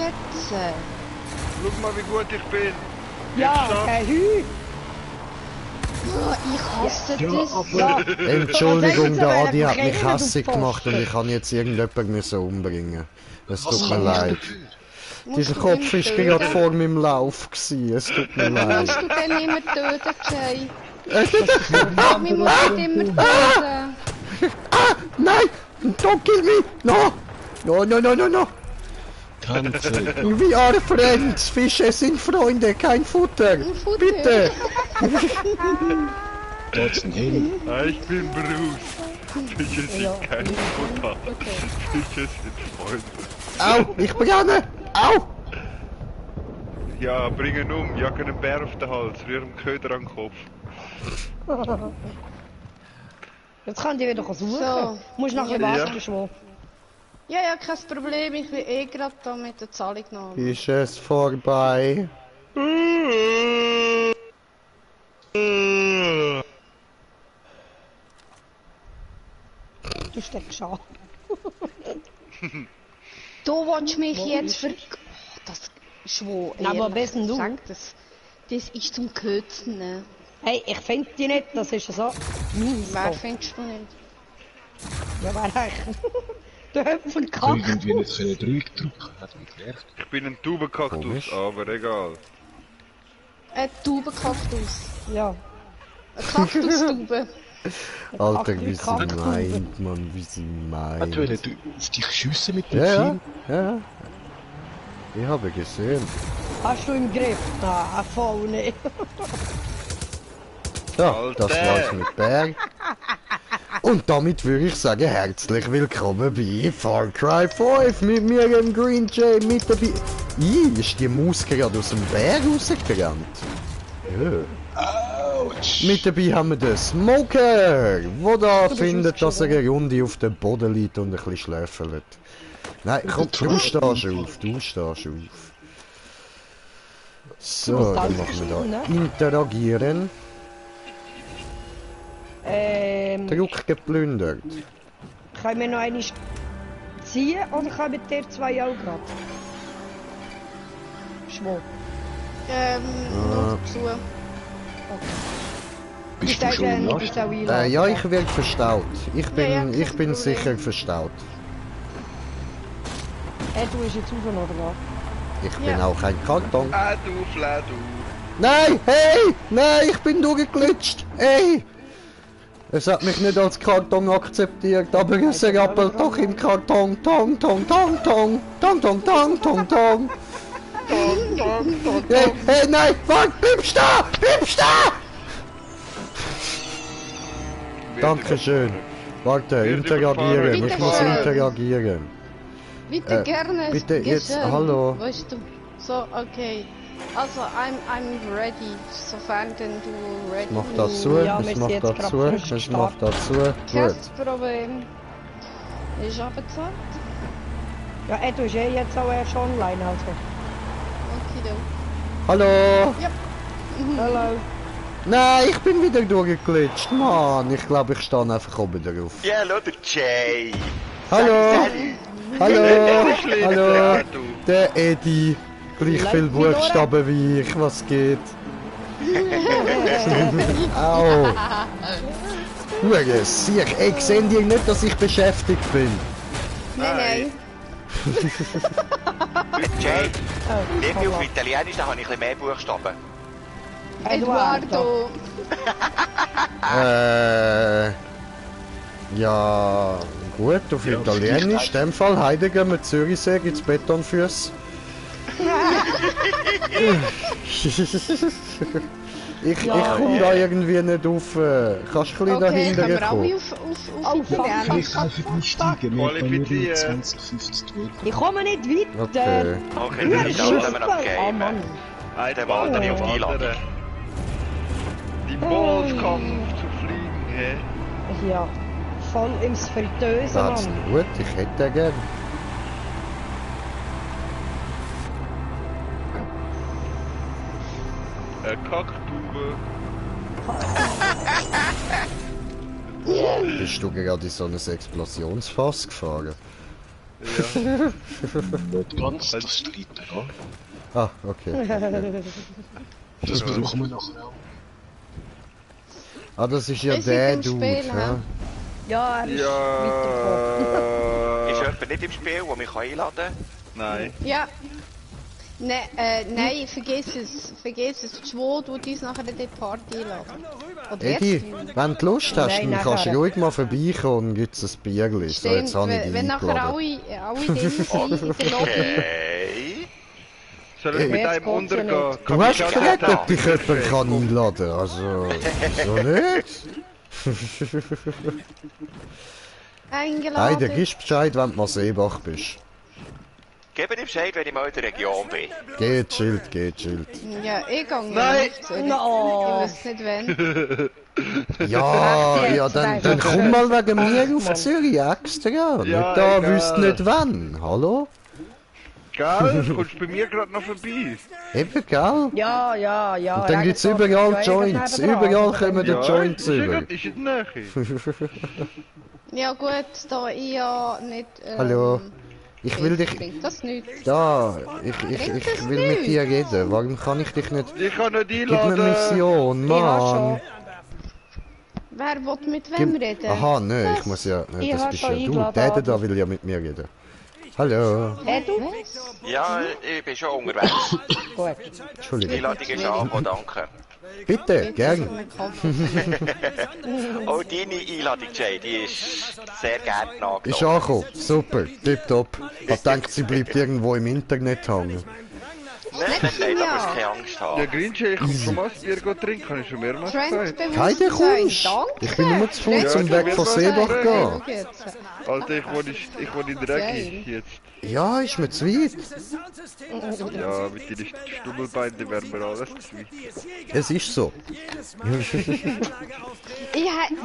jetzt? Schau mal, wie gut ich bin. Ja, kein Hü. Oh, ich hasse das. Entschuldigung, der Adi hat mich hässig gemacht und ich kann jetzt irgendjemanden müssen umbringen. Es tut mir leid. Dieser Kopf war gerade vor meinem Lauf gewesen. Es tut mir leid. Musst du den nicht mehr töten, Jay? Wir müssen ihn immer töten. Nein! Don't kill me! No! No, no, no, no, no! We are friends! Fische sind Freunde, kein Futter! Bitte! Geht's denn hin? Ich bin Bruce. Fische sind kein Futter. Fische sind Freunde. Au! Ich brenne! Au! Ja, bring ihn um, jag einen Bär auf den Hals, rühr ihm Köder an den Kopf. Jetzt kann die wieder suchen. So. Musst noch ein bisschen warten, Schwab. Ja, ja, kein Problem. Ich bin eh gerade da mit der Zahlungnahme. Ist es vorbei? Du steckst an. Du willst mich jetzt ver... Oh, das Schwo, Aber am besten du. Sag das. Das ist zum Kötzen, ne? Hey, ich finde die nicht, das ist so. Wer findest du nicht? Ja, wer eigentlich? Der Höpfel Ich kackt. irgendwie nicht können Dreieck drücken, hat mich genervt. Ich bin ein Taubenkaktus, Komisch. aber egal. Ein Taubenkaktus. Ja. Eine Kaktustube. Alter, wie sie Kack- meint, Mann, wie sie Hat du meint. auf dich schiessen mit dem Ja, ja, Film? ja. Ich habe gesehen. Hast du im Griff? Ah, voll nicht. Ja, das war's mit Berg. Und damit würde ich sagen, herzlich willkommen bei Far Cry 5 mit mir im Green Jay mit dabei. Ist die Maus gerade aus dem Berg rausgerannt? Ja. Autsch! Mit dabei haben wir den Smoker, der da findet, dass er eine Runde auf dem Boden liegt und ein bisschen schläfelt. Nein, komm, du stehst auf, du stehst auf. So, dann machen wir da interagieren. Druck geplündert. Können wir noch eine ziehen oder kommen der zwei auch gerade? Schwab. Nur zu. Bist du schon im nicht Last? so einladen. Ja, ich werde verstaut. Ich Ja, ja, bin, kein ich bin Problem. sicher verstaut. Du bist jetzt raus, oder was? Ich bin Ja. auch ein Karton. Du, Fladu. Nein, hey! Nein, ich bin durchgeglitscht! Hey! Es hat mich nicht als Karton akzeptiert, aber es rappelt doch im Karton. Tong, tong, tong, tong. Tong, tong, tong, tong, tong. Hey, hey, nein! Warte! Bleib stehen! Bleib stehen! Dankeschön. Warte, interagieren. Bitte Ich muss schön. interagieren. Bitte gerne. bitte jetzt, geschehen. hallo. Weißt du. So, okay. Also, I'm ready. Sofern denn du ready Mach das zu, Ja, wir es sind macht jetzt das gerade zu, frisch es macht gestartet. das zu. Kein Gut. Problem. Ist abgezahlt? Ja, du bist jetzt auch erst online, also. Okay, Hallo! Hallo. Nein, ich bin wieder durchgeglitscht. Mann, ich glaube, ich stehe einfach oben drauf. Ja, hallo, der Jay. Hallo! Hallo! Hallo! Du. Der Eddie. Gleich viel Buchstaben wie ich, was geht? Au! Hure, sicher. Ey, sehen die nicht, dass ich beschäftigt bin? Nein. Jay, Oh, irgendwie auf Italienisch, da habe ich ein bisschen mehr Buchstaben. Eduardo. Ja, gut, auf Italienisch. In dem Fall, heute gehen wir Zürichsee, gibt's Betonfüße. Ich komme da irgendwie nicht auf. Kannst du ein bisschen Okay, dahinter können wir kommen? alle auf Oh, fuck. Italienisch? Vielleicht einfach einsteigen, wir haben nur Qualifizieren. 20, 50 Meter. Ich komme nicht weiter. Okay. Okay, dann ist alles immer noch Oh Game. Mann. Dann warte ich auf die Einladung. Die Balls kommen zu fliegen, hä? Ja, voll ins Fritteuse, Das Mann. gut, ich hätte den gern. Kacktube. Bist du gerade in so ein Explosionsfass gefahren? Ja. Nicht ganz, das streiten, ja. Ah, okay. Das brauchen wir nachher auch. Ah, das ist ja Wir sind der im Dude, Spiel, ja. Ja, er ist weitergekommen. Ist jemand nicht im Spiel, der mich einladen kann? Nein. Ja. Nein, vergiss es. Vergiss es. Schwo tut uns nachher in die Party einladen. Oder Edi, jetzt? wenn du Lust hast, Nein, dann kannst du nachher. ruhig mal vorbeikommen und gibt's ein Bierli. So, jetzt Stimmt, habe ich dich wenn nachher eingeladen. alle Dinge sind in der Lobby. Okay. Soll ich mit Jetzt einem geht's ja untergehen? nicht. Du hast ich gefragt, auch ob dich jemand kann einladen kann. Also, so nicht? Eingeladen. Nein, der gibst Bescheid, wenn du mal Seebach bist. Gib mir Bescheid, wenn ich mal in der Region bin. Geht chillt, geht chillt. Ja, ich gehe Nein. nicht. Zürich. No. Ich weiß nicht wann. Ja, jetzt, ja, dann nein. komm mal wegen mir auf Zürich extra. Ja, Nicht da, egal. wüsst nicht wann. Hallo? Gell? Kommst du bei mir gerade noch vorbei? Eben, gell? Ja. Und dann gibt's überall Joints. Überall kommen die Joints ist ja über. gut, ist in der Nähe. Ja gut, da ich ja nicht... Hallo. Ich will dich... Bringt das nichts? Da, ich will mit dir reden. Warum kann ich dich nicht... Ich kann nicht Gib mir einladen. Mission, Ich hab Mann. schon. Wer will mit wem reden? Aha, nein, Was? ich muss ja... Nein, Ich das hab bist schon ja du. eingeladen, Der Adi. da will ja mit mir reden. Hallo. Hey, du? Was? Ja, ich bin schon unterwegs. Gut. Die Entschuldigung. Einladung ist angekommen, danke. Bitte, gern. Oh, deine Einladung, Jay, die ist sehr gerne nachgekommen. Ist angekommen. Super, tipptopp. Ich gedacht, sie bleibt irgendwo im Internet hängen. Nein, da musst du keine Angst Ja, haben. Grinche, ich komm schon mal ein Bier trinken, habe ich schon mehrmals gesagt. Keiner Fremdbewusstsein, kommst. danke. Ich bin nur zu voll Ja, zum du Weg wirst von was Seebach sagen. gehen. Alter, ich wohne in Regi jetzt. Ja, ist mir zu weit. Ja, mit deinen Stummelbeinen wären wir alles zu weit. Es ist so.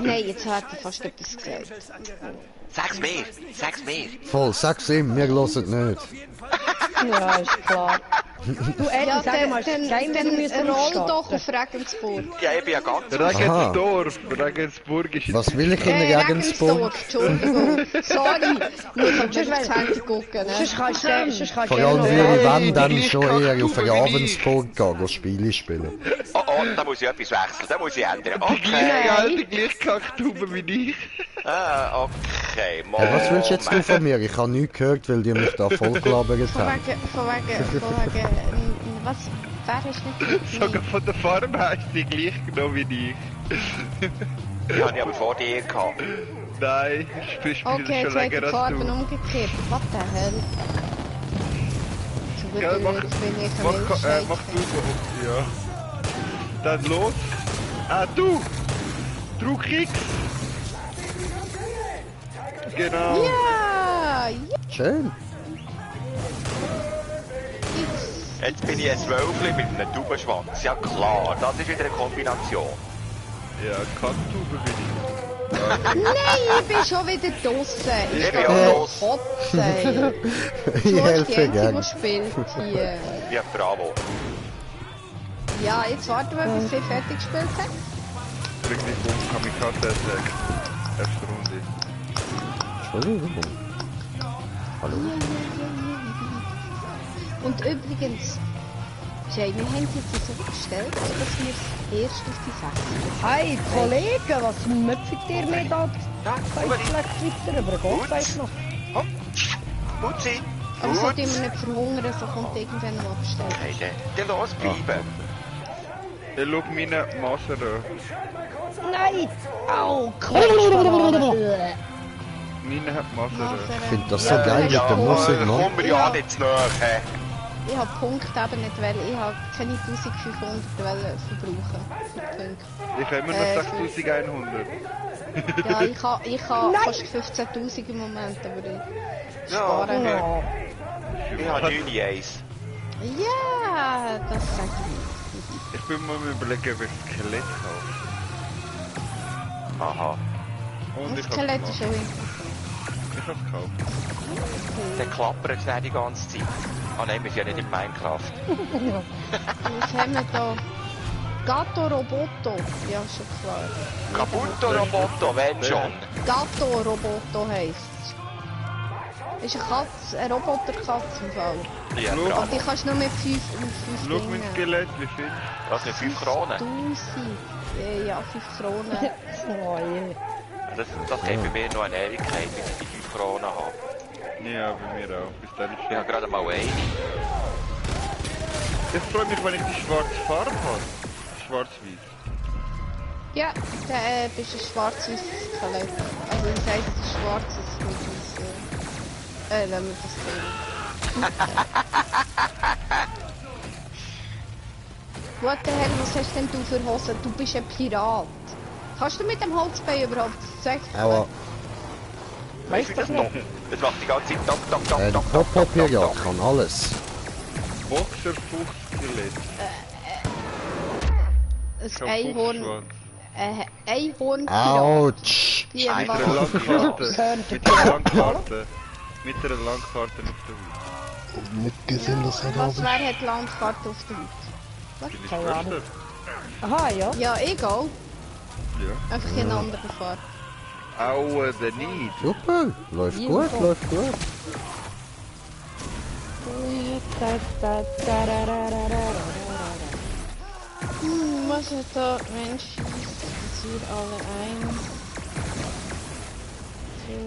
Nein, jetzt hat er fast etwas gesagt. Sag's mir. Voll, sag's ihm, wir hören nicht. Ja, ist klar. Du, Eddie, Ja, sag mal, dann roll doch auf Regensburg. Ja, ich bin ja ganz... Regensdorf, Regensburg ist Was will ich in Regensburg? Entschuldigung. Sorry. Ich kann schon aufs Handy gucken, ne? Sonst kannst du Vor ja allem noch... würde ich wenn dann schon eher auf Ravensburg gehen, Spiele spielen. Oh, da muss ich etwas wechseln, da muss ich ändern. die gleiche Okay. alte Gleichkackstube wie ich. Ah, okay, Ja, was willst du jetzt du Moment. von mir? Ich habe nichts gehört, weil die mich da vollgelabert Von haben. wegen, was? Wer ist nicht Sogar mit mir? von der Farbe heisst die gleich genau wie ich. Die habe ich aber vor dir gehabt. Nein, ich spiele Okay, schon jetzt wird die länger als Farben du. umgekehrt. What the hell? So gut, Gell, mach jetzt bin ich mach du so. Ja. Dann los. Ah, du! Druck X! Genau. Ja! Schön. Jetzt bin ich ein Wölfli mit einem Taubenschwanz. Ja klar, das ist wieder eine Kombination. Ja, Kacktube bin Nein, ich bin schon wieder draussen. Ich bin gehe auch los. kotzen. Ich Du bist die helfe Einzige, gern. die spielt hier. Ja, bravo. Ja, jetzt warten wir, bis sie fertig gespielt hat. ich. Bring dich um, Kamikaze-Attack. Erste Runde. Entschuldigung. Hallo. Und übrigens, Jay, wir haben jetzt so gestellt, dass wir erst auf die 6 Hey, Kollegen, was müpft ihr mir da vielleicht weiter über den Kopf weiss noch? Mutzi! Aber so Gut. tun wir nicht verhungern, so kommt irgendwann noch abgestellt. Okay, dann los bleiben. Ich schau meine Maser an. Nein! Au, Quatsch! Meine hat Maser Ich finde das so geil mit der Musik, kommen Mann. wir ja nicht zu nahe. Ich habe Punkte eben nicht, weil ich habe keine 1500 verbrauchen für Punkte. Ich habe immer noch 6100. Ja, ich habe fast 15.000 im Moment, aber ich spare nicht. Oh, Ich habe 9 Eis. Ja, das sage ich. Ich bin mal am überlegen, ob ich ein Skelett kaufe. Aha. Und Das ich Skelett hab's ist gemacht. schon interessant. Ich hab's gekauft. Dann klappert es nicht die ganze Zeit. Ah nein, wir sind ja nicht in Minecraft. Was haben wir da? Gatto Roboto. Ja, schon klar. Kaputo Roboto, wenn schon. Gatto Roboto heisst es. Ist eine Katze, eine Roboterkatze im Fall. Ja, Schau. Aber die kannst du nur mit 5 Schau mein Skelett, wie findest Was, mit 5 Kronen? 1000. Ja, 5 Kronen. Oh je. Das geht bei mir noch eine Ewigkeit, bis ich die 5 Kronen habe. du? Ja, bei mir auch. Bis dann ist Ich habe gerade mal eine. Ich freue mich, wenn ich die schwarze Farbe habe. Schwarz-weiß. Ja, der bist ein schwarzes Skelett. Also das heisst, ein schwarzes mit weiss, wenn wir das sehen. What the hell, was hast denn du für Hosen? Du bist ein Pirat. Kannst du mit dem Holzbein überhaupt züchten? Aber, Weißt du das noch? Das macht die ganze Zeit Dock, Dock, Dock, die Dock, Dock, Dock, Klopapier ja, Dock. kann alles. Boxerfuchsskelett. Ein Einhorn. Einhorn. Autsch! Die Mit einer machen. Landkarte. Mit einer Landkarte. Mit einer Landkarte auf der Haut. Nicht gesehen, dass er Was, da wer hat Landkarte auf der Haut? Bin ich Keine Ahnung. Förster? Aha, ja. Ja, egal. Ja. Einfach in eine andere Farbe. Aue, der Need. Super, läuft gut, läuft gut. Was hat da? Mensch, das wir alle ein.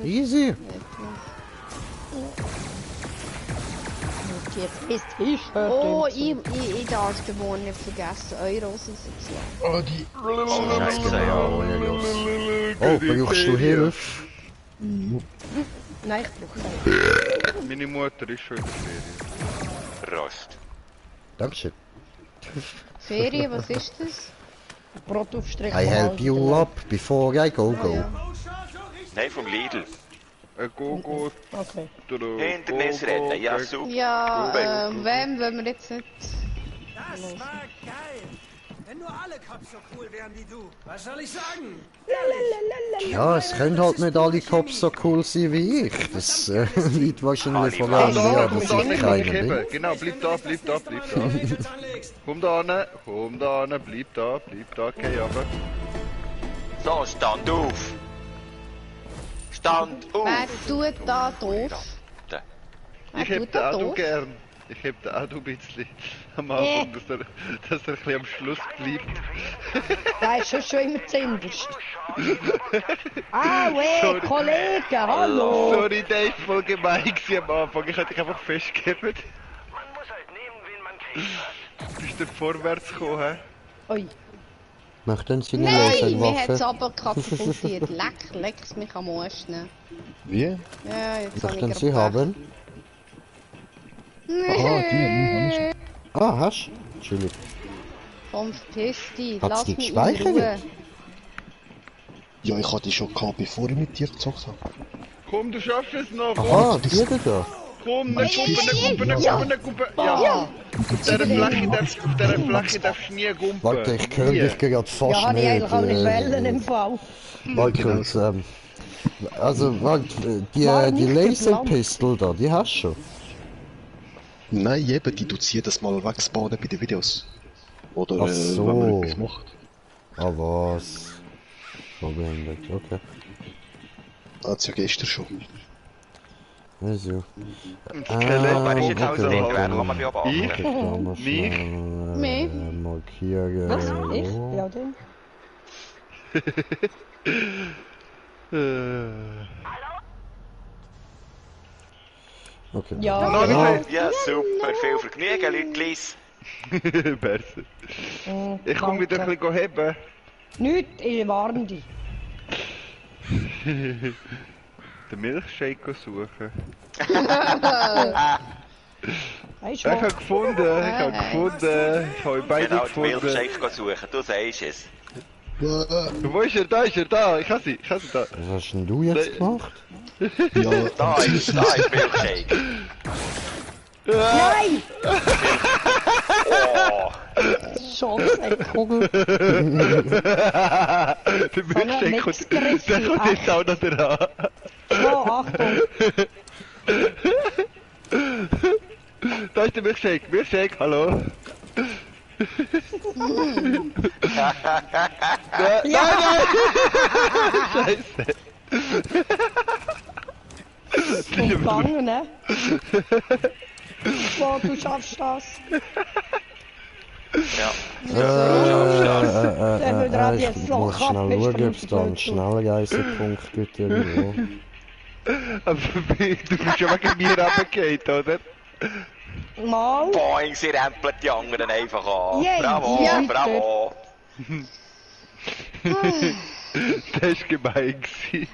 Easy. Jetzt ist T-Shirt. Oh, ich darf den Wohn nicht vergessen. Euros ist es ja. Oh, die... Scheiße, ja. Oh, brauchst du Hilfe? Nein, ich brauche keine. Meine Mutter ist schon in der Ferien. Rost. Dankeschön. Ferien, was ist das? Brotaufstrich. I help you up before I go. Nein, vom Lidl. Ein Gogo. Okay. Hindernisrennen, ja super. Ja, wem wollen wir jetzt nicht? Das war geil! Wenn nur alle Cops so cool wären wie du, was soll ich sagen? Ja, es können halt nicht alle Cops so cool sein wie ich. Das liegt wahrscheinlich vor allem mir, dass ich keiner bin. Genau, bleib da, bleib da, bleib da. Jetzt anlegst. Komm da an, bleib da, okay, aber. So, stand auf! Stand auf! Wer tut da doof? Da. Wer Ich hätte tut da auch du doof? gern. Ich hätte auch du ein bisschen am Anfang, dass er ein bisschen am Schluss bleibt. Der ist schon immer zuinterst. Ah, weh, Sorry. Kollege, hallo. Sorry, der ist voll gemein gewesen am Anfang. Ich hätte dich einfach festgegeben. Bist du vorwärts gekommen, hä? Oi. Möchten Sie eine Nein, mir hat es Laserwaffe? aber katapultiert. Leck's mich am Arschen. Wie? Ja, jetzt habe ich Möchten gerade Sie haben? Ah, die, Ah, hast du? Entschuldigung. Komm, verpiss dich. Hat's Lass die mich in gespeichert? Ruhe. Ja, ich hatte die schon gehabt, bevor ich mit dir gezockt habe. Komm, du schaffst es noch. Komm, Aha, die da. komm, eine Kuppe. Ja. Auf dieser Fläche darfst du nie gumpen. Warte, ich höre dich gerade fast Ja, habe ich eigentlich auch nicht nicht. wählen im Fall. Warte kurz, also, warte, die War nicht Laserpistol da, die hast du schon. Nein, eben, die tut jedes Mal wegspawnen bei den Videos. Oder Ach so. wenn man etwas macht. Ah, was? So behindert, okay. Hat's ja gestern schon. Also. Wer ist jetzt alles okay, drin gewesen? Lass mal beobachten. Ich? Ich kann mal Mich? schnell Mich? markieren. Was? Ich? Ja, den. Okay. Ja, Ja. Ja, super. Viel Vergnügen, Leutlis. Besser. Ich komme wieder ein bisschen heben. Nicht, ich warne dich. Den Milchshake suchen. Weißt Ich du habe was? gefunden. Ich habe beide Genau, die gefunden. Milchshake suchen, du sagst es. Wo ist er? Da ist er, da. Ich habe sie da. Was hast denn du jetzt gemacht? Ja, Da ist Milchshake. Nein! Oh, Scheiße, Kugel. Der Milchshake kommt, der kommt jetzt auch noch dran. So, Achtung. Da ist der Milchshake. Milchshake, hallo. Nein! Scheiße. Gegangen, ne? Wow, du schaffst das. Ja. Ich Loch muss schnell ab, ist schauen, ob es da einen verrückt. Schnellreisepunkt gibt irgendwo. Aber du bist ja wegen mir runtergefallen, oder? Mal. Boing, sie rempelt die anderen einfach an. Yay, Bravo, ja. bravo. Das war gemein.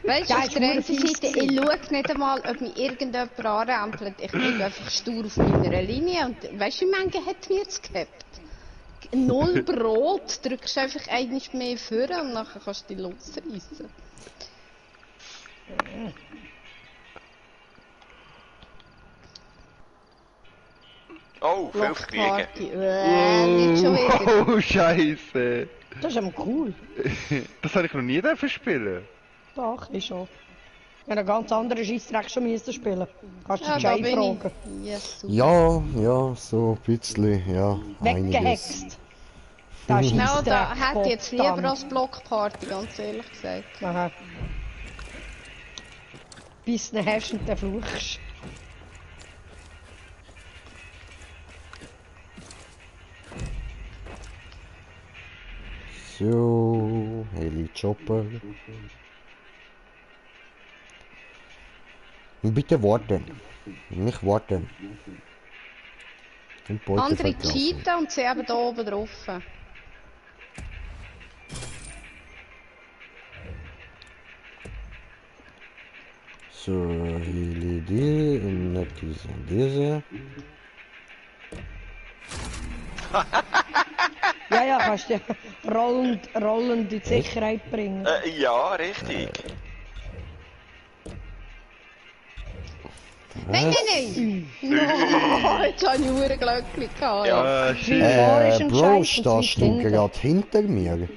Weißt du, Ja, auf ist der einen verdammt Seite, ich schaue nicht einmal, ob mich irgendjemand anrempelt. Ich bin einfach stur auf meiner Linie und weißt du, wie Menge hat mir jetzt gehabt? 0 Brot, drückst einfach einiges mehr vor und nachher kannst du die losreißen. Oh, viel Vergnügen. Blockparty, nicht schon wieder. Oh, Scheiße. Das ist aber cool. Das habe ich noch nie dürfen spielen. Doch, ich schon. Ich habe einen ganz anderen Scheissdreck schon müssen spielen. Kannst du Ja, die da Jay bin fragen. ich. Yes, super. Ja, so ein bisschen, ja. Einiges. Weggehext. Das ist Genau, Scheissdreck, da hätte ich jetzt lieber Gottverdammt. als Blockparty, ganz ehrlich gesagt. Aha. Bis du ihn hast und dann fluchst. So, Heli-Chopper. Bitte warten. Nicht warten. Und Beute Andere verlassen. cheaten und sie eben da oben drauf. So, Heli die und nicht diese. Ja, kannst du rollend in die Sicherheit bringen. Ja, richtig. Nein! No, jetzt habe ich ein Glöckchen gehabt. Ja. Shit. Vor ist ein Bro, Scheiß und stehst weit du hinten. gerade hinter mir?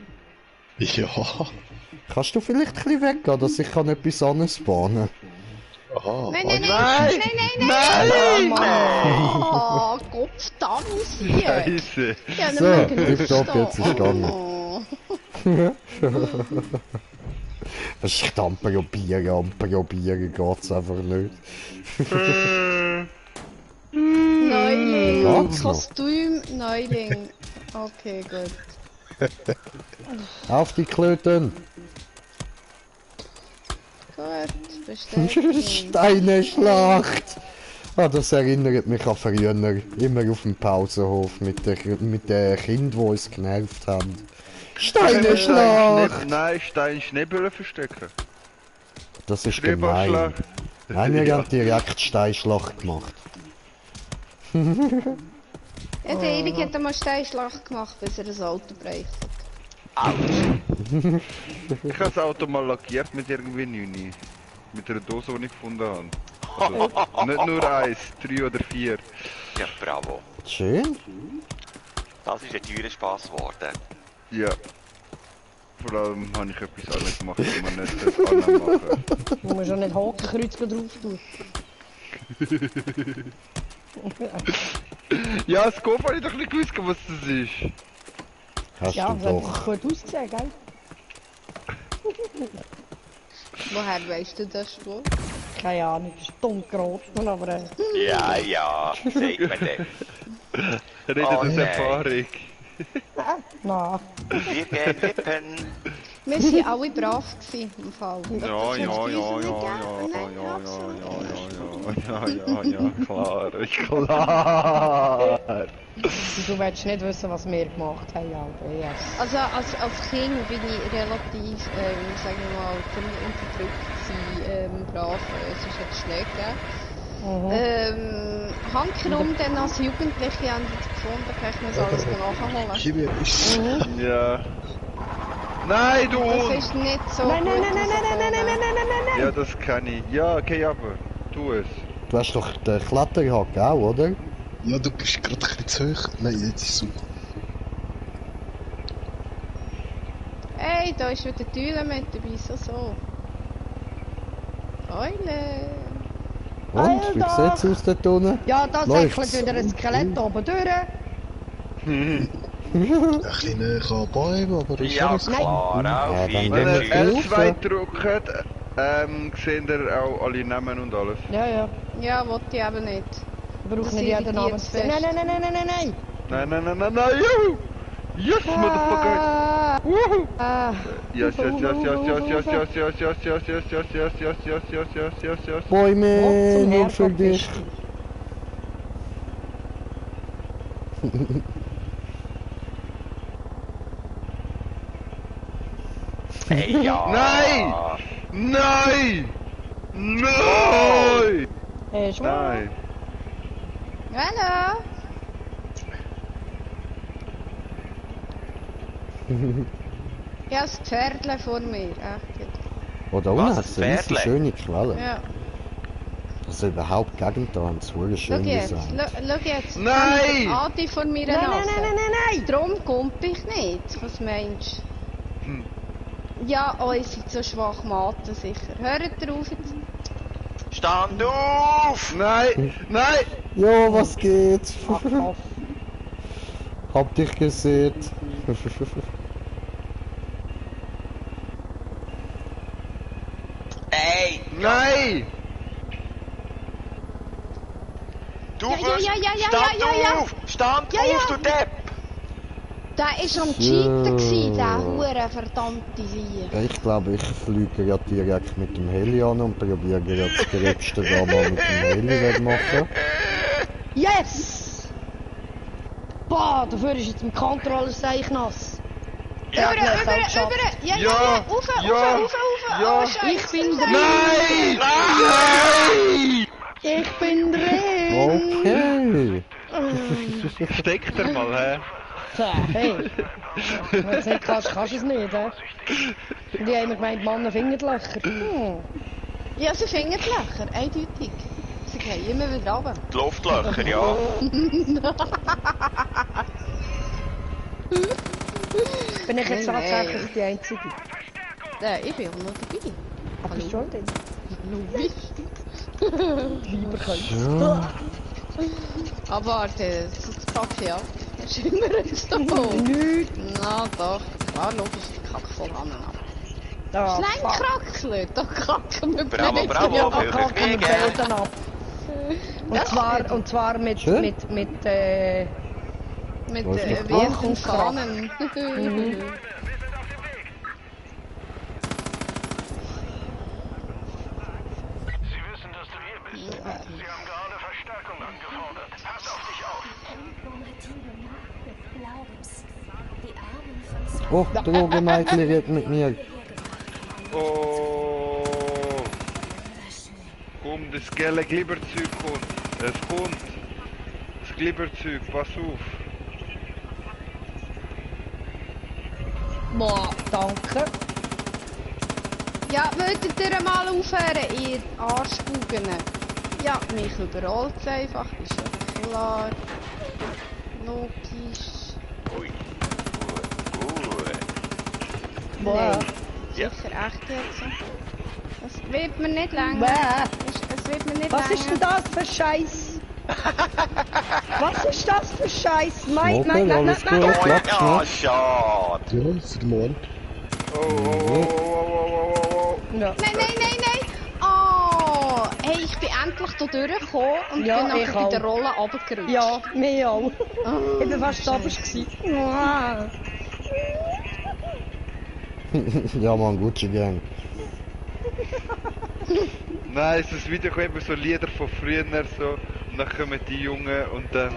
Ja. Kannst du vielleicht ein bisschen weggehen, dass ich kann etwas anspawnen? Aha. Nein! Oh, Gottverdammt hier! Scheiße. Ja, So, tipptopp, jetzt ist gegangen. Oh. Ich kann probieren, geht's einfach nicht. Neuling, Geht's noch? Kostüm, Neuling. Okay, gut. Auf die Klöten! Gut, bestätigt. Steineschlacht! Ah, das erinnert mich an früher, immer auf dem Pausenhof mit den Kindern, die uns genervt haben. Steineschlacht! Nein, Stein Schneeböller verstecken. Das ist gemein. Schneeballschlacht. Nein, wir haben direkt Steinschlacht gemacht. Ja, der Erik hat einmal Steinschlacht gemacht, bis er das Auto bricht. Ich habe das Auto mal lackiert mit irgendwie 9. Mit einer Dose, die ich gefunden habe. Also, nicht nur 1, 3 oder 4. Ja, bravo. Schön. Das ist ein teurer Spass geworden. Ja. Vor allem habe ich etwas anderes gemacht, was man nicht das machen. Du musst ja nicht Hakenkreuz drauf tun. Ja, das Kopf habe ich doch nicht gewusst, was das ist. Hast Ja, du das doch. hat gut ausgesehen, gell? Woher weißt du das schon? Keine Ahnung, das ist dunkelrot, aber Ja, sagt man dann. Redet Oh, aus nein. Erfahrung. na, Wir gehen wippen. Wir waren alle brav gewesen, im Fall. Ja, klar, klar. du willst nicht wissen, was wir gemacht haben, aber yes. Also als Kind bin ich relativ, sagen wir mal, unterdrückt gewesen, brav, sonst hat es Schläge gegeben. Handgenommen dann als Jugendliche haben sie gefunden, kann ich mir das alles nachholen. Chimie ist. Ja. Nein, du Das Hund! ist nicht so Nein, gut. nein, nein, nein, nein, nein, nein, nein, nein, nein, nein. Ja, das kann ich. Ja, okay, aber. Tu es. Du hast doch den Kletterhaken auch, oder? Ja, du bist gerade ein bisschen zu hoch. Nein, jetzt ist super. Hey, da ist wieder die Eule mit dabei, so. Eule. Und, wie Alter. sieht's aus dort unten? Ja, da Läuft's? säckelt wieder ein Skelett oben durch. Ein bisschen näher an Bäumen, aber ist Ja, alles klar, auf dann jeden gehen wir Fall. rauf. R2 drücken, Sehen ihr auch alle Namen und alles? Ja, ja. Ja, wollte ich eben nicht. Ich brauche Das nicht jeden Namen irritiert zu sehen. fest. Nein, nein, nein, nein, nein, nein, nein! Nein, juhu! Yes, motherfucker! Woohoo! Yes. Bäume, zum nur für Herrgott dich. Ey, ja! Nein! Nein! Nein! Hey, schwör. Nein! Hallo! Ja, das Pferdle vor mir. Echt jetzt. Oh, da unten Was, hat es eine riesige Pferdle? schöne Quelle. Ja. Also überhaupt Gegend da haben es wohl Schau schön jetzt. designt. Schau jetzt. Nein! Adi vor mir Nein, nein, nein, nein, nein! Drum kommt ich nicht. Was meinst du? Ja, oh, ihr seid so schwach, Maten sicher. Hört drauf jetzt. Stand auf! Nein! Nein! Jo, was geht? Ach, auf. Hab dich gesehen. Ey! Nein! Du Ja, wirst... ja, ja, ja, Stand ja, ja. auf! Stand Ja, auf, ja. du Depp! Der war am Cheaten, gewesen, der hure verdammte Sieg. Ja, ich glaube, ich fliege ja direkt mit dem Heli an und probiere ja das Gerätste da mal mit dem Heli wegmachen. Yes! Boah, dafür ist jetzt mein Controller seich nass. Über, Ja, über. Ja, ja, Ja, ja. Rauf, ja, rauf. ja. Oh, Scheiße. Ich bin drin! Nein! Nein! Ich bin drin! Okay. Steckt er mal, hä? Tja, hey. Wenn du es nicht kannst, kannst du es nicht, hä? Und die haben mir gemeint, Männer finden die Löcher. Ja, sie finden die Löcher, eindeutig. Sie gehen immer wieder runter. Die Luftlöcher, ja. Bin ich jetzt Nein, tatsächlich nein. die Einzige? Ich bin auch noch dabei. Aber bist du schon drin? Lieber kannst Ja. Aber warte, das Kaffee ab. Das ist immer jetzt da oben. Nicht! Na doch, klar, logisch, die Kacke voll an. Ah, Klein fuck. Kraxel, da kacken wir Bravo, beide. bravo. Ja, Will da mich kacken wir biegen. Boden ab. Und zwar mit, Schön. mit Mit Was ist Werk und Kraft? Fahnen. Oh, Drogenmädchen redet mit mir. Oh! Komm, das gelbe Glibberzeug kommt. Es kommt. Das Glibberzeug, pass auf. Boah, danke. Ja, würdet ihr mal aufhören, ihr Arschbugen? Ja, mich überrollt es einfach, ist ja klar. Logisch. Ui. Gut. Boah. Nein, Ja. sicher echt jetzt. Es wird mir nicht länger. Bäh. Es wird mir nicht Was ist denn länger. das für Scheiß? Was ist das für Scheiß? Nein, Schnuppel, nein, nein, nein, alles nein, gut? nein. Klappt Ja, noch? schade. Ja, ist morgen. Oh. Ja. Nein. Oh, hey, ich bin endlich da durchgekommen und Ja, bin ich nachher bei auch. der Rolle runtergerutscht. Ja, mir auch. Oh, Ich bin fast da gewesen. Wow. Ja, man, Gucci Gang. Nein, es ist wieder eben so Lieder von früher so. Und dann kommen die Jungen und dann.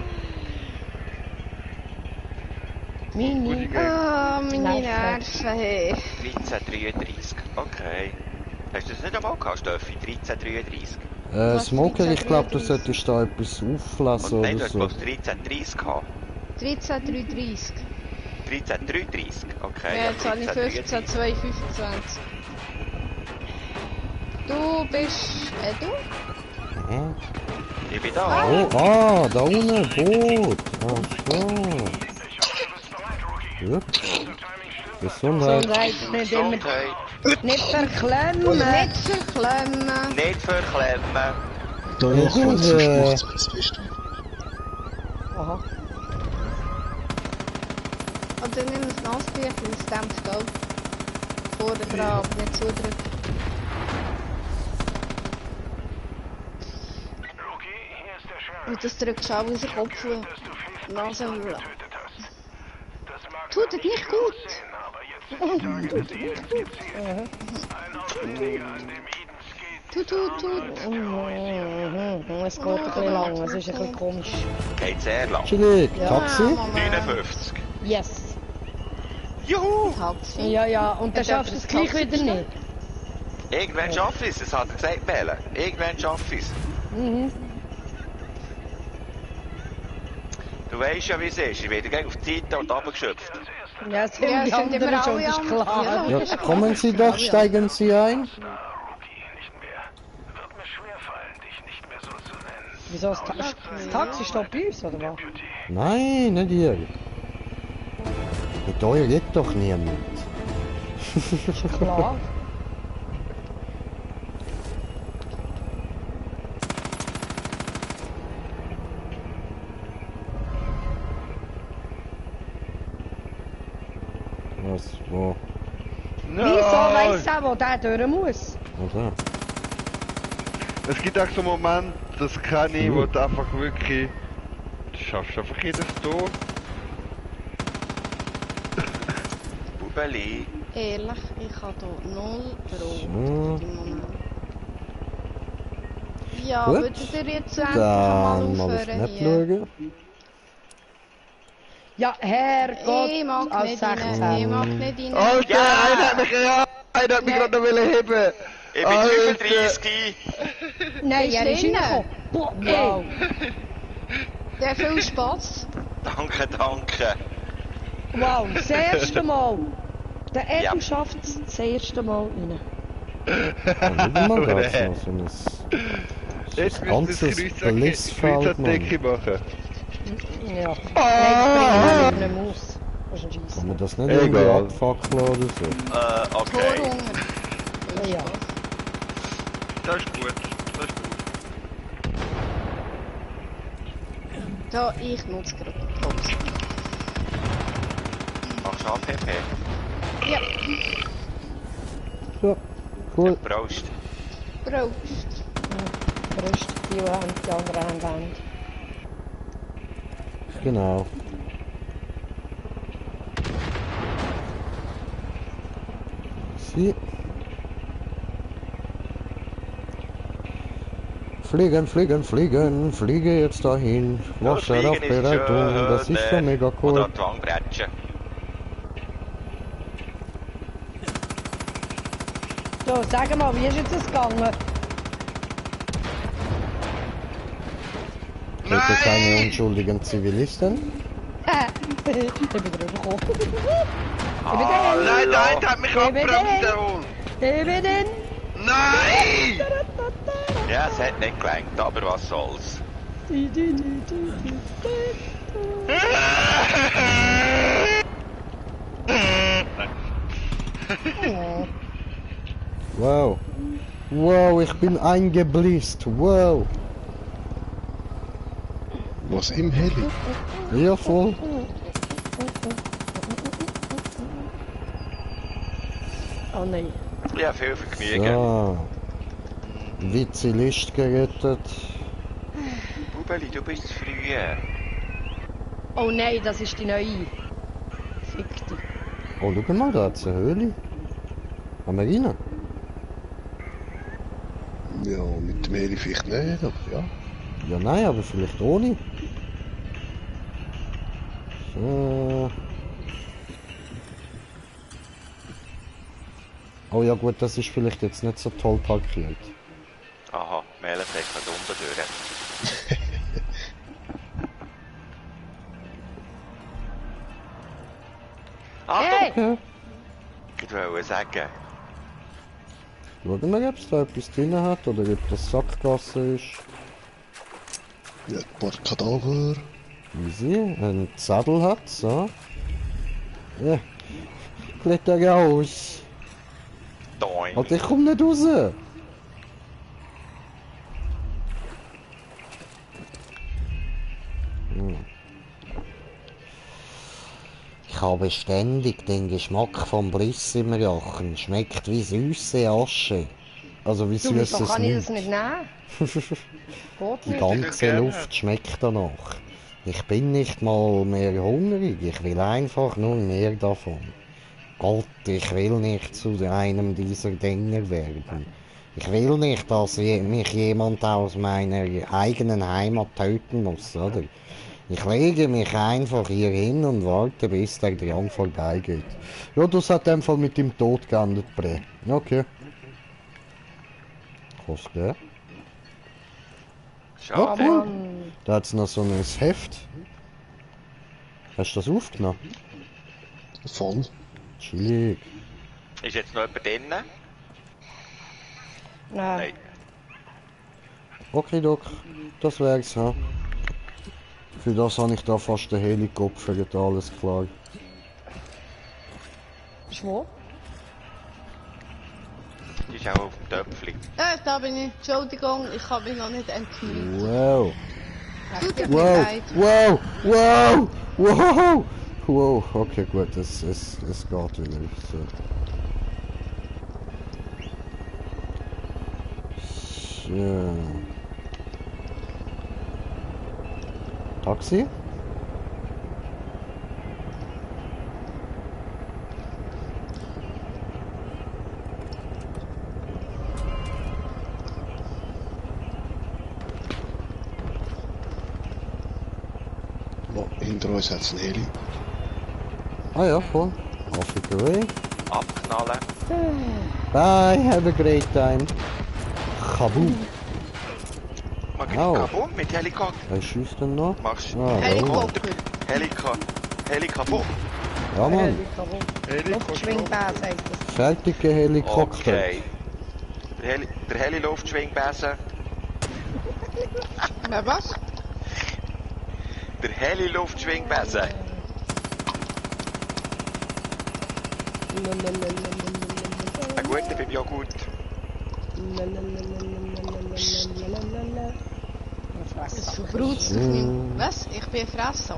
Mini. Ah, meine Nerven. Nerven, hey. 1333. Okay. Hast du das nicht einmal gehabt, Steffi? 1333. Smoker, ich glaube, du solltest da etwas auflassen Und nein, oder du hast so. bloß 1330 gehabt. 13,330. 1333. Okay. Ja, jetzt habe ich 15, 2, 25. Du bist... du? Hä? Ich bin da. Oh, da unten, Boot. Ach so. Gut. Gesundheit. Gesundheit, nicht immer. Gesundheit. Nicht verklemmen. Nicht verklemmen. Nicht verklemmen. Danach Ja, kommt zum äh. Schwarzweißfest. Aha. Oder nimm ein Nassbier, das dämpft auch. Vorne dran, aber nicht zudrücken. Und das drückst du auch aus dem Kopf. Nase. Tut es nicht gut. Tut. Es geht ein bisschen lang, es ist ein bisschen komisch. Geht sehr lang. Chillig, Ja. Taxi? 59. Yes. Juhu! Taxi. Ja, und dann schaffst du es gleich wieder nicht. Irgendwann schaffe ich es, das hat er gesagt, Melle. Irgendwann schaffe ich es. Du weißt ja, wie es ist. Ich werde gleich auf die Seite und runtergeschöpft. Ja, es sind Ja, die sind immer anderen schon, alle das ist am- klar. Ja. Ja, kommen Sie doch, steigen Sie ein. Wieso, das Taxi steht bei uns, oder was? Nein, nicht ihr. Mit euch geht doch niemand. Klar. Was? Wo? Wieso weiss er, wo der durch muss? Oder? Es gibt auch so Momente, das kann ich, wo du einfach wirklich... Du schaffst einfach jedes Tor. Bubeli. Ehrlich, ich habe hier 0 Brot So. im Moment. Ja, Gut. würdet ihr jetzt endlich mal Dann mal auf aufhören Map hier? schauen. Ja, Herrgott, Ich mag als nicht rein, 16. ich mag nicht rein. Alter, Ja! einer hat mich, einer hat mich Ja. gerade noch heben. Ich bin Alter. 35. Nein, er ist drinnen. reingekommen. Boah, wow. Ja, viel Spaß. Danke, danke. Wow, das erste Mal. Der Ja. Eddie schafft es das erste Mal rein. Ja, schau mal das noch so ein... Jetzt Das müsst ihr ganze das Blissfeld, Kreuzerdecke machen. Ja. Nein, das bringt nicht aus. Das ist ein Scheiss. Kann man das nicht irgendwie Egal. abfackeln oder so? Okay. Torhunger. Ja. Das ist gut, das ist gut. Da, ich nutze gerade die Hose. Machst du APP? Ja, Ja, cool. Prost. Prost. Prost, die Hand, die andere Hand. Genau. Sie. Fliegen, fliegen, fliegen, fliege jetzt dahin. Wasser auf Fliegen ist Bereitung, das ist schon mega cool. Oder die Wangbretschen. So, sag mal, wie ist jetzt das gegangen? Bitte keine unschuldigen Zivilisten. Ich bin drüber gekommen. Nein, nein, der hat mich Ich bin abgebremst, drin. der Hund. Ich bin drin. Nein! Ja, es hat nicht gelangt, aber was soll's. Wow. Wow, ich bin eingeblisst. Wow. Was im Heli? Ja, voll. Oh nein. Ja, viel Vergnügen. So. Witze List gerettet. Bubeli, du bist zu früh. Oh nein, das ist die neue. Fick dich. Oh, schau mal, da hat's eine Höhle. Haben wir rein? Ja, mit dem Heli vielleicht nicht, aber ja. Ja, nein, aber vielleicht ohne. So. Oh ja gut, das ist vielleicht jetzt nicht so toll parkiert. Aha, Melle fährt nicht unten durch. Achtung! Hey! Ich wollte sagen, Schauen wir, ob es da etwas drin hat oder ob das Sackgasse ist. Ja, ein paar Kadaver. Easy, ein Sattel hat, so. Ja. Kletter raus. doing. Alter, ich komm nicht raus. Ich habe ständig den Geschmack vom Bliss im Rachen. Schmeckt wie süße Asche. Also wie Du, süß wieso es kann ich das nicht. nicht nehmen? Geht Die nicht. ganze gerne. Luft schmeckt danach. Ich bin nicht mal mehr hungrig, ich will einfach nur mehr davon. Gott, ich will nicht zu einem dieser Dinger werden. Ich will nicht, dass mich jemand aus meiner eigenen Heimat töten muss, oder? Ich lege mich einfach hier hin und warte, bis der Drang vorbeigeht. Ja, das hat einfach mit dem Tod geendet, Bre. Okay. Was der? Schade. cool. Mann. Da hat's noch so ein Heft. Hast du das aufgenommen? Voll. Chillig. Ist jetzt noch jemand drin? Nein. Nein. Okay, Doc. Das wär's, ha. Für das habe ich da fast den Heli geopfert, alles klar. Schwor? Die ist auch auf dem Töpfchen. Da bin ich. Entschuldigung, ich habe mich noch nicht entmutet. Wow. Tut mir Wow. leid. Wow. Wow. Wow. Wow. Okay, gut, es geht wieder. So. So. Taxi? Oh, hinter uns hat es einen Heli. Ah ja, voll. Off it away. Abknallen. Bye, have a great time. Kaboom. Mag ich Au. Kabum mit Helikopter? Wer schießt denn noch? Machst Ah, da Helikopter. Helikabum. Ja, Mann. Luftschwingbase heisst das. Fertige Helikopter. Okay. Der Heli-Luftschwingbesen. Na was? Der Heli-Luftschwingbesen. Ein guter beim Joghurt. Das verbraucht dich nicht. Was? Ich bin ein Fresssack.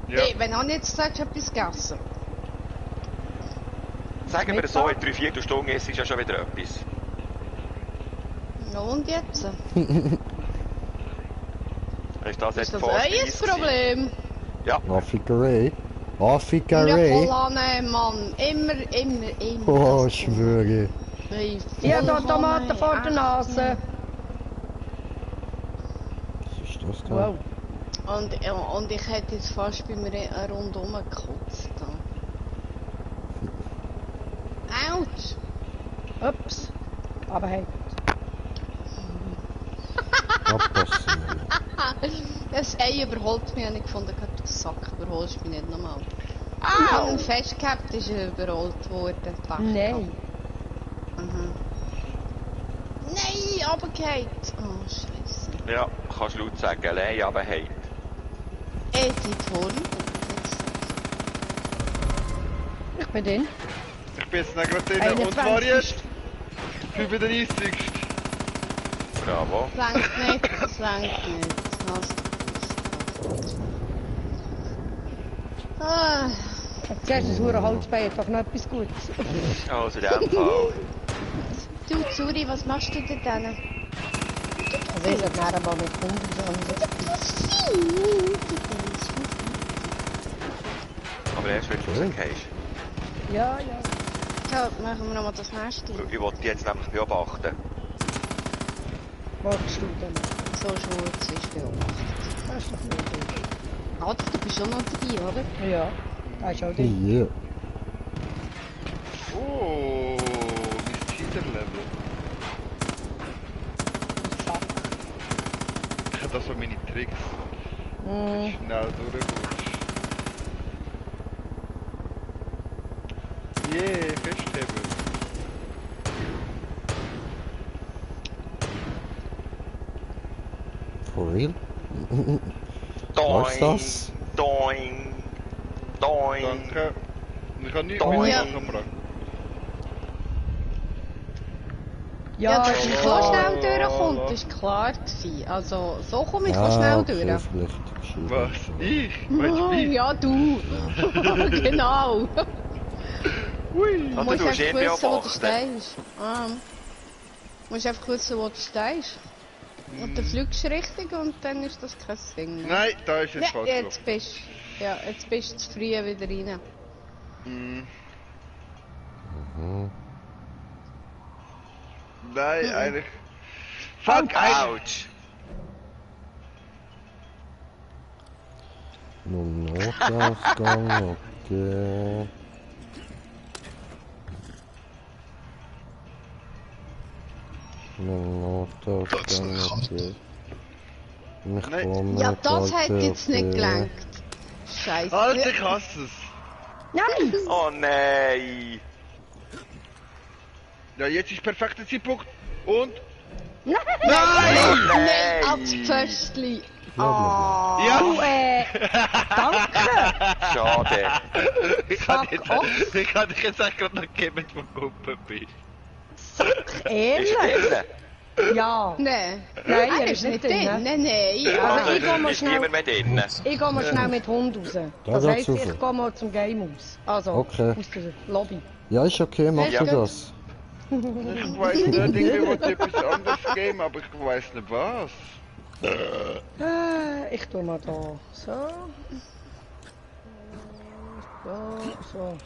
Ja. Hey, wenn du jetzt sagst, etwas gegessen. Sagen wir so, in 3/4 Stunden ist es ja schon wieder etwas. Ja, und jetzt? Ist das Ist jetzt das euer Problem? Ja. Affigarei. Ja, Affigarei. voll annehmen, Mann. Immer. Oh, das ich schwöre. Hey, Ich habe da voll Tomaten annehmen. vor der Nase. Was ist das da? Wow. Und ich hätte jetzt fast bei mir rundum gekotzt. Autsch! Ups. Aber hey. Abpassen. Das Ei überholt mich, habe ich gefunden, du Sack, überholst mich nicht nochmal. Au! Festgehabt ist er überholt worden. Pech Nein. gehabt. Mhm. Nein, runtergefallen! Oh, Scheiße. Ja, kannst du laut sagen, nein, aber hey. Editor. Ich bin drin. Ich bin jetzt noch gerade drin. Und zwar 21. jetzt 35. Bravo. Das längt nicht, das längt nicht. Ah, Zuerst das hure Holzbein hat doch noch etwas Gutes. Also in dem Fall. du, Zuri, was machst du denn dann? Also ich sollte nachher mal mit Kunden Aber erst wenn du rausgehst. Ja. Ja, machen wir nochmal das nächste. Ich wollte dich jetzt nämlich beobachten. Magst du denn? So schmutz ist beobachtet. Das ist doch nicht gut. Halt, du bist schon noch dabei, oder? Ja. Das ist auch drin. Ja. Oh, mein Cheater-Level. Ich habe da so meine Tricks. Schnell durchrutscht. Yeah, festheben. For real? Doing. Was ist das? Doing. Doing. Danke. Und ich habe nichts Doing. mehr Ja. angebracht. Ja, dass ich so Oh. schnell durchkomme, das war klar gewesen. Also, so komme ich Ja, schnell okay, durch. Was? vielleicht. Ich? Meinst du mich? Ja, du. Genau. Hui. Du Also musst du einfach hast ihn wissen, wo du beobachten. stehst. Ah. Du musst einfach wissen, wo du stehst. Und dann fliegst du richtig und dann ist das kein Ding mehr. Nein, da ist jetzt Ja, falsch. jetzt bist jetzt bist du zu früh wieder rein. Nein, eigentlich. Fuck, Autsch! Nur Notausgang, okay. Nur Notausgang, okay. Ich Nein. komme Ja, das hat jetzt nicht okay. gelangt. Scheiße. Alter, ich hasse es. Nein! Oh nein! Ja, jetzt ist perfekter Zeitpunkt. Und? Nein! Oh Nein, ans nein! Pföstli. Ah, Ja! du, danke! Schade. Ich hatte dich jetzt auch gerade noch gegeben, wo du gekommen bist. Ist Ehrlich? er drin? Ja. Nein. Nein, Er er ist ist nicht nicht drin. drin. Nein, nein. Also ich gehe mal ist schnell, niemand mehr drin. ich gehe mal schnell mit Hund raus. Das geht's heisst, raus. ich gehe mal zum Game aus. Also, Okay. aus der Lobby. Ja, ist okay, mach Ja, du gut. das. Ich weiß nicht, irgendwie wollte ich etwas anderes geben, aber ich weiß nicht was. Ich tu mal da. So. So.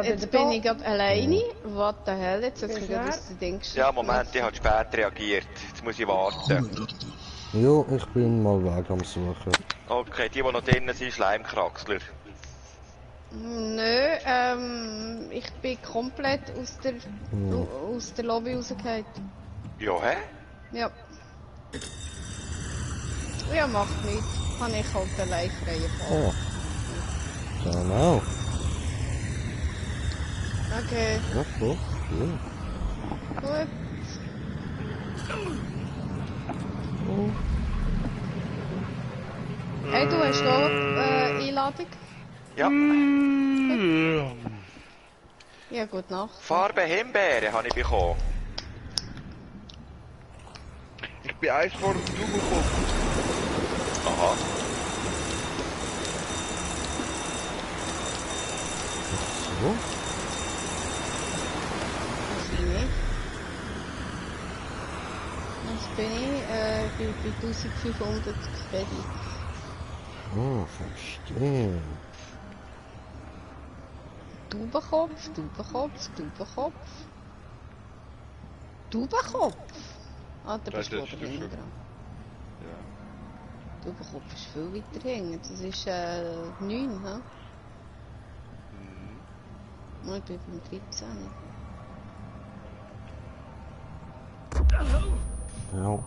Jetzt bin ich gerade alleine. What the hell? Jetzt hat es Bist mir du gerade wer? aus den Ding geschickt. Ja, Moment, ich habe spät reagiert. Jetzt muss ich warten. Jo, ich bin mal weg am Suchen. Okay, die noch drinnen sind, Schleimkraxler. Nö, ich bin komplett aus der Lobby rausgefallen. Ja, hä? Ja. Ja, macht nichts. Kann ich halt allein freie Fahrt. Oh. Genau. Okay, Ja, doch. Ja. gut. Hey, du hast noch Einladung? Ja. Ja, gut Nacht. Farbe Himbeere habe ich bekommen. Ich bin eins vor dem Tubo gekommen. Aha. So. Was bin ich? Bei 1500 Credit. Oh, verstehe. Taubenkopf, Taubenkopf, Taubenkopf. Taubenkopf? Ah, da Das bist du ist aber das hinten schon. dran. Ja. Taubenkopf ist viel weiter hinten. Das ist 9, hä? Oh, ich bin beim 13. Ja.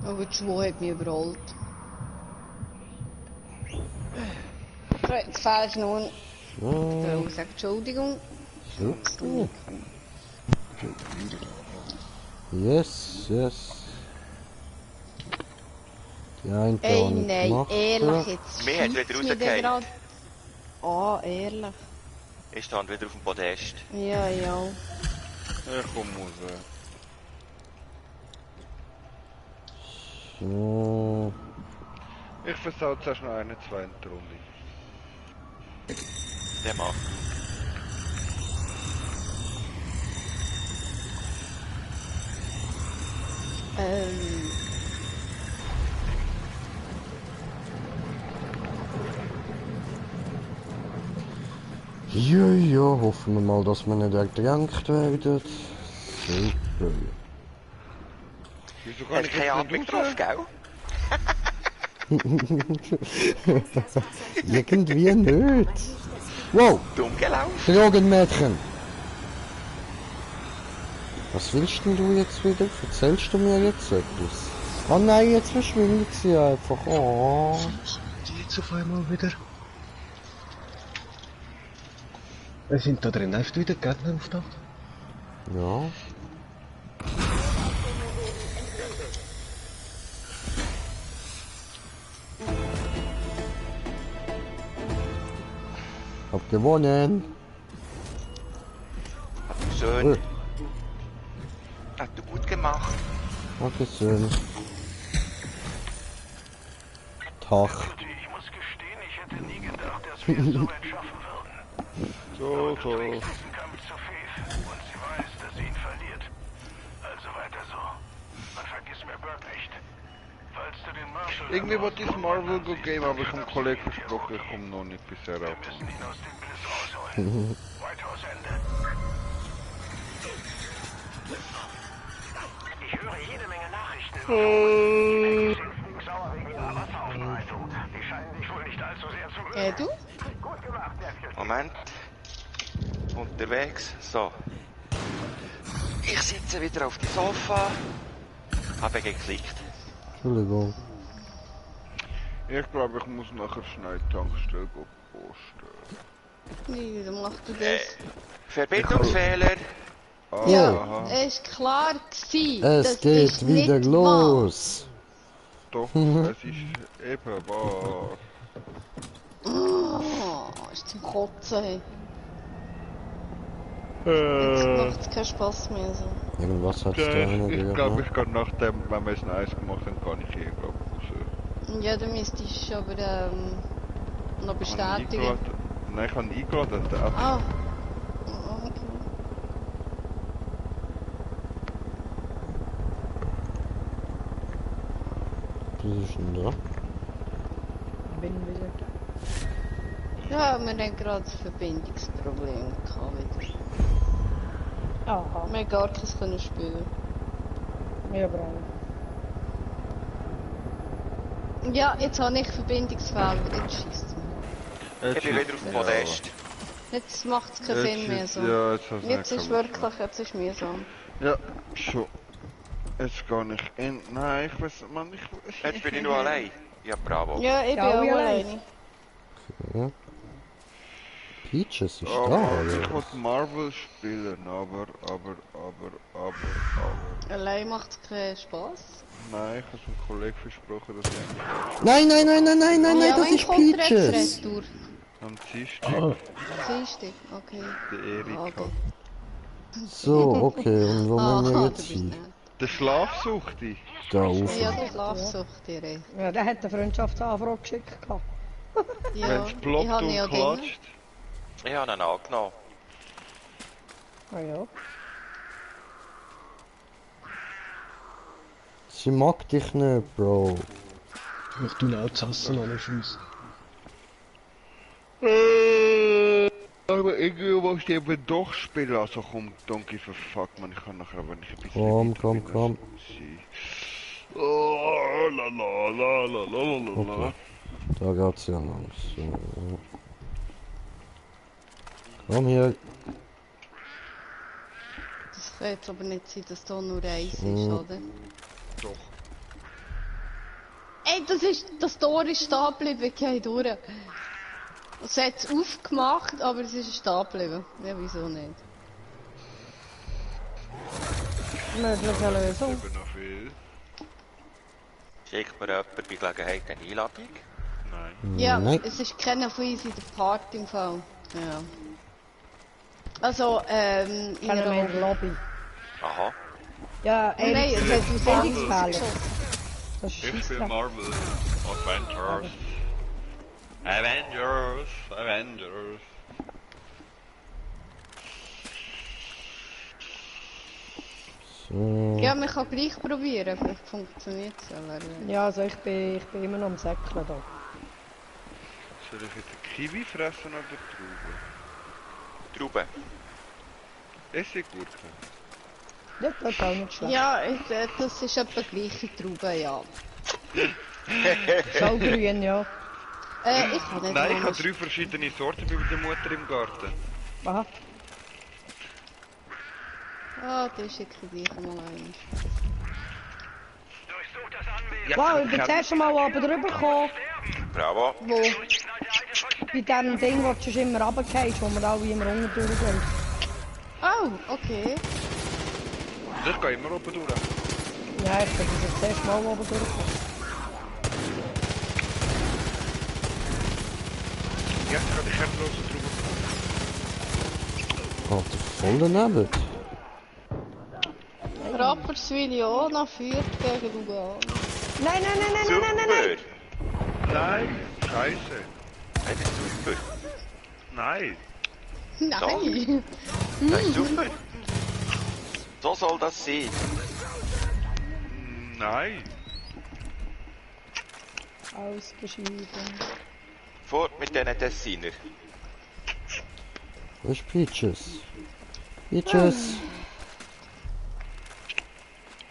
Aber die Schwur hat mich überholt. So, jetzt fällst du nun. Ja, Ich sage Entschuldigung. super. Yes, yes. Die eine Ey, habe ich nein, gemacht. ehrlich jetzt. Mir hat wieder schießt mich rausgefallen. der grad- Ah, ehrlich. Ich stand wieder auf dem Podest. Ja, ja. Ich komme raus. So. Ich versau zuerst noch eine zweite Runde. Der macht. Ähm. Ja, ja, hoffen wir mal, dass wir nicht erkrankt werden. Super. Wieso kann Hat ich keine jetzt Atmung nicht drauf, raus? gell? Irgendwie nicht. Wow, Dumm gelaufen. Drogenmädchen. Was willst denn du jetzt wieder? Erzählst du mir jetzt etwas? Oh nein, jetzt verschwindet sie einfach. Oh. Die jetzt auf einmal wieder. Es sind da drin einfach wieder Gegner auftaucht. Ja. Hab gewonnen. Schön. Hat du gut gemacht. Dankeschön. Tag. Ich muss gestehen, ich hätte nie gedacht, dass wir es so weit schaffen würden. So. Zum Kampf zu Faith. Und sie war Irgendwie wollte ich das Marvel Game, aber ich habe dem Kollegen versprochen, ich komme noch nicht bisher ab. Ich höre jede Menge Nachrichten. Sauer wegen ihrer Wasserableitung. Die scheinen dich wohl nicht allzu sehr zu mögen. Du? Gut gemacht, Nervchen. Moment. Unterwegs. So. Ich sitze wieder auf dem Sofa. Habe geklickt. Entschuldigung. Ich glaube, ich muss nachher schnell die Tankstelle posten. Wie machst du das? Verbindungsfehler. Ah, Ja. aha. Es ist klar gewesen, Es das geht ist wieder nicht los. Doch, es ist eben wahr. Wahr. Oh, ist zum Kotzen. Jetzt macht es keinen Spaß mehr so. Irgendwas hat es da einer Ich glaube, gemacht. ich kann nachdem, wenn wir es noch eins gemacht haben, kann ich hier, glaube ich, raus. Ja, du müsstest aber noch bestätigen. Nein, ich habe ihn eingeladen, der App. Ah. Oh, okay. Was ist denn da? Bin wieder da. Ja, wir haben gerade ein Verbindungsproblem gehabt wieder. Aha, Wir haben gar keins können spielen. wir aber auch. Ja, jetzt habe ich Verbindungsfehler, jetzt schießt es Ich bin wieder auf dem Podest. mir. Jetzt macht es keinen Sinn mehr so. Ja, jetzt hast du Jetzt nicht ist gehabt. wirklich, jetzt ist mühsam. Ja, schon. Jetzt gar ich in. Nein, ich weiß, man, ich. Jetzt bin ich nur allein. Ja, bravo. Ja, ich bin Ja, auch wie alleine. Ja. Peaches ist Oh, da, Mann, ich oder? wollte Marvel spielen, aber. Allein macht es keinen Spaß. Nein, ich habe einem Kollegen versprochen, dass ich Nein, Ja, das wann ist kommt der jetzt Peaches. retour? am Dienstag Dienstag, okay. der Erika. Okay. So, okay, und wo müssen wir Aha, jetzt du bist hin? nett. Der Schlafsuchte. Da rauf. Ja, du Schlafsucht dir. ey. Ja, der hat eine Freundschaftsanfrage geschickt. Gehabt. Ja, Wenn es ploppt ich habe und ja klatscht. Ich habe ihn angenommen. Ah ja. Sie mag dich nicht, Bro. Ich tue auch das Essen an den Füßen. Aber irgendwie willst du eben doch spielen, also komm, don't give a fuck, man, ich kann nachher, wenn ich ein bisschen Komm, weiter komm, bin, komm. sein. Oh, la la la la la la la. Okay. Da geht's ja lang. So. Komm hier. Das kann jetzt aber nicht sein, dass da nur eins ist, Mhm. oder? Doch. Ey, das Tor ist stehen geblieben, geh durch. Es hat es aufgemacht, aber es ist stehen geblieben. Ja, wieso nicht? Mögliche Lösung. Eben noch viel. Schickt mir jemand bei Gelegenheit eine Einladung? Nein. Ja, Nein. es ist keiner von uns in der Party im Fall. Ja. Also, in Kennen wir in einer... der Lobby. Aha. Ja, Nein, Erik, es das hat ist aus Sendungsfehler. Das ist Ich bin Scheissdreck. Marvel. Avengers. Avengers. So. Ja, man kann gleich probieren, vielleicht funktioniert es. Aber, Ja, also ich bin immer noch am Säckeln da. Soll ich jetzt Kiwi fressen oder Trauben? Trauben. Essiggurken. Ja, das ist auch nicht schlecht. ja, das ist etwa gleiche Traube, ja. Schaugrün, ja. Ich kann nicht Nein, ich mal- habe 3 verschiedene Sorten bei der Mutter im Garten. Aha. Ah, das schicke ich gleich mal ein. Durchsucht das Anwesen. Wow, ich bin das erste Mal oben drüber gekommen. Bravo. Wo? Bei diesem Ding, wo du schon immer runtergehst, wo wir alle immer unten durchgehen. Oh, okay. Das geht immer oben durch. Ja, ich bin das erste Mal oben durchgekommen. Ja, ich habe die kernlose Trauben. Oh, voll daneben. Rapperswil auch führt gegen Lugano. Nein, nein, nein, nein, Super. nein, nein, nein. Nein, scheiße. Das ist super. Nein. Nein! Das ist super. So soll das sein. Nein. Ausgeschieden. Fort mit diesen Tessiner. Wo ist Peaches? Peaches!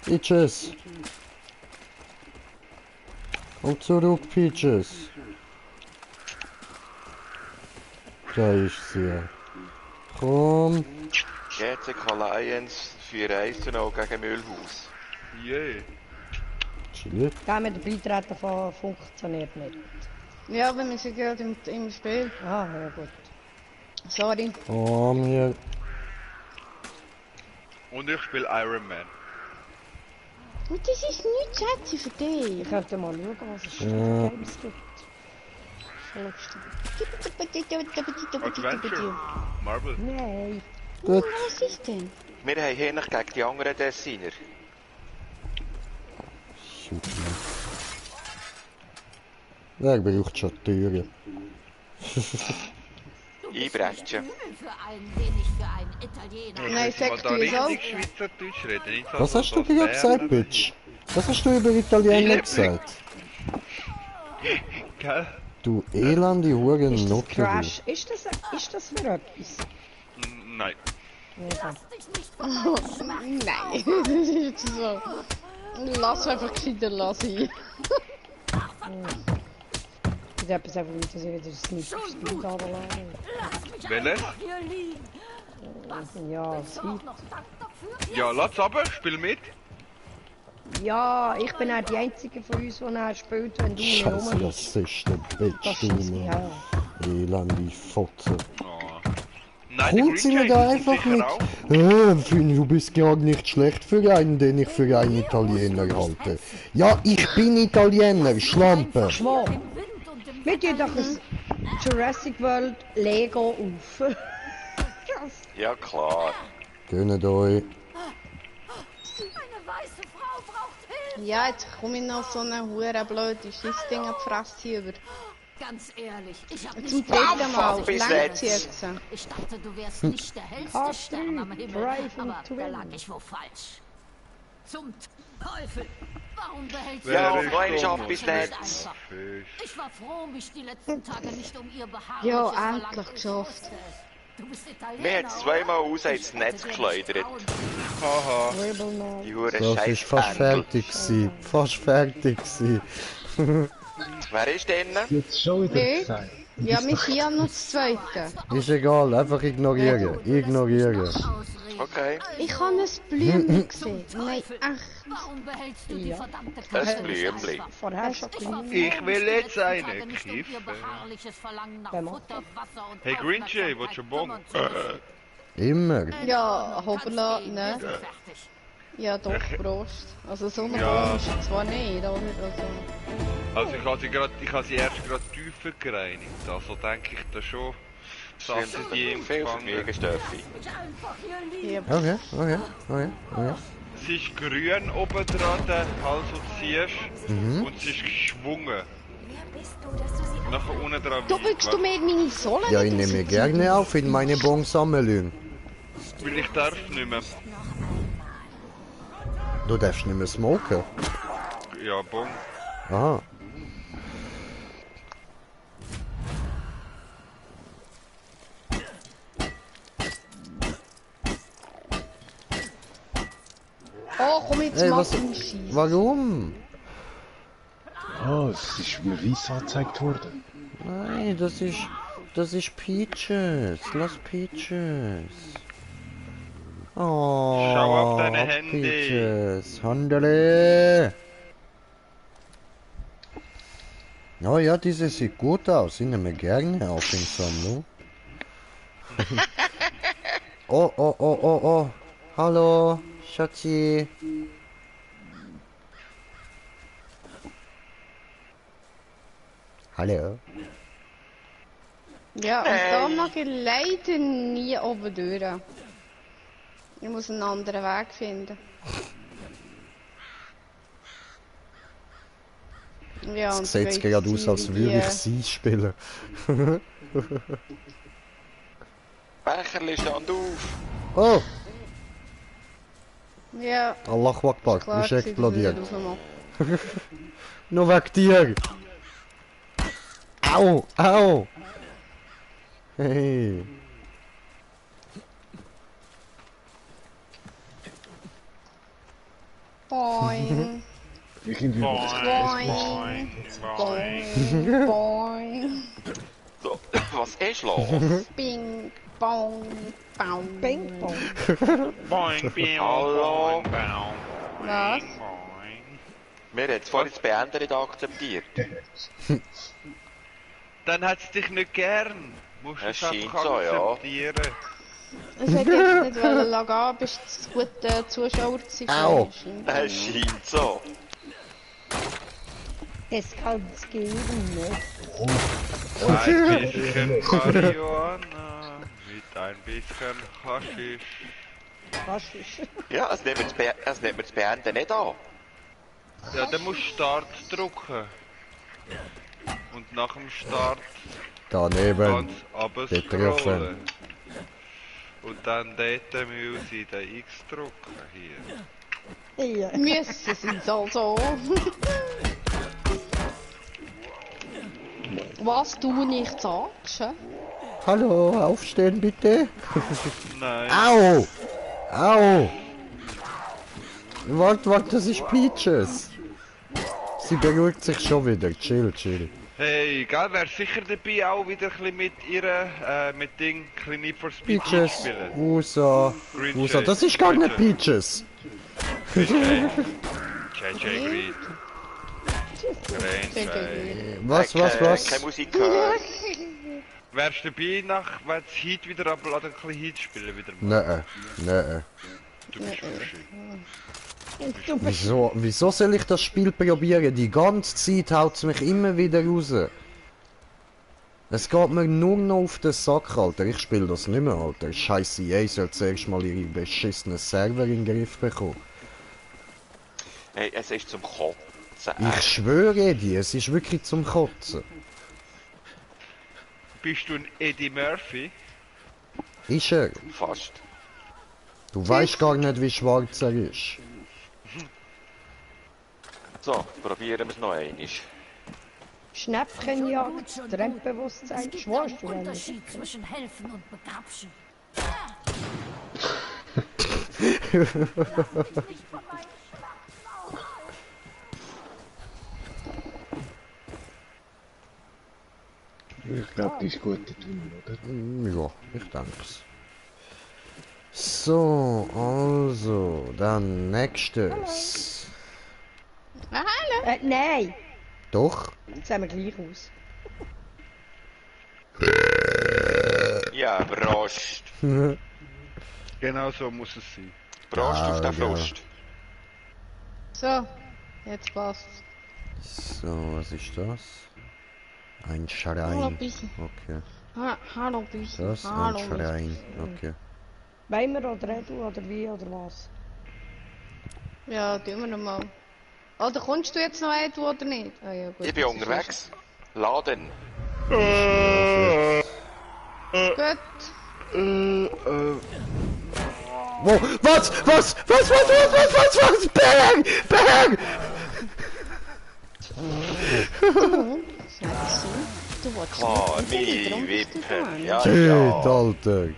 Peaches! Komm zurück, Peaches! Da ist sie. Komm! GCK Lions 4-1 gegen Müllhaus. Yay. Chillig. Der mit dem Beitreten von funktioniert nicht. Ja, wir müssen gerade im Spiel. Ah, ja gut. Sorry. Komm hier. Und ich spiele Iron Man. Und das ist nichts, Schätze, für dich. Ich könnte mal schauen, was es für Ja. Games gibt. So lustig. Adventure. Marvel. Nein. Gut. Was ist denn? Wir haben hier noch gegen die anderen Tessiner. Super. Wer braucht schon Türen? Einbrechen. Nein, sag du es auch. Richtig Schweizerdeutsch reden. Nicht so Was hast du so gerade gesagt, Berner. Bitch? Was hast du über Italiener gesagt? Gell? Du elende Huren Ist das Nocker. Crash? Ist das für etwas? Nein. Nein, das ist jetzt so. Lass einfach Kinder lassen. Ich habe etwas einfach nicht, dass ich wieder das nicht aufs Bild runterladen. Welches? Ja, es gibt. Ja, lass aber, spiel mit. Ja, ich bin auch die Einzige von uns, die er spielt, wenn du nicht Scheiße, rum bist. das ist der Bitch, Das du ist Mann. ja. Elende Fotze. Oh. Nein, der Holt sie Green mir da Jay einfach sicher mit. auch. Finde du bist gar nicht schlecht für einen, den ich für einen Italiener halte. Ja, ich bin Italiener, Schlampe. Schwab. Wir tun doch ein Jurassic World Lego auf. Ja klar. Gönnt euch. Ja, jetzt komme ich noch so eine hure blöde Schissding abfressen über. Ganz ehrlich, ich hab Zum nicht dritten Mal. bis Längt's jetzt. jetzt. Ich dachte, du wärst nicht der hellste Stern am Himmel, Brave aber and da lag ich wohl falsch. Zum Teufel! Warum behältst du Ja, Wer und ist noch einmal dumm ab bis und jetzt. einfach? Fisch. Ich war froh, mich die letzten Tage nicht um ihr beharrliches Ja, Verlangen endlich zu geschafft. wusste. Du bist Italiener, Mir hat's zweimal aus ins Netz oder? geschleudert. Haha. Dribble noch. Die hure Das ist scheiß fast Pendel. fertig gewesen. Fast fertig gewesen. Wer ist denn? Jetzt schon wieder Nee. gesagt. Ja, wir sind ja noch das Zweite. Ist egal, einfach ignorieren. Ignorieren. Okay. Ich habe ein Blümchen gesehen. Nein, echt. Warum behältst du die Ja. verdammte Das Karte? Blümchen. Vorher schon gelungen. Ich will jetzt eine Tage nicht um ihr kiffen. beharrliches Verlangen nach Wer macht Futter, Wasser und Hey, Green Jay, willst du einen Bon? Aufmerksamkeit Immer. Ja, hoppla, kümmern. ne? Wir sind fertig. Ja, doch, Prost. Also so eine Ja. Bohne ist es zwar nicht, oder? Also, Also ich habe sie erst gerade tiefer gereinigt. Also denke ich da schon, dass sie die im Viel Gefangenen... Vergnügungsstoffe. ja. Okay, okay, okay, okay. Sie ist grün oben dran, der Hals, wo du siehst. Und sie ist geschwungen. Nachher unten dran Du willst du mir meine Sohle Ja, ich nicht nehme rausziehen? gerne auf in meine Bon-Sammlung. Weil ich darf nicht mehr. Du darfst nicht mehr smoken. Ja, Bon. Aha. Oh, komm jetzt Ey, mal was? zum Schießen. Warum? Oh, es ist mir weiss angezeigt worden. Nein, das ist Peaches. Lass Peaches. Oh, Schau auf deine Hände. Peaches. Handele. Oh ja, diese sieht gut aus. Ich nehme gerne auf in Sammlung. Oh, oh, oh, oh, oh. Hallo, Schatzi. Hallo. Ja, und da mag ich leider nie oben durch. Ich muss einen anderen Weg finden. Ja, und Es sieht so gerade aus, als würde ich die- sie spielen. Becherli, stand auf. Oh, Ja, Allah Akbar, klar, ist gewesen, explodiert. dass ich das rausmache. Nur wegen dir. Au! Au! Hey! Boing. Irgendwie Boing. Boing. Boing. So, was ist los? Bing. Bong. Baum. Bing, bong. Boing, bing, Hallo? boing, boing, Was? boing. Wir haben jetzt vorhin das Beenden nicht akzeptiert. Dann hat es dich nicht gern. Musst du Es es scheint einfach so, ja. akzeptieren. Ich hätte jetzt nicht gehen, bist du guter Zuschauer gewesen. Au. Es scheint so. Es kann es geben, ne? Ein bisschen Marihuana mit ein bisschen Haschisch. Haschisch. Ja, es nimmt mir das Beenden nicht an. Ja, dann musst du Start drücken. Und nach dem Start Daneben. ganz runter Betroffen. scrollen. Und dann dort müssen den X drücken hier. Ja. Müssen sie es also. Was du nicht sagst? hä? Hallo, aufstehen bitte. Nein. Au! Au! Warte, das ist Peaches. Sie beruhigt sich schon wieder. Chill, chill. Hey, gell, wär sicher dabei auch wieder ein bisschen mit ihrer, mit Ding, ein bisschen Need for Speed Peaches, spielen. USA. Green USA, Jay. das ist gar Green nicht Jay. Peaches. JJ Green. Green Jay. Was? Keine Musik gehört. Wärst du dabei, wenn das Heat wieder abladen, ein bisschen Heat spielen wieder mal? Nein. Du bist verschieden. Wieso soll ich das Spiel probieren? Die ganze Zeit haut es mich immer wieder raus. Es geht mir nur noch auf den Sack, Alter. Ich spiele das nicht mehr, Alter. Scheiße, EA soll zuerst mal ihre beschissenen Server in den Griff bekommen. Hey, es ist zum Kotzen. Ich schwöre dir, es ist wirklich zum Kotzen. Bist du ein Eddie Murphy? Ist er? Fast. Du weißt gar nicht, wie schwarz er ist. So, probieren wir es noch einmal. Schnäppchenjagd, Trendbewusstsein, schworst du denn nicht? Unterschied zwischen helfen und begrapschen. Ich glaube, die ist gut drin, oder? Ja, ich denke's. So, also, dann nächstes. Ah, hallo. Nein! Doch? Jetzt sehen wir gleich aus. Ja, Prost. Genau so muss es sein. Prost auf den genau. Frust. So, jetzt passt. So, was ist das? Ein Hallo, Schrein. Büsi. Okay. Hallo, Büsi. Das Hallo, ein Schrein. Okay. Wollen wir oder du oder wie oder was? Ja, tun wir noch mal. Oder kommst du jetzt noch ein, du oder nicht? Ah, ja, gut, Ich bin das ist unterwegs. Laden. Gut. Wow, was? Berg! Du wolltest Klar, nicht. meine Warum bist du Wippen. da? Ja, Shit, ja. Alter.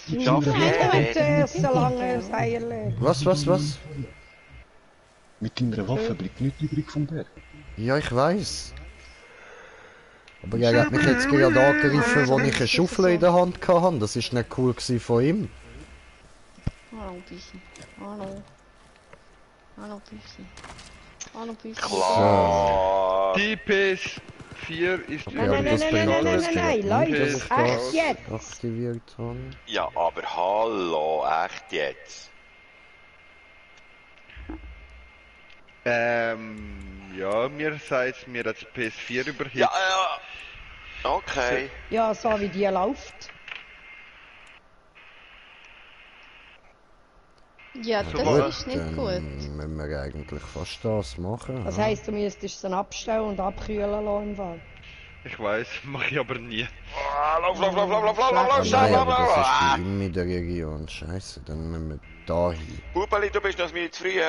Nicht so lange Seil. Was? Mit deiner Waffe bleibt nichts übrig vom Berg. Ja, ich weiß. Aber er hat mich jetzt gerade angegriffen, als ich eine Schaufel in der Hand hatte. Das war nicht cool gewesen von ihm. Hallo, Büsi. Hallo. Hallo, Büsi. Hallo, Büsi. Klar. Die PS4 ist Nein, Leute, dass ich echt das jetzt? aktiviert habe. Ja, aber hallo, echt jetzt. Ja, mir sagt mir das PS4 überhitzt. Ja, okay. Ja, so wie die läuft. Ja, So das was. ist nicht Dann gut. müssen wir eigentlich fast das machen. Das ja. heisst, du müsstest sie abstellen und abkühlen lassen im Fall. Ich weiß, mache ich aber nie. Lauf, Ah, schnell, nein, aber das ist lauf. bei ihm in der Region. Scheiße, dann müssen wir da hin. Bubeli, du bist noch mir zu früh.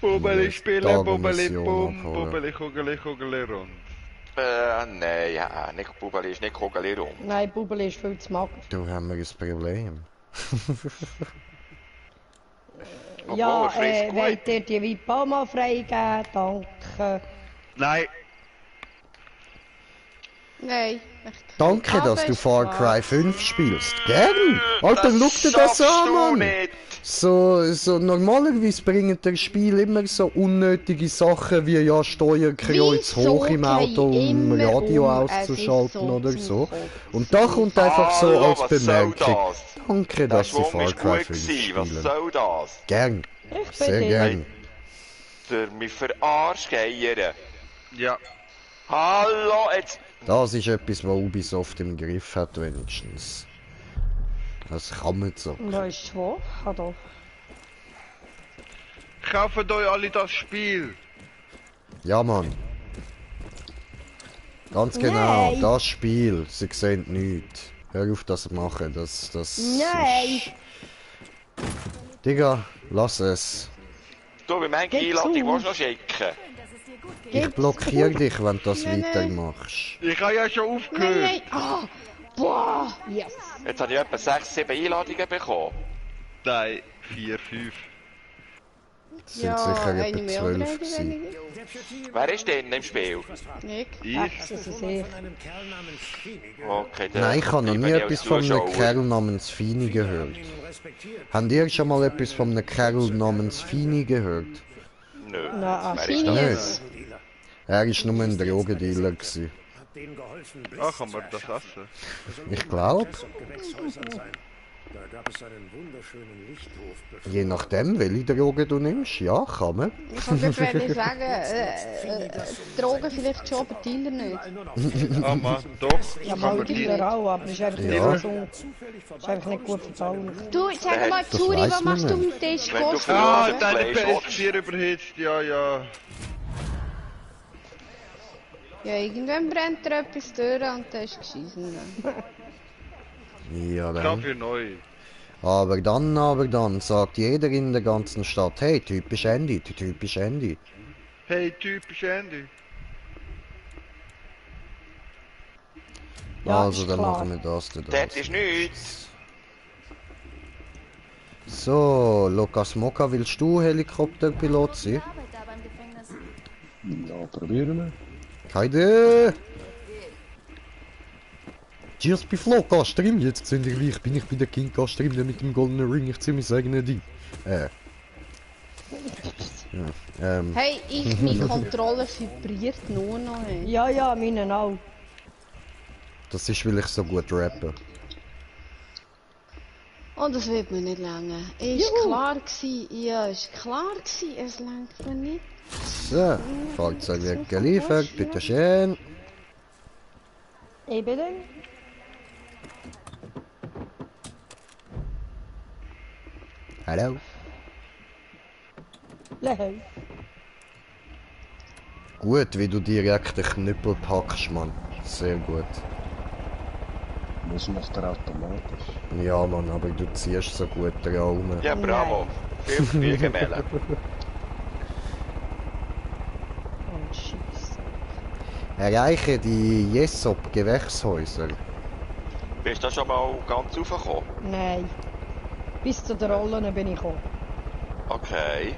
Bubeli Jetzt spielen, Tagemission Bubeli bum, abholen. Bubeli Kugeli Kugeli rund. Nein, ja, nicht Bubeli ist nicht Kugeli rum. Nein, Bubeli ist viel zu mager. Da haben wir ein Problem. Ja, er frisst gut. wollt ihr die Vipa mal freigeben? Danke. Nein. Nein. Danke, dass du Far Cry 5 spielst. Gern! Alter, schau dir das an, Mann! So normalerweise bringen das Spiel immer so unnötige Sachen wie ja Steuerkreuz hoch im Auto, um Radio auszuschalten oder so. Und da kommt einfach so als Bemerkung. Danke, dass sie Far Cry 5 spielen. Was soll das? Gern. Sehr gern. Der mich verarscht, Geier. Ja. Hallo, jetzt... Das ist etwas, was Ubisoft im Griff hat, wenigstens. Das kann man so. Da ist schwach, doch. Kauft euch alle das Spiel. Ja, Mann. Ganz genau, Nein. das Spiel. Sie sehen nichts. Hör auf das machen, das Nein! ist... Digga, lass es. Du, wie manche Gib Einladung zu. willst du noch schicken? Ich blockiere dich, wenn du das weitermachst. Ich habe ja schon aufgehört. Nein, ah, boah, yes. Jetzt habe ich etwa 6, 7 Einladungen bekommen. Nein, 4, 5. Das sind sicher eine etwa mehr oder 12 eine gewesen. weniger? Wer ist denn im Spiel? Nicht? Ich? Das ist ich. Okay, dann Nein, ich habe noch nie bleibe ich etwas als von einem Zuschauer. Kerl namens Fini gehört. Habt ihr schon mal etwas von einem Kerl namens Fini gehört? Nö. Na, Wer ist das? Phineas. Er war nur ein Drogendealer gewesen. Ach, kann man das essen? Ich glaube. Da gab es einen wunderschönen Lichthof. Je nachdem, welche Drogen du nimmst, ja, kann man. Ich wollte sagen, Drogen vielleicht schon, aber Dealer nicht. Ah, Mann, doch. Ja, Kann mal man Dealer die... auch, aber ist einfach Ja. nicht so. Ist einfach nicht gut verdaulich. Du, sag mal, Das Zuri, weiss was man machst du nicht. mit Tisch? Wenn du Gehst Ah, Ja. deine Fleisch PS4 überhitzt, ja, ja. Ja, irgendwann brennt er etwas durch und dann ist geschissen. Ja, Ich dann. für neu. Aber dann sagt jeder in der ganzen Stadt, hey, typisch Andy, typisch Andy. Hey, typisch Andy. Ja, Also, ist dann klar. machen wir das. Das ist nichts. So, Lukas Moka, willst du Helikopterpilot sein? Ja, probieren wir. Keine! Cheers bei Flowcast-Stream, jetzt seht ihr wie ich bin der King-Cast-Stream, der mit dem goldenen Ring, ich zieh mein eigenes Ding. Ja, Hey, meine Kontrolle vibriert nur noch. Hey. Ja, ja, meine auch. das ist, weil ich so gut rappe. Und das wird mir nicht länger. Ist klar gewesen, ja, ist klar gewesen, es lenkt mir nicht. So, Fahrzeug wird geliefert, bitteschön. Eben. Hallo. Nein. Gut, wie du direkt den Knüppel packst, Mann. Sehr gut. Das macht er automatisch. Ja, Mann, aber du ziehst so gut dran rum. Ja, bravo. Viel Vergnügen, Melle. Oh, Scheiße. Erreiche die Jessop-Gewächshäuser. Bist du schon mal ganz raufgekommen? Nein. Bis zu den Rollen bin ich gekommen. Okay.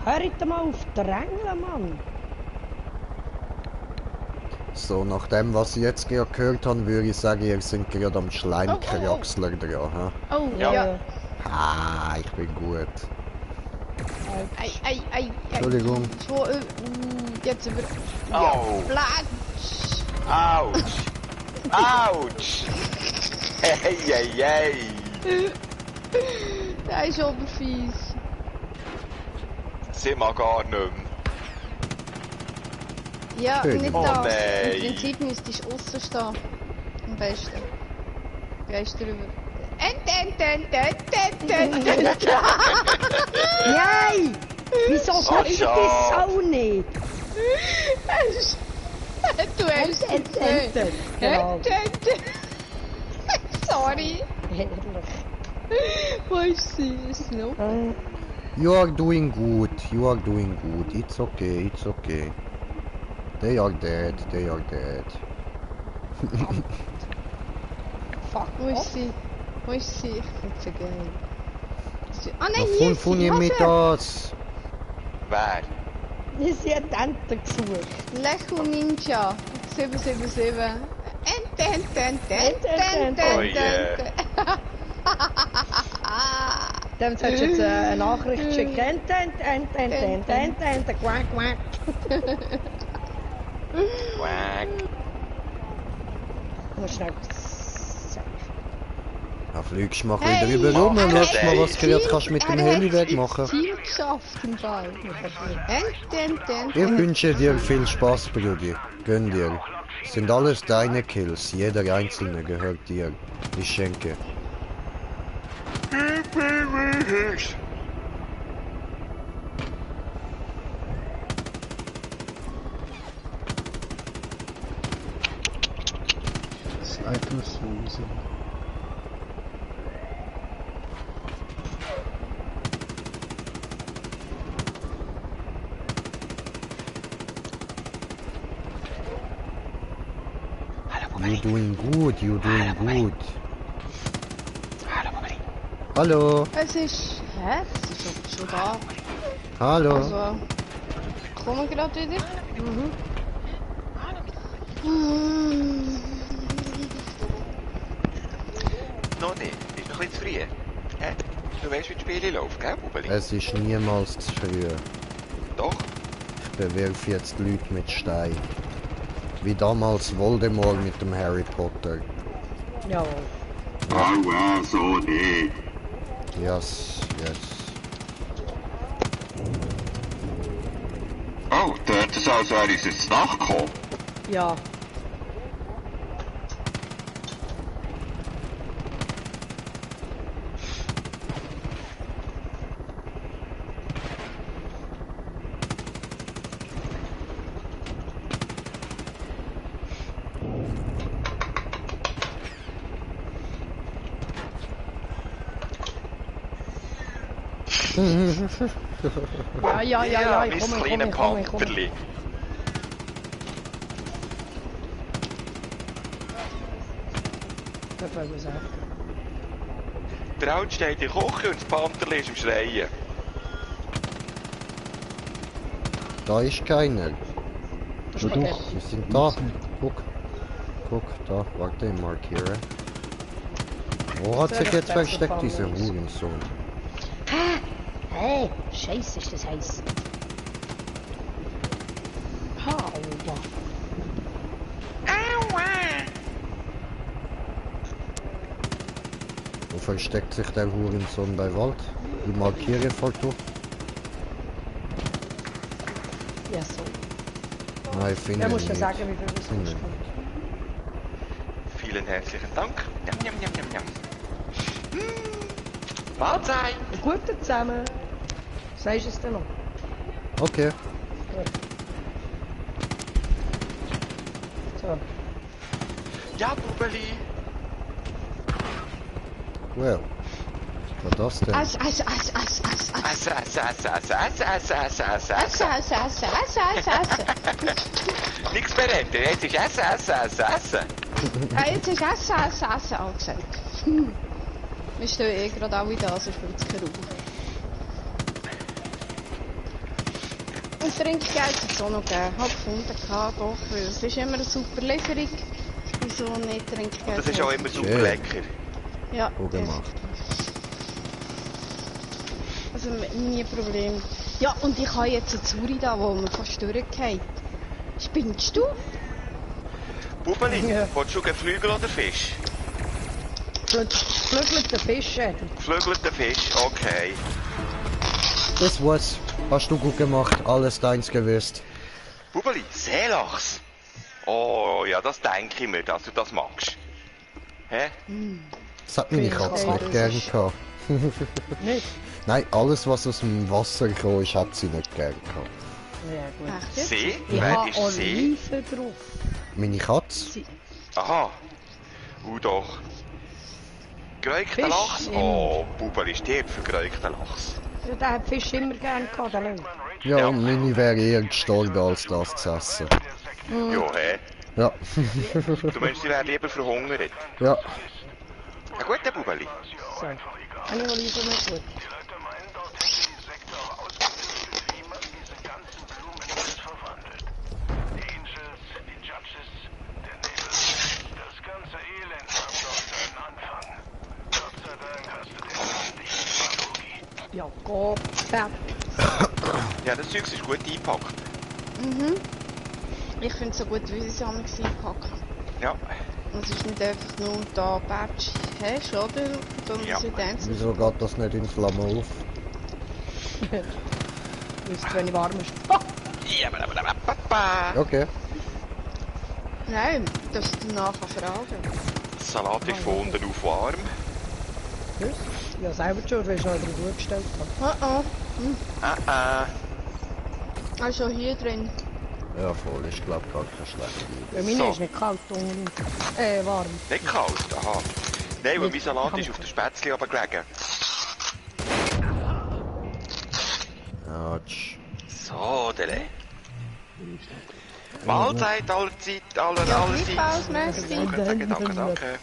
Hört mal auf die Drängeln, Mann. So, nach dem, was ich jetzt gerade gehört habe, würde ich sagen, ihr seid gerade am Schleimkraxler dran. Ha? Oh, Ja. ja. Ah, ich bin gut. Ei. Entschuldigung. So, jetzt über... Au. Platsch! Autsch! Autsch! Hey, hey, hey! Der ist aber fies. Sind wir gar nicht mehr. Ja, Schön. nicht Oh, das. nein. Im Prinzip müsstest du aussen stehen. Am besten. Gehst drüber. Nein! Wieso soll ich das auch nicht? Du hast es gesehen. Genau. So sorry. Herrlich. Wo ist sie? Ist sie noch? You are doing good. You are doing good. It's okay. It's okay. They are dead. They are dead. Fuck. Wo ist sie? Wo ist sie? Ich bin vergessen. Ah nein, Na, hier ist von sie. ihr mit das. Wer? Sie hat Ente gesucht. Lechu Ninja 777. Oh yeah. Dann solltest du jetzt eine Nachricht schicken. Ente, quack, quack. Quack. Muss schnell. Ja, fliegst mal Hey, ein bisschen drüber rum und schaust mal, was du hey, gerade kannst mit dem Heli wegmachen. Ziel geschafft im Fall. Ich wünsche dir viel Spaß, Brudi. Gönn dir. Es sind alles deine Kills. Jeder einzelne gehört dir. Ich schenke. Zweitens. You doing good, you doing good. Hallo. Es ist... Hä? Es ist schon da. Hallo. Also... Kommen wir gerade wieder? Noch nicht. Ist noch ein bisschen zu früh. Hä? Du weißt, wie das Spiel läuft, gell, Bubeli? Es ist niemals zu früh. Doch. Ich bewerfe jetzt Leute mit Stein. Wie damals Voldemort mit dem Harry Potter. Jawohl. Aua, so nicht. Yes, yes. Oh, dort ist also er ist jetzt nachgekommen. Ja. Ja, ich Mein komme. kleines Pamperli. Das wollen wir sagen. Der Alt steht in der Küche und das Panterli ist am Schreien. Da ist keiner. Das Wo ist du? der. Wir sind da. Guck. Guck, da. Warte, ich markiere. Wo hat sich jetzt versteckt, dieser Hurensohn? Hey, Scheiße, ist das heiß. Aua. Wo versteckt sich der Hurensohn bei Wald? Ich markiere Foto. Ja, so. Nein, ich finde Er ihn muss dir nicht. sagen, wie viel es Finde kostet. Vielen herzlichen Dank. Njam, njam, njam, njam, njam. Mahlzeit! Guten zusammen. Sagst du es denn noch? Okay. So. Ja, Bubeli! Well. Was das denn? Ass. Nix mehr reden, jetzt ist Essen. Jetzt ist Essen angesagt. Wir stehen gerade alle da, sonst wird es kein Ruhe. Und Trinkgeld hat es auch noch gegeben. Habe gefunden, doch, weil es ist immer eine super Lieferung. Wieso nicht Trinkgeld? Das ist auch immer super Schön. lecker. Ja, Gut gemacht. also nie Problem. Ja, und ich habe jetzt eine Zuri da, wo mir fast durchgeht. Spinnst du? Bubeli, Ja. willst du Geflügel oder Fisch? Geflügelte Fische. Geflügelter Fisch, okay. Das war's. Hast du gut gemacht. Alles deins gewusst. Bubeli, Seelachs! Oh ja, das denke ich mir, dass du das magst. Hä? Das hat meine Katze nicht gern gehabt. Nicht? Nein, alles was aus dem Wasser kam, ist, hat sie nicht gern gehabt. Ja, gut. Echt jetzt? See? Ich Wer habe ist See? Oliven drauf. Meine Katze? Aha. Doch. Geräuchter Fisch Lachs? immer. Oh, Bubeli stirbt für geräuchten Lachs. Ja, der hat Fisch immer gern gehabt, der Leute. Ja, und meine wäre eher gestorben als das gesessen. Ja, hä? Ja. Du meinst, sie wären lieber verhungert? Ja. Ein guter Bubeli. So. Habe ich wohl lieber nicht gut. Ja, Gott. Ja, das Zeug ist gut eingepackt. Mhm. Ich finde es so gut, wie sie es einmal einpacken. Ja. Und es ist nicht einfach nur da Batch hast, oder? Sondern Ja. es wird einzeln. Wieso geht das nicht in Flammen auf? Wisst, wenn ich warm ist. Okay. Nein, dass du nachher fragen. Der Salat ist von unten auf warm. Was? Ja, selber schon, weil ich noch drüber gestellt habe. Also hier drin. Ja, voll. Ich glaube gar keine schlechte Bei Idee. mir ist nicht kalt, unten. Warm. Nicht kalt? Aha. Nein, weil mein Salat ist auf der Spätzle gelegen. Autsch. So, Dele. Mahlzeit, aller Zeit, aller Fleischbaus, merci. Danke.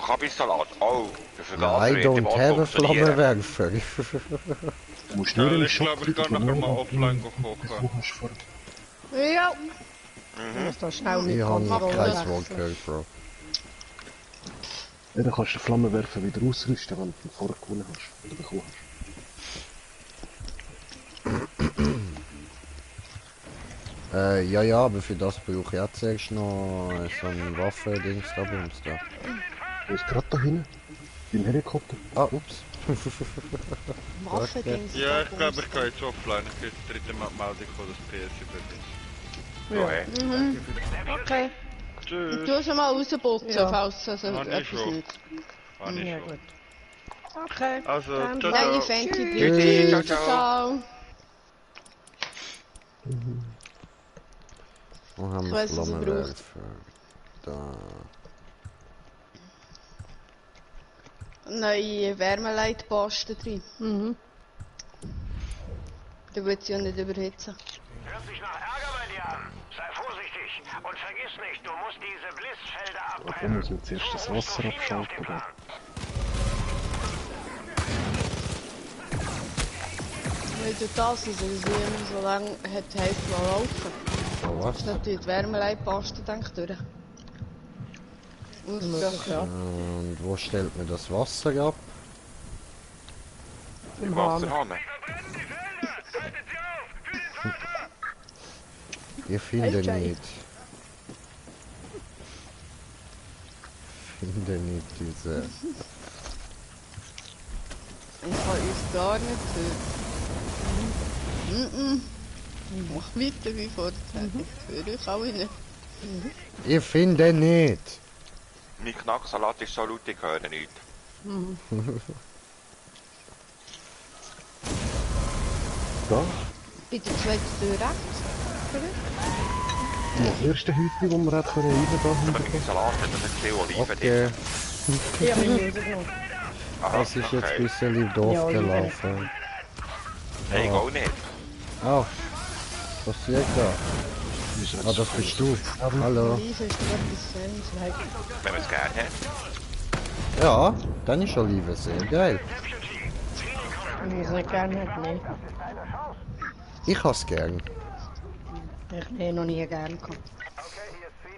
Kabissalat. Oh, der Vergaser I don't have a Flammenwerfer. Du musst nur Ich glaube, ich kann nachher mal offline kochen. Ja. Ich muss da schnell mit Ich habe noch Kontrolle kein Wort wechseln. gehört, Bro. Ja, dann kannst du den Flammenwerfer wieder ausrüsten, wenn du ihn vorher gewonnen hast. Oder bekommen hast. Ja, ja, aber für das brauche ich jetzt erst noch so ein Waffendings da bei uns da. Der ist gerade da hinten. Beim Helikopter. Ah, ups. Waffendings. Ja, ich glaube, ich gehe jetzt offline. Ich kriege die dritte Meldung von das PS über Ja. Mhm. Okay. Tschüss. Du hast mal rausputzen, Ja. falls also Habe ich etwas schon. nicht. Habe ich Ja, schon. gut. Okay. Also, Dann ciao, Nein, ciao. ich fände die Tschüssi, ciao, Ciao, ciao. ciao. Wo haben Ich wir weiss, was er Flammenwerfer? Da. Neue Wärmeleitposten drin. Mhm. Da wird sie ja nicht überhitzen. Hört sich nach Ärger bei dir an. Sei vorsichtig und vergiss nicht, du musst diese Blissfelder Da abbrennen. muss man zuerst das Wasser abschalten. Da. Weil du das ist, also sie immer so lange hat heiß laufen. Oh, was? Ist natürlich die Wärmeleitposten denk durch. Ausgebracht. Ja. Und wo stellt man das Wasser ab? Im Wasserhahn. Ich finde nicht. Ich finde nicht diese. Ich kann uns gar nicht hören. Mach weiter wie vorher. Ich höre euch alle nicht. Ich finde nicht. Mein Knacksalat ist so laut, ich höre nichts. Da, Bei der zweiten Tür rechts. das erste Hütchen, das wir hat können rein da Aber hinten. mein Salat hat ein bisschen Oliven drin. Okay, Ich habe mich rausgenommen. Aha, das ist jetzt ein okay. bisschen doof Ja, gelaufen. Hey, ich auch nicht. Oh, was passiert da? Ah, das bist du. Hallo. Lisa ist gerade etwas Fans. Wenn man es gerne hat. Ja, dann ist Olive sehr geil. Ich muss nicht gerne haben, nein. Ich has gern. Ich habe noch nie gerne gehabt.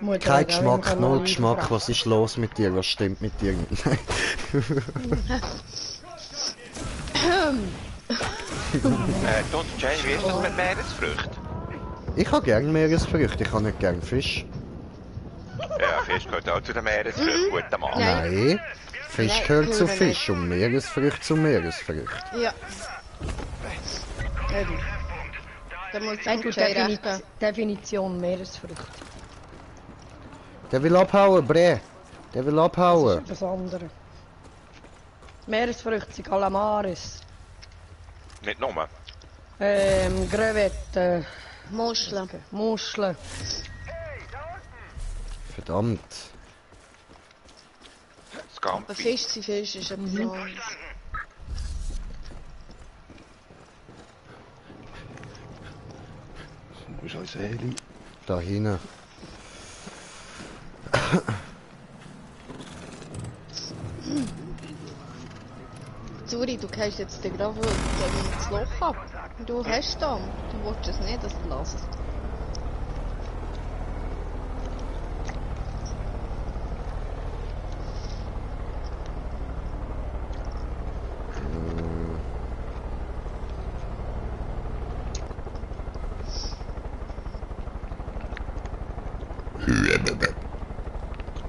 Mutter Kein hat auch immer Geschmack, noch null nie Geschmack. gefragt. Was ist los mit dir? Was stimmt mit dir? Nein. Don Jay, wie ist das mit Meeresfrüchten? Ich habe gern Meeresfrüchte, ich habe nicht gern Fisch. Ja, Fisch gehört auch zu den Meeresfrüchten, guter Mann. Nein. Fisch Nein, gehört zu gehören Fisch und Meeresfrüchte zu Meeresfrüchte. Ja. Eben. Da muss Nein, ich du recht geben. Definition Meeresfrucht. Der will abhauen, Bre. Der will Das abhauen. ist etwas anderes. Meeresfrüchte sind Calamaris. Nicht nur. Grevette, Muscheln. Muscheln. Verdammt. Aber Fisch zu Fisch ist etwas anderes. Wo ist unser Heli? Da hinten. Zuri, du gehst jetzt gerade das Loch ab. Du hast da. Du willst es nicht, dass du lässt.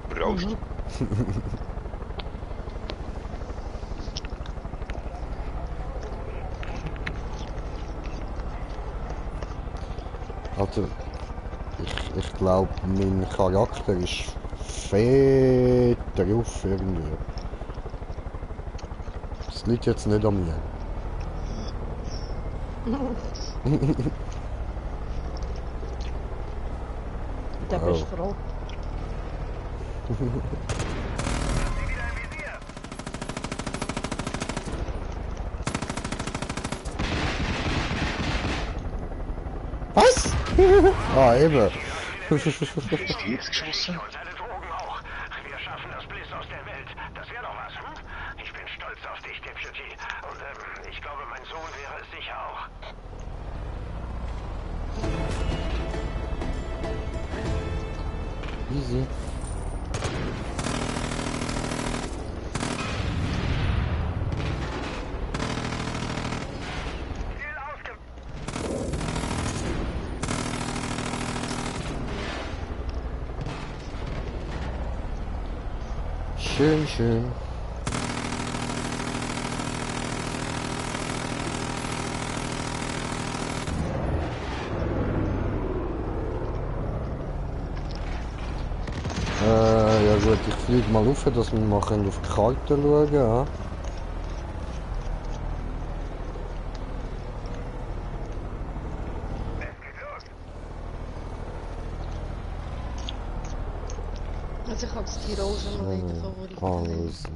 Prost. Also, ich glaube, mein Charakter ist fett drauf irgendwie. Das liegt jetzt nicht an mir. Da bist du froh. Was? Ah, eben. Die jetzt geschossen? Und alle Drogen auch. Wir schaffen das Bliss aus der Welt. Das wäre doch was, hm? Ich bin stolz auf dich, Deputy. Und ich glaube, mein Sohn wäre es sicher auch. Easy. Schön, schön. Ja gut, ich fliege mal rauf, dass wir mal auf die Karte schauen können. Ja. Also ich habe das Tirol schon mal wieder Favorit. Also.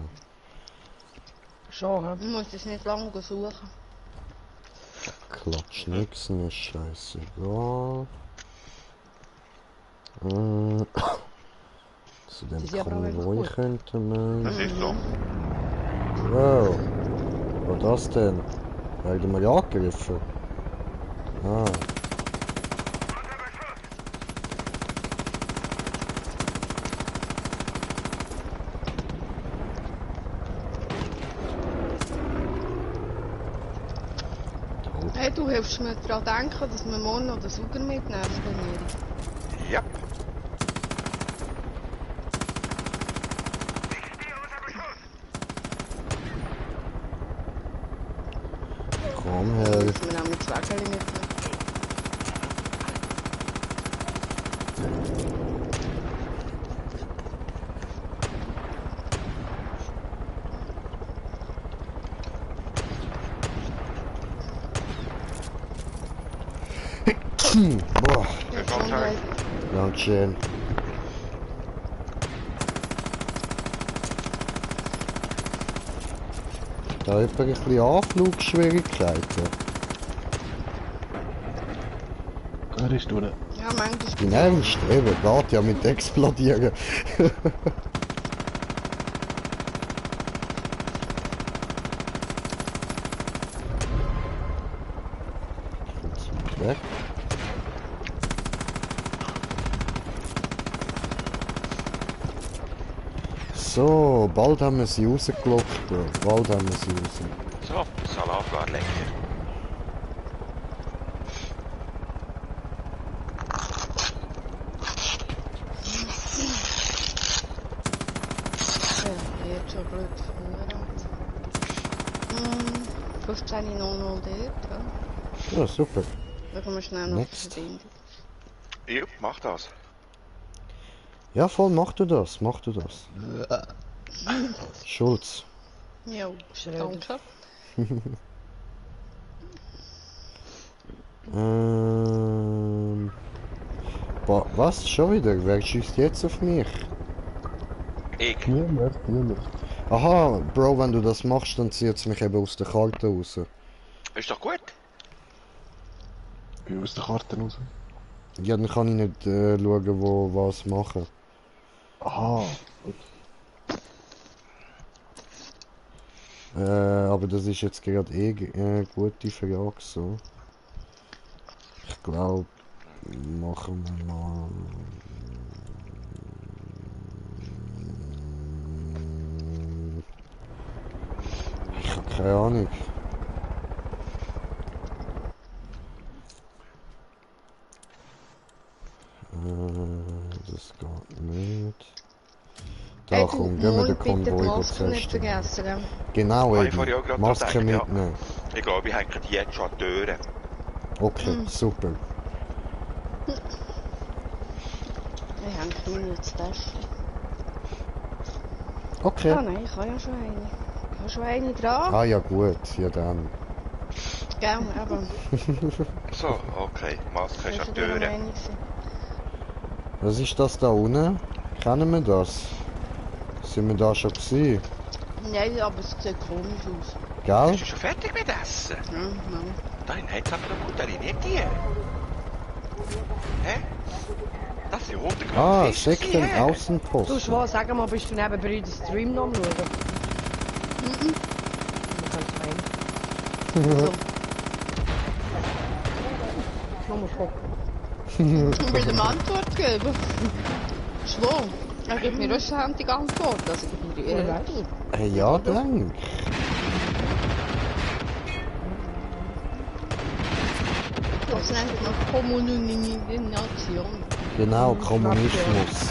Schon, hä? Du musst es nicht lange suchen. Klatsch nix, mir ist scheißegal. Zu dem Die sind aber auch einfach Konvoi gut. könnten wir... Das ist so. Wow. Was das denn? Werden wir angegriffen? Ah. Hey, du hilfst mir daran denken, dass wir morgen noch den Sauger mitnehmen von mir. Ja. Komm her. Müssen wir nämlich das Wägeli mitnehmen. Boah, Gesundheit. Dankeschön. Da hat ein bisschen Anflugschwierigkeiten. Er ist durch. Ja, manchmal. Dein Ernst? Eben, geht ja mit explodieren. Weg. So, bald haben wir sie rausgelockt. Bald haben wir sie raus. So, Salat war lecker. Ja, jetzt schon blöd verloren. 15.00 dort, ja. Ja, super. Schauen wir schnell noch die Next. Verbindung. Ja, mach das. Ja, voll, mach du das, mach du das. Schulz. Ja, danke. Was? Schon wieder? Wer schießt jetzt auf mich? Ich. Niemand, niemand. Aha, Bro, wenn du das machst, dann zieht es mich eben aus der Karte raus. Ist doch gut. Wie aus der Karte raus? Ja, dann kann ich nicht schauen, wo was machen. Aha, gut. Aber das ist jetzt gerade eine gute Frage, so. Ich glaube, machen wir mal... Ich habe keine Ahnung. Das geht nicht. Da Hey, komm, gehen wir den bitte die Konvoi Maske nicht testen. vergessen. Gell? Genau, Habe ich eben. vorhin auch gerade Maske gedacht, ja. mitnehmen. Ich glaube, ich hänge die jetzt schon an die Türen. Okay, super. Ich habe nur noch das Täschchen. Okay. Ah nein, ich habe ja schon eine. Ich habe schon eine dran. Ah ja gut, ja dann. Gell, aber... So, okay. Maske ist an die der Türen. Meinung gewesen. Was ist das da unten? Kennen wir das? Sind wir da schon gewesen? Nein, aber es sieht komisch aus. Gell? Bist du schon fertig mit Essen? Ja, nein. Nein, jetzt haben wir Mutter, nicht die. Hä? Das sind 100 Gramm Ah, Fisch, das Sekten hier. Du Außenposten. Schwan, sag mal, bist du nebenbei den Stream noch am schauen? Mhm. Man kann es rein. So. Nur mal gucken. Ich will ihm Antwort geben. Schwor. Er gibt mir auch schon die Antwort. Also gibt mir die ehrlich. Hey, ja, danke. Das nennt man Kommunikation. Genau, Kommunismus.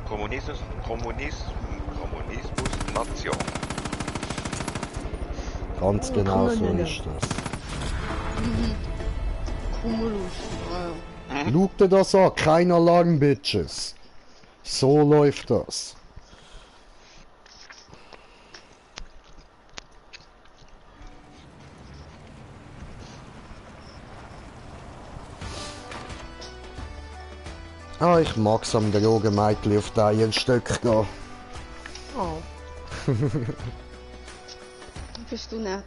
Kommunismus, Nation. Ganz genau so ist das. Cumulus. Schau dir das an, kein Alarm, Bitches. So läuft das. Ah, ich mag's am Drogenmädchen auf dein Stück gehen. Oh. Bist du nett?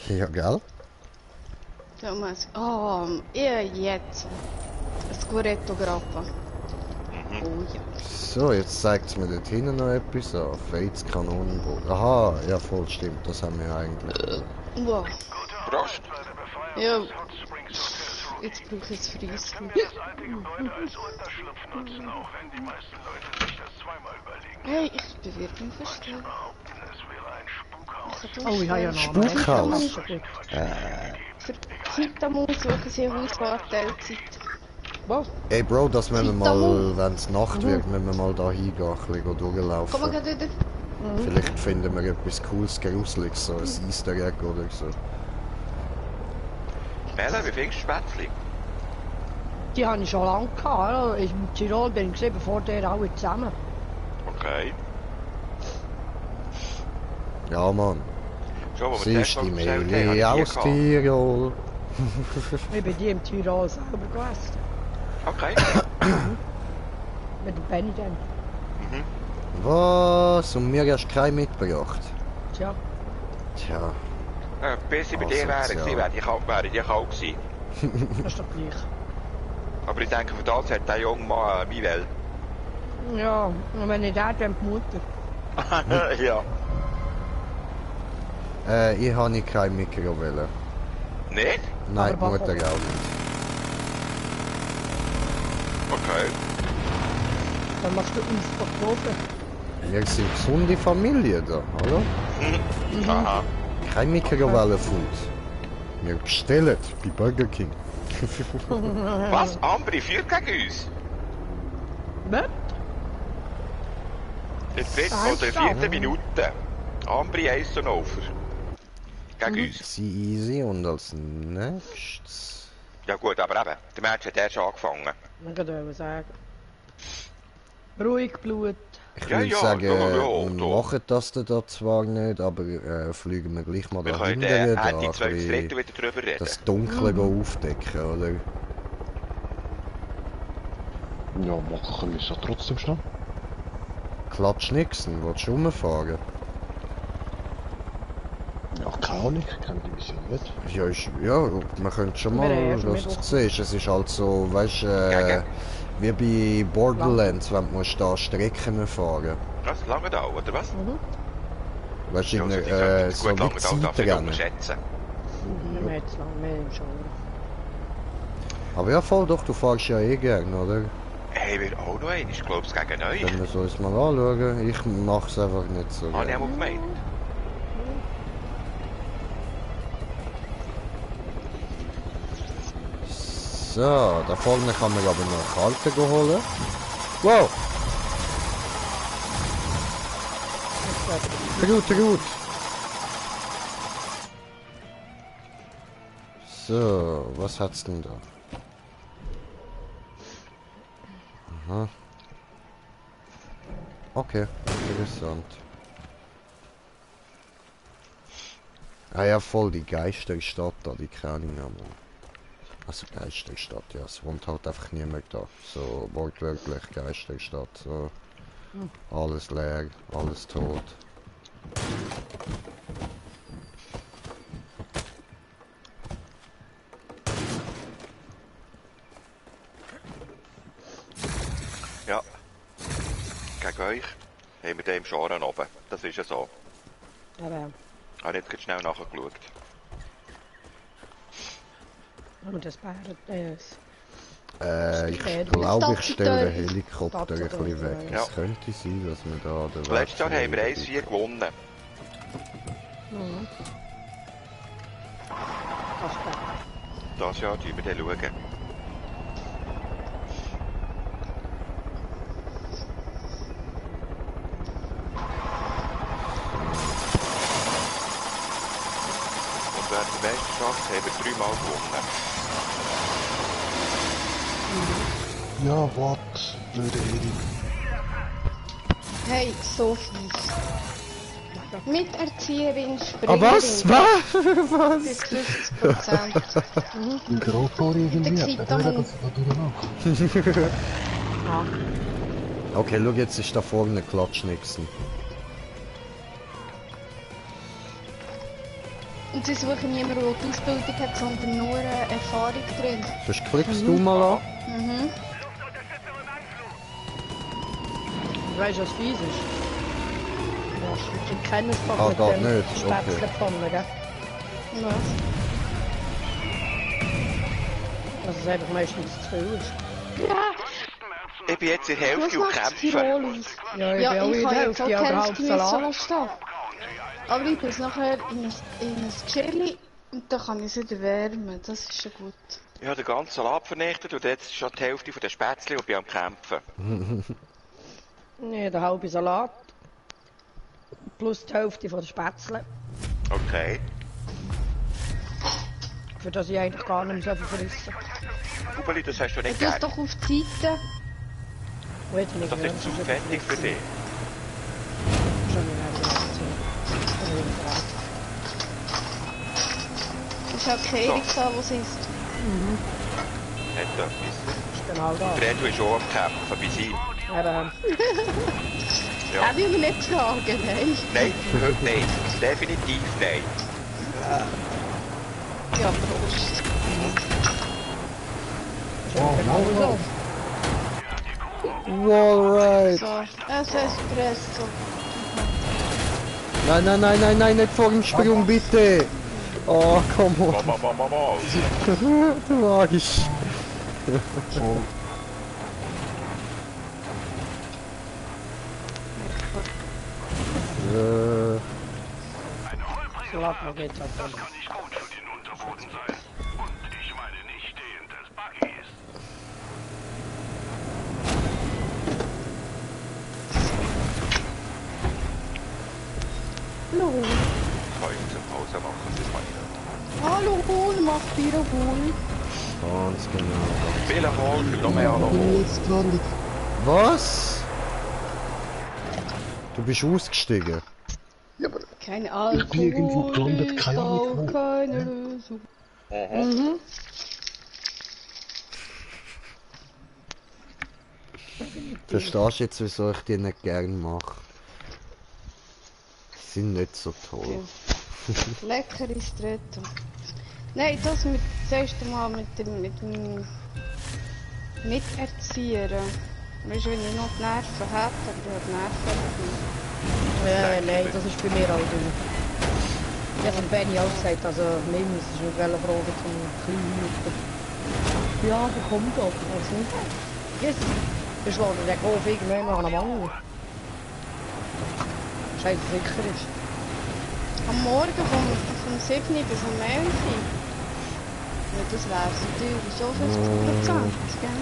Ja, gell? Thomas. Oh, jetzt. Scuretto Grappa. Oh ja. So, jetzt zeigt mir dort hinten noch etwas an. Fates Kanonenbogen. Aha, ja voll stimmt, das haben wir eigentlich. Wow. Prost. Ja. Jetzt brauche ich es Freisfood. Das alte Gebäude als Unterschlupf nutzen, auch wenn die meisten Leute sich das zweimal überlegen. Hey, ich bin wirklich verstanden. Behaupten, es wäre ein Spukhaus. Oh, ich habe ja noch Spukhaus. Für Vitamin suchen sie ein Haus vor Teilzeit. Was? Ey Bro, das müssen wir mal, wenn es Nacht wird, müssen wir mal da hingehen, ein bisschen Komm mal durchlaufen. gerade wieder. Vielleicht finden wir etwas Cooles, Gruseliges, so ein Easter Egg oder so. Melle, wie findest du Spätzli? Die habe ich schon lange gehabt. Ja. In Tirol bin ich gesehen, bevor der alle zusammen. Okay. Ja Mann. Schon, wo Sie wir ist die bestellt haben, habe Meli ich aus die Tirol. Ich bin die im Tirol selber gegessen. Okay. Mit dem Benny dann. Was? Und mir hast du keinen mitgebracht? Tja. Tja. Bis sie bei dir wären gewesen, wäre ich auch gewesen. Das ist doch gleich. Aber ich denke, für das hat der junge Mann meine Welt. Ja, und wenn nicht er, dann die Mutter. Ja. Ich habe nicht kein Mikro wollen. Nicht? Nein, die Aber Mutter warum? auch nicht. Okay. Dann machst du uns doch Probe. Wir sind gesunde Familie da, oder? Aha. Kein Mikrowellenfood. Wir bestellen bei Burger King. Was? Ambri führt gegen uns? Was? In der dritten oder vierten Minute. Ambri Eisenhofer. Gegen uns. Sie easy und als nächstes... Ja gut, aber eben, der Match hat erst angefangen. Ich kann sagen. Ruhig Blut. Ich Ja, würde ja, sagen, ja, wir da. machen das da zwar nicht, aber fliegen wir gleich mal Wir da können hinten, da die zwei ein Drittel bisschen wieder drüber reden. das Dunkle aufdecken, oder? Ja, machen wir es ja trotzdem schnell. Klatsch Nixon, willst du rumfahren? Ja, keine Ahnung, ich kenne die Mission nicht. Ja, ja, man könnte schon mal, Wir haben was du siehst, es ist halt so, weißt wie bei Borderlands, wenn du da Strecken fahren. Was? Langenau, oder was? Weißt du, Ja, also, so gut, wie Langenau darf ich nicht Zeitrennen. unterschätzen. Wir haben jetzt lang mehr im Schauen. Aber ja, voll doch, du fährst ja eh gern, oder? Hey, wir auch noch einen, ich glaube es gegen euch. Können wir es uns mal anschauen? Ich mach's einfach nicht so Habe ich gern. auch gemeint. So, da vorne kann man aber noch eine Karte holen. Wow! Gut. So, was hat's denn da? Aha. Okay, interessant. Ah ja, voll die Geisterstadt da, die kenne ich noch mal. Also Geisterstadt, ja, es wohnt halt einfach niemand da. So wortwörtlich Geisterstadt, so. Alles leer, alles tot. Ja. Gegen euch haben wir den im Scharen oben. Das ist ja so. Aber Ich habe jetzt gerade schnell nachgeschaut. und das Bären, Ich glaube, ich stelle den Helikopter ein bisschen weg. Ja. Es könnte sein, dass wir da den Letztes Jahr haben wir Wechsel 1-4 gewonnen. Das Jahr schauen wir dann. Schauen. Und während der Meisterschaft haben wir 3 Mal gewonnen. Ja, what? Blöde Heli. Hey, so fies. Miterzieherin, Springerin. Ah, was? Was? Bis 50%. Im Grautor irgendwie. Der Ich Kita höre, dass ich da durchmache. Okay, schau, jetzt ist da vorne ein Klatschnixen. Und sie suchen niemanden, der die Ausbildung hat, sondern nur Erfahrung drin. Sonst klickst du mal an. Mhm. Weißt du, was fies ist? Ich kenne es doch Ah, mit geht dem nicht, okay. Spätzlepfanne, gell? Was? Dass es einfach meistens zu viel ist. Ja, Ich bin jetzt in der Hälfte und was macht kämpfe. Tirol aus? Ja, Ja, ich bin ich auch habe in jetzt der auch Hälfte, die aber halb Hälfte müssen Salat. lassen. Aber ich tue es nachher in ein Chili und dann kann ich es wieder wärmen. Das ist schon gut. Ich habe den ganzen Salat vernichtet und jetzt ist schon die Hälfte von den Spätzle und bin am Kämpfen. Nee, der halbe Salat. Plus die Hälfte von der Spätzle. Okay. Für das ich eigentlich gar nicht mehr so viel frisse. Hubeli, das hast du Ich nicht tue es gern. doch auf die Seite. Weiß ich nicht, Das ist zu fettig für dich. Das ist auch keine Eriksa, was ist. Hat etwas. Genau das. Der Edu ist auch am Kämpfen bei ihm. Aber, Ja. Das will ich nicht sagen, nein. Nein, heute nicht. Definitiv nein. Ja, Prost. Wallride. So, es Espresso. Nein, nicht vor dem Sprung, bitte. Oh, komm on. Du magst. Salat noch geht's halt dann. Kann nicht gut für den Unterboden sein. Und ich meine nicht den des Buggies. Hallo. Kann ich zum Pause machen, das kann ich nicht. Hallo, Hohl, mach Bier Hohl. Ganz genau. Viel Erfolg, für noch mehr Erfolg. Was? Du bist ausgestiegen. Kein Ich bin irgendwo Alkohol, gelandet, ist keine auch Ahnung. keine Lösung. Verstehst du jetzt, wieso ich die nicht gern mache? Sie sind nicht so toll. Lecker ist Retto. Nein, das erste Mal mit dem Miterziehen. Weißt du, wenn ich noch die Nerven habe, aber ich habe die Nerven. Nein, das ist bei mir auch drin. Ich habe Benny auch gesagt, also Mims ist nicht froh zum Kleinen. Ja, der kommt doch, weiß nicht. Jesus, ich schlage den Kopf irgendwann nach einem Mangel. Scheiße, sicher ist. Am Morgen vom 7 bis um 11 Uhr. Ja, das wäre so teuer, schon 50%, gell?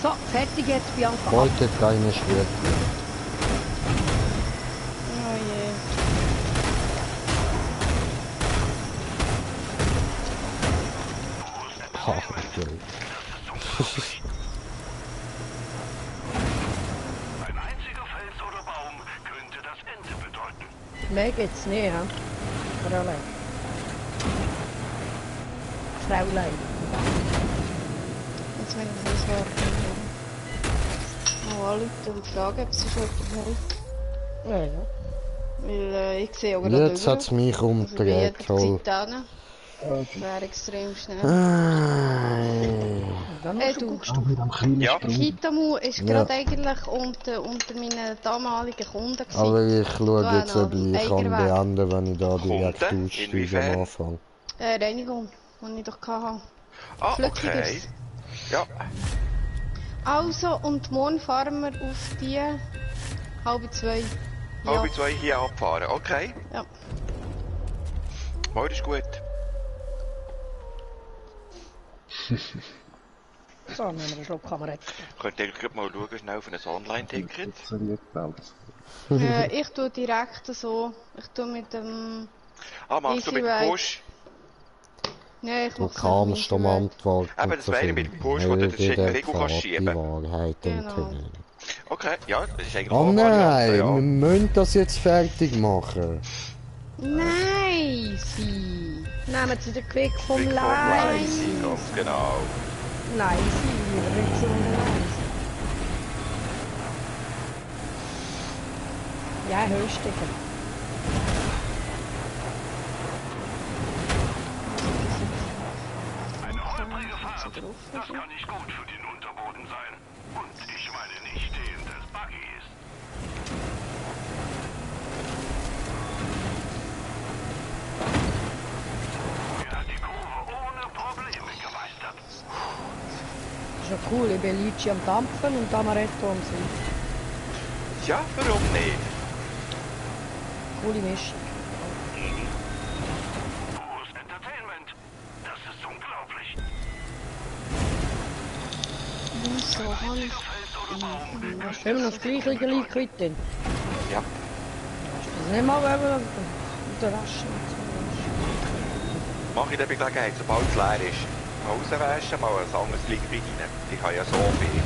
So, fertig jetzt, Bianca. Wollte keine Schwert. Oh je. Okay. Ein einziger Fels oder Baum könnte das Ende bedeuten. Mehr geht's nicht, hä? Fräulein. Fräulein. Jetzt wenn ich das noch anrufen und fragen, ob sie schon jemanden Ja, ja. Weil ich sehe auch gerade Jetzt hat es mich umgedreht. Zeit hin. Das wäre extrem schnell. Ja. Kitamu ist gerade eigentlich unter meinen damaligen Kunden gewesen. Aber ich schaue Da jetzt, ob noch ich kann Eigerweg. beenden, wenn ich da direkt Kunden? aussteige Inwiefern? am Anfang. Reinigung, die ich doch hatte. Ah, okay. Flüssiges. Ja. Also, und morgen fahren wir auf die 1:30. Halb 2 hier abfahren, okay. Ja. Morgen ist gut. So, nehmen wir einen Schluck Kamerad. Könnt ihr gerade mal schauen, schnell auf ein Online-Ticket? Ich tue direkt so. Ich tue mit dem. Machst du mit dem Push? Nein, ich Du mach's kannst um Antworten Aber das wäre mit dem Push, wo du den Riegel kannst schieben. Die Wahrheit Genau. enthüllen. Okay, ja, das ist eigentlich Oh auch eine nein, Variante, wir ja. müssen das jetzt fertig machen. Nein, sie. Nehmen Sie den Quick vom Quick vom Leis. Leis, ganz genau. Nein, Sie, Ritzel und Leis. Ja, Höchststücken. Eine holprige Fahrt, das kann nicht gut für den Unterboden sein. Und ich meine nicht den des Buggies. Er hat die Kurve ohne Probleme gemeistert. Das ist ja cool, ich bin Litschi am Dampfen und Amaretto am See. Ja, warum nicht? Coole Mischung. Pures Entertainment. Das ist unglaublich. So, Hans. Da ist immer noch das gleiche Liquid drin. Ja. Das ist nicht mal, wenn wir überraschen. Mach ich dann bei Gelegenheit, sobald es leer ist. Rauswaschen, mal ein anderes Liquid rein. Ich habe ja so viel.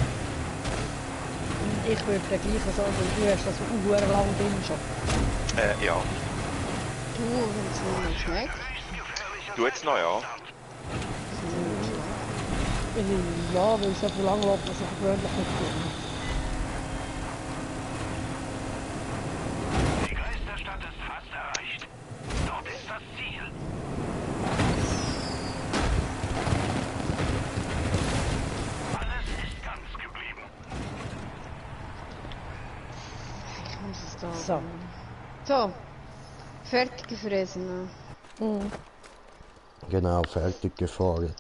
Ich würde den gleichen sagen, du hast das sehr lang drin schon. Ja. Du, wenn es mir nicht schmeckt. Du jetzt noch, ja. Ja, weil so viel lang läuft, dass ich gewöhnlich nicht tun. Die Geisterstadt ist fast erreicht. Dort ist das Ziel. Alles ist ganz geblieben. Ich muss es da. So. So. Fertig gefressen. Mhm. Genau, fertig gefahren.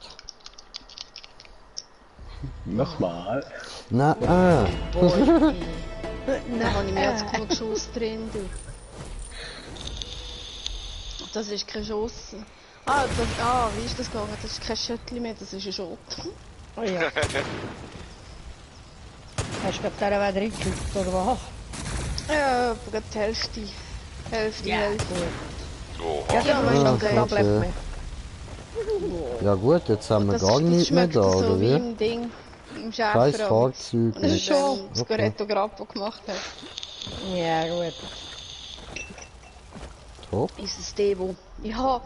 Nochmal. Nein, Da habe ich mir jetzt genug Schuss drin. Du. Das ist kein Schuss. Wie ist das gegangen? Das ist kein Schüttli mehr, das ist ein Schott. Oh ja. Hast du gerade den wieder reingekriegt, oder was? Ja, aber gerade die Hälfte. Hälfte. Oh, Ja, Ja, aber weißt du, ich okay. da bleibt mehr. Ja gut, jetzt haben wir Das, gar das nichts mehr schmeckt da, so oder wie wie? im Ding. Im Scheiß Schäfer. Fahrzeug. Und das ist schon das Okay. Goretto Grappo gemacht hat. Ja, gut. Top. Ist es Devo. Ich habe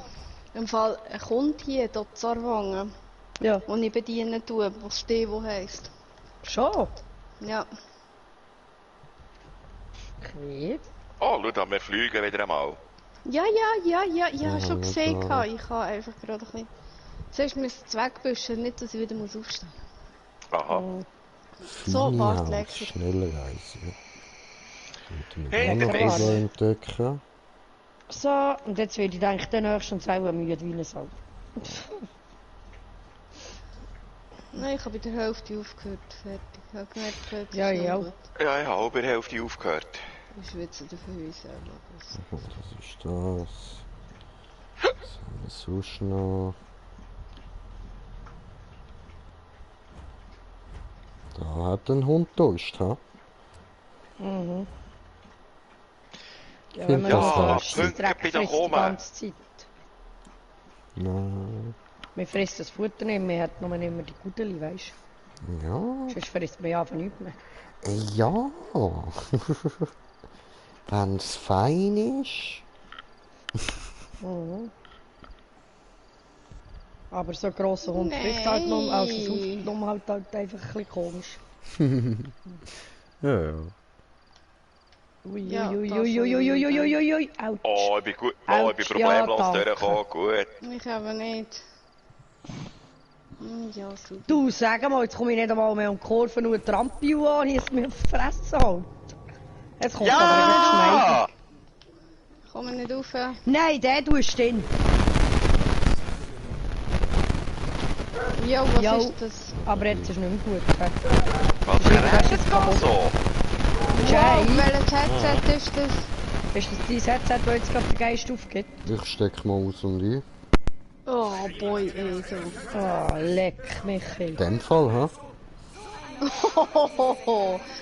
im Fall einen Kunden hier, dort zu Arwangen. Ja. Die ich bedienen tue, was Stevo heisst. Schon? Ja. Okay. Oh, schau da, wir fliegen wieder einmal. Ja, schon gesehen. klar. Ich kann einfach gerade ein bisschen... Zuerst müssen sie wegbüschen, nicht, dass ich wieder aufstehen muss. Aha. So, warte, Haus, Lexi. Schnellreise. Könnte Hey, man auch der noch Bess. entdecken. So, und jetzt werde ich eigentlich den nächsten selber müde wie eine Sau. Nein, ich habe bei der Hälfte aufgehört. Fertig. Ich habe gemerkt, jetzt Ja, ist ja. noch gut. Ja, ich habe auch bei der Hälfte aufgehört. Ich schwitze dafür uns selber. Das ist das. Was haben wir sonst noch? Da hat ein Hund Durst, ha? Mhm. Ja, Find wenn man das noch da. so Dreck Bitte frisst die kommen. ganze Zeit. Nein. Man frisst das Futter nicht, man hat nur immer die Gudeli, weißt Ja. du? Sonst frisst man ja von nichts mehr. Ja. Wenn es fein ist. Mhm. Aber so ein grosser Hund frisst halt nur, also es aufgenommen halt einfach ein bisschen komisch. Ja. Ja, Uiuiuiuiuiuiuiuiui, ouch. Oh, ich bin gut. Oh, ich bin problemlos Ja, danke. durchgekommen. Gut. Ich aber nicht. Ja, super. Du, sag mal, jetzt komme ich nicht einmal mehr um die Kurve, nur die Rampe an, ich es mir auf die Fresse halt. Jetzt kommt aber nicht schneiden. Ja! Komm ich nicht rauf. Nein, der tust du hin. Ja, was Ja. ist das? Aber jetzt ist nicht mehr gut. Was rennt jetzt da so? Jay, Wow, welches Headset ist das? ist das dein Headset, das jetzt gerade den Geist aufgeht? Ich steck mal aus und ein. Oh, boy, ey, so. Oh, leck mich. In dem Fall, ha?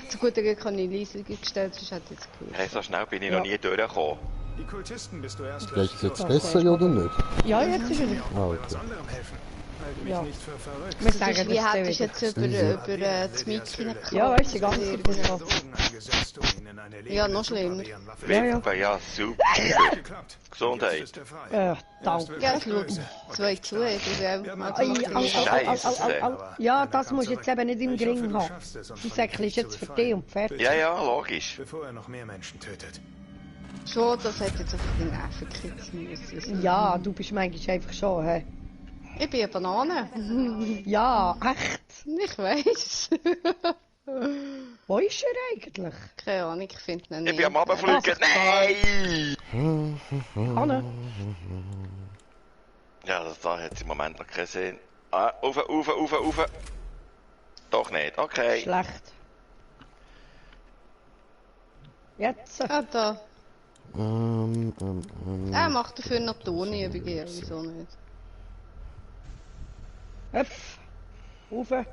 Zu guter Glück habe ich leise gestellt, sonst hätte ich es gehört. Hey, so schnell bin ich noch nie durchgekommen. Die Kultisten bist du erst Geht es jetzt besser oder nicht? Ja, jetzt ist er wieder. Ah, was okay. anderem helfen. Halte mich Ja. nicht für verrückt. Wir Das sagen ist, wie das hättest du wieder. jetzt über das Mikro Ja, weißt du, ganz gut. Drogen eingesetzt, um ihn in eine Ja, noch lebende schlimmer. Supervirenwaffe Ja, ja. Wipper, ja, super. geklappt. Gesundheit. Jetzt ist er frei. Danke. Ja, ich schaue 2 zu, ich Ja, das musst du jetzt eben nicht im Gring haben. Die Säckchen ist jetzt für dich und fertig. Ja, ja, logisch. Bevor er noch mehr Menschen tötet. Schon, das hätte jetzt einfach den Nerven kitzen müssen. Ja, du bist manchmal einfach schon, hä? Ich bin eine Banane. Ja, echt? Ich weiss. Wo ist er eigentlich? Keine Ahnung, ich finde ihn Ich nicht. bin am Abfliegen. Nein! Anne? Ja, das da hat im Moment noch keinen Sinn. Ah, rauf. Doch nicht, okay. Schlecht. Jetzt? Ah, da. Er macht dafür noch Toni-Übungen, wieso nicht? Hüpf. Rauf.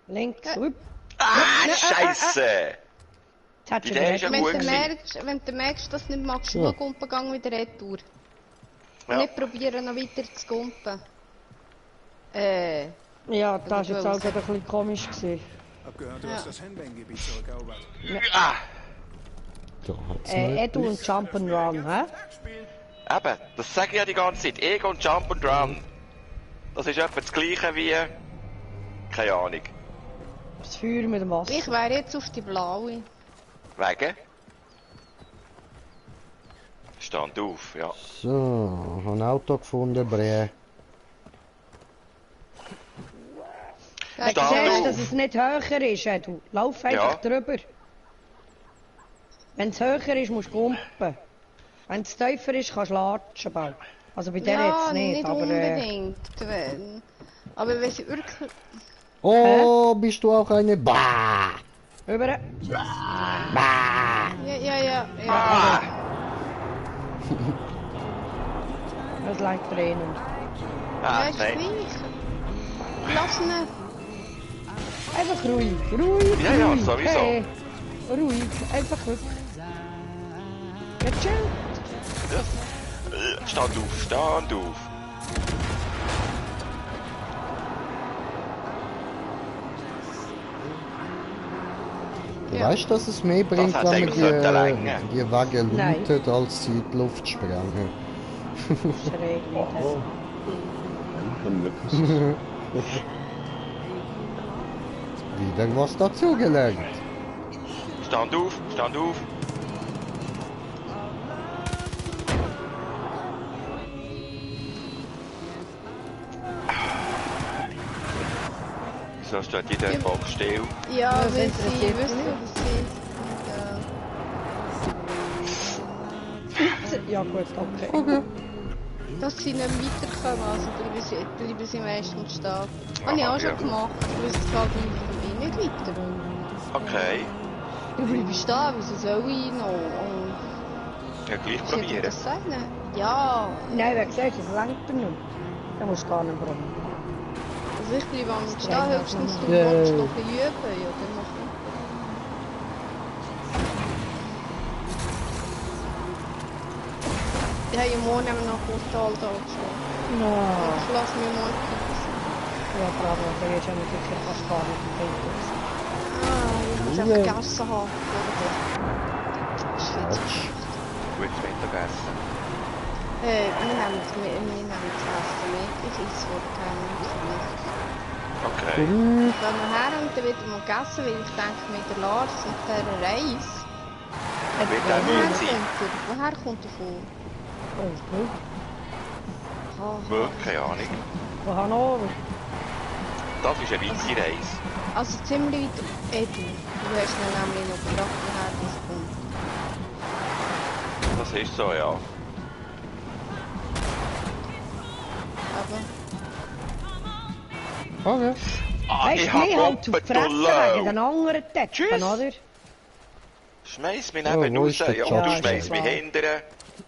Links. Rüb. Ah, Scheiße! Jetzt hat Die schon Idee ist ja wieder. gut gewesen. Wenn du merkst, dass du nicht magst, Ja. schau Gang wieder retour. Ja. Nicht probieren, noch weiter zu gumpen. Ja, das war jetzt auch gerade ein bisschen komisch gewesen. Hab gehört, du hast das Henbang-Gebiet zurückerobert. Ah! Da hat's noch Edu und etwas. Jump'n'Run, hä? Eben, das sage ich ja die ganze Zeit. Ego und Jump and Run. Das ist etwa das gleiche wie... Keine Ahnung. Das Feuer mit dem Wasser. Ich wäre jetzt auf die blaue. Wegen? Stand auf, ja. So, ich habe ein Auto gefunden, Bre. Du Stand siehst, auf. dass es nicht höher ist, Edu. Lauf einfach drüber. Wenn es höher ist, musst du gumpen. Wenn es tiefer ist, kannst du latschen bald. Also bei der Ja, jetzt nicht, aber... unbedingt. Aber wenn sie wirklich... Oh, bist du auch eine Bah? Rüber. Ja. Das leicht Tränen. Ah, Weißt du nein. gleich? Lass ihn. Einfach ruhig. Ruhig, Ja, ja, ruhig. sowieso. Hey. Ruhig. Einfach ruhig. Ja, chill. Stand auf. Du Ja. weißt, dass es mehr bringt, hat's wenn man eigentlich sollten länger. die Wagen Nein. lootet, als sie in die Luft sprengen. Schräg nicht. Kann wirklich sein. Wieder was dazugelernt. Stand auf, stand auf. Wieso steht die der Box still? Ja, Das weil interessiert sie mich wissen, nicht. Ja gut, okay. dass sie nicht weiterkommen, also bleiben sie meistens stehen. Habe ich auch schon gemacht, ich wüsste halt nicht weiter. Okay. Du bleibst stehen, wieso soll ich noch? Ja, gleich Soll ich probieren. das sagen? Ja, Nein, wie gesagt, es lenkt er nicht. Dann musst du gar nicht brummen. also ich bleibe am Stehen, Ja, höchstens du ja. willst noch ein bisschen üben, ja, dann mach ich. Ich habe ja morgen eben noch Portal da geschlagen. No. Ich lasse mich morgen kippen. Ja, bravo, da gehst du ja sicher fast gar nicht im Feld. Ich muss einfach gegessen haben. Das ist viel zu schlecht. Gutes Mittagessen. Wir nehmen das Essen mit. Ich esse vorher Okay. Wenn wir her und dann wieder mal gegessen, weil ich denke, mit der Lars und der Reis. Wird auch müde sein. Woher kommt er von? Oh, gut. Keine Ahnung. Wo Hannover? Das ist eine weite Reise. Also ziemlich weit. Du hast mir nämlich noch gefragt, woher das kommt. Das ist so, ja. Aber Okay. Weißt du, mich halt zu fressen wegen den anderen Teppen, oder? Schmeiß mich Ja, neben wo raus. ist der Ja, Jump? du schmeiß mich Ja. hinterher.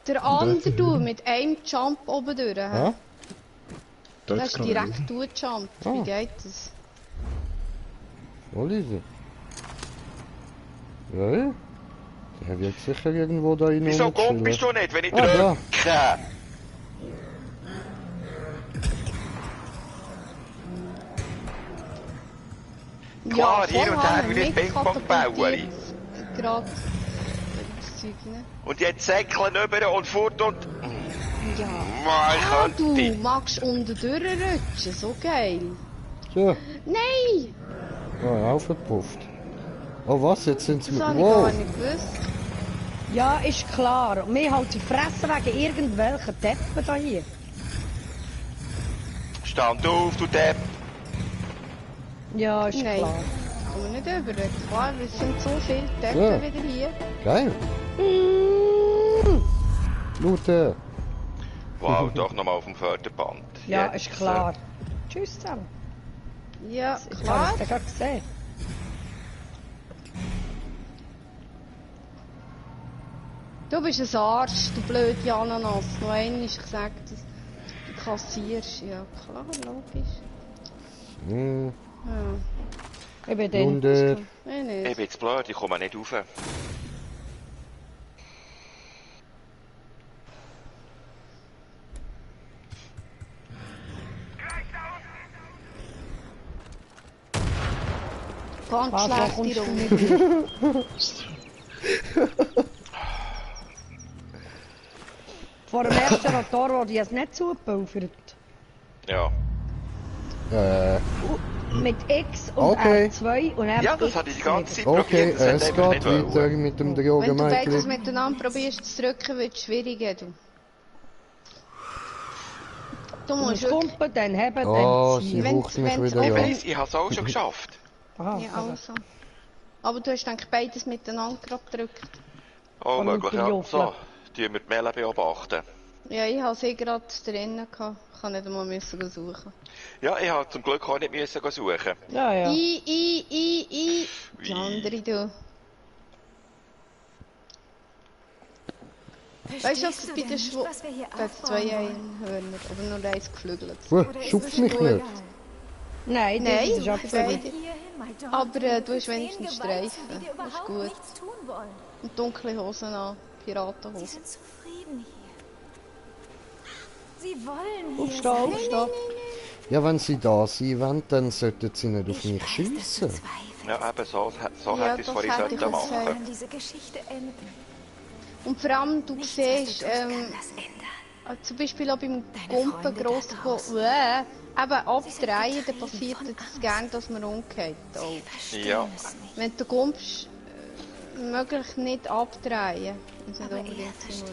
der andere du mit einem Jump oben durch. Ja? Das Dort ist kann direkt ich. durchjumpt. Ah. Wie geht das? Wo ist er? Ja, der wird sicher irgendwo da rein. Wieso kommst du nicht, wenn ich Ah, da. drücke? Klar, hier und her wie ein Ping-Pong-Bauer. Gerade das Zeug, ne? Und jetzt säckeln über und fort und... Ja. Mann, ich Ah, du könnte... magst unten durchrutschen, so geil. So, Nein! aufgepufft. Oh was, jetzt sind sie Das mit... habe ich Wow! gar nicht gewusst. Ja, ist klar. Und wir halt zu fressen wegen irgendwelchen Teppen da hier. Stand auf, du Depp. Ja, ist Nein. klar. Kommen wir nicht über. Klar, es sind so viele Deppen Ja. wieder hier. Geil! Lute! Wow, doch nochmal auf dem Förderband. Ja, Jetzt, ist klar. Tschüss zusammen. Ja, Ich klar. habe es gerade gesehen. Du bist ein Arsch, du blöde Ananas. Noch einmal, ich sag das. Du kassierst. Ja, klar, logisch. Hm, Ja. Ich bin dann. Wunder! Nein, Ich nicht. bin jetzt blöd, ich komme nicht rauf. Ganz Was, wo kommst schlechte du Runde. nicht? Vor dem ersten Rotor, wo die es nicht zugebaut. Ja. Mit X und Okay. R2 und R. Ja, das hatte ich die ganze Zeit Okay, probiert, das hat es einfach geht nicht weiter wollen. mit dem Wenn du beides Drogenmädchen. miteinander probierst zu drücken, wird es schwieriger. Du Du musst musst wirklich... kumpen, dann heben, Oh, dann sie ziehen. Wenn- wucht mich wenn's wieder Ich oben- an. weiss, ich habe es auch schon geschafft. Aha, Ja, also. Aber du hast eigentlich beides miteinander gerade gedrückt. Oh, Von möglich, ja. Juffeln. So, tun wir die Melle beobachten. Ja, ich habe sie gerade drinnen gehabt. Ich kann nicht einmal müssen suchen. Ja, ich habe zum Glück auch nicht müssen suchen. Ja, ja. Die Wie? andere, du. Weißt du, was bei der Schwupp... Da hat zwei Einhörner, aber nur eins geflügelt. Schupf mich nicht. Nein, Nein, das ist absolut. beide. Aber du hast wenigstens Streifen. Das ist gut. Und dunkle Hosen an. Piratenhosen. Zufrieden hier. Sie wollen hier Aufstehen, sein. aufstehen. Ja, wenn sie da sein wollen, dann sollten sie nicht auf mich schiessen. Ja, eben so Ja, hätte ich es das vorhin hätte ich sollten gesagt. machen. Kann diese Geschichte enden. Und vor allem, du siehst, Kann das ändern. zum Beispiel auch beim Deine Gumpen Freunde gross da draußen. Aber abdrehen, dann passiert es gerne, dass man umgeht. Oh. Ja. Wenn du kommst, möglich nicht abdrehen. Wenn es nicht unbedingt sein muss.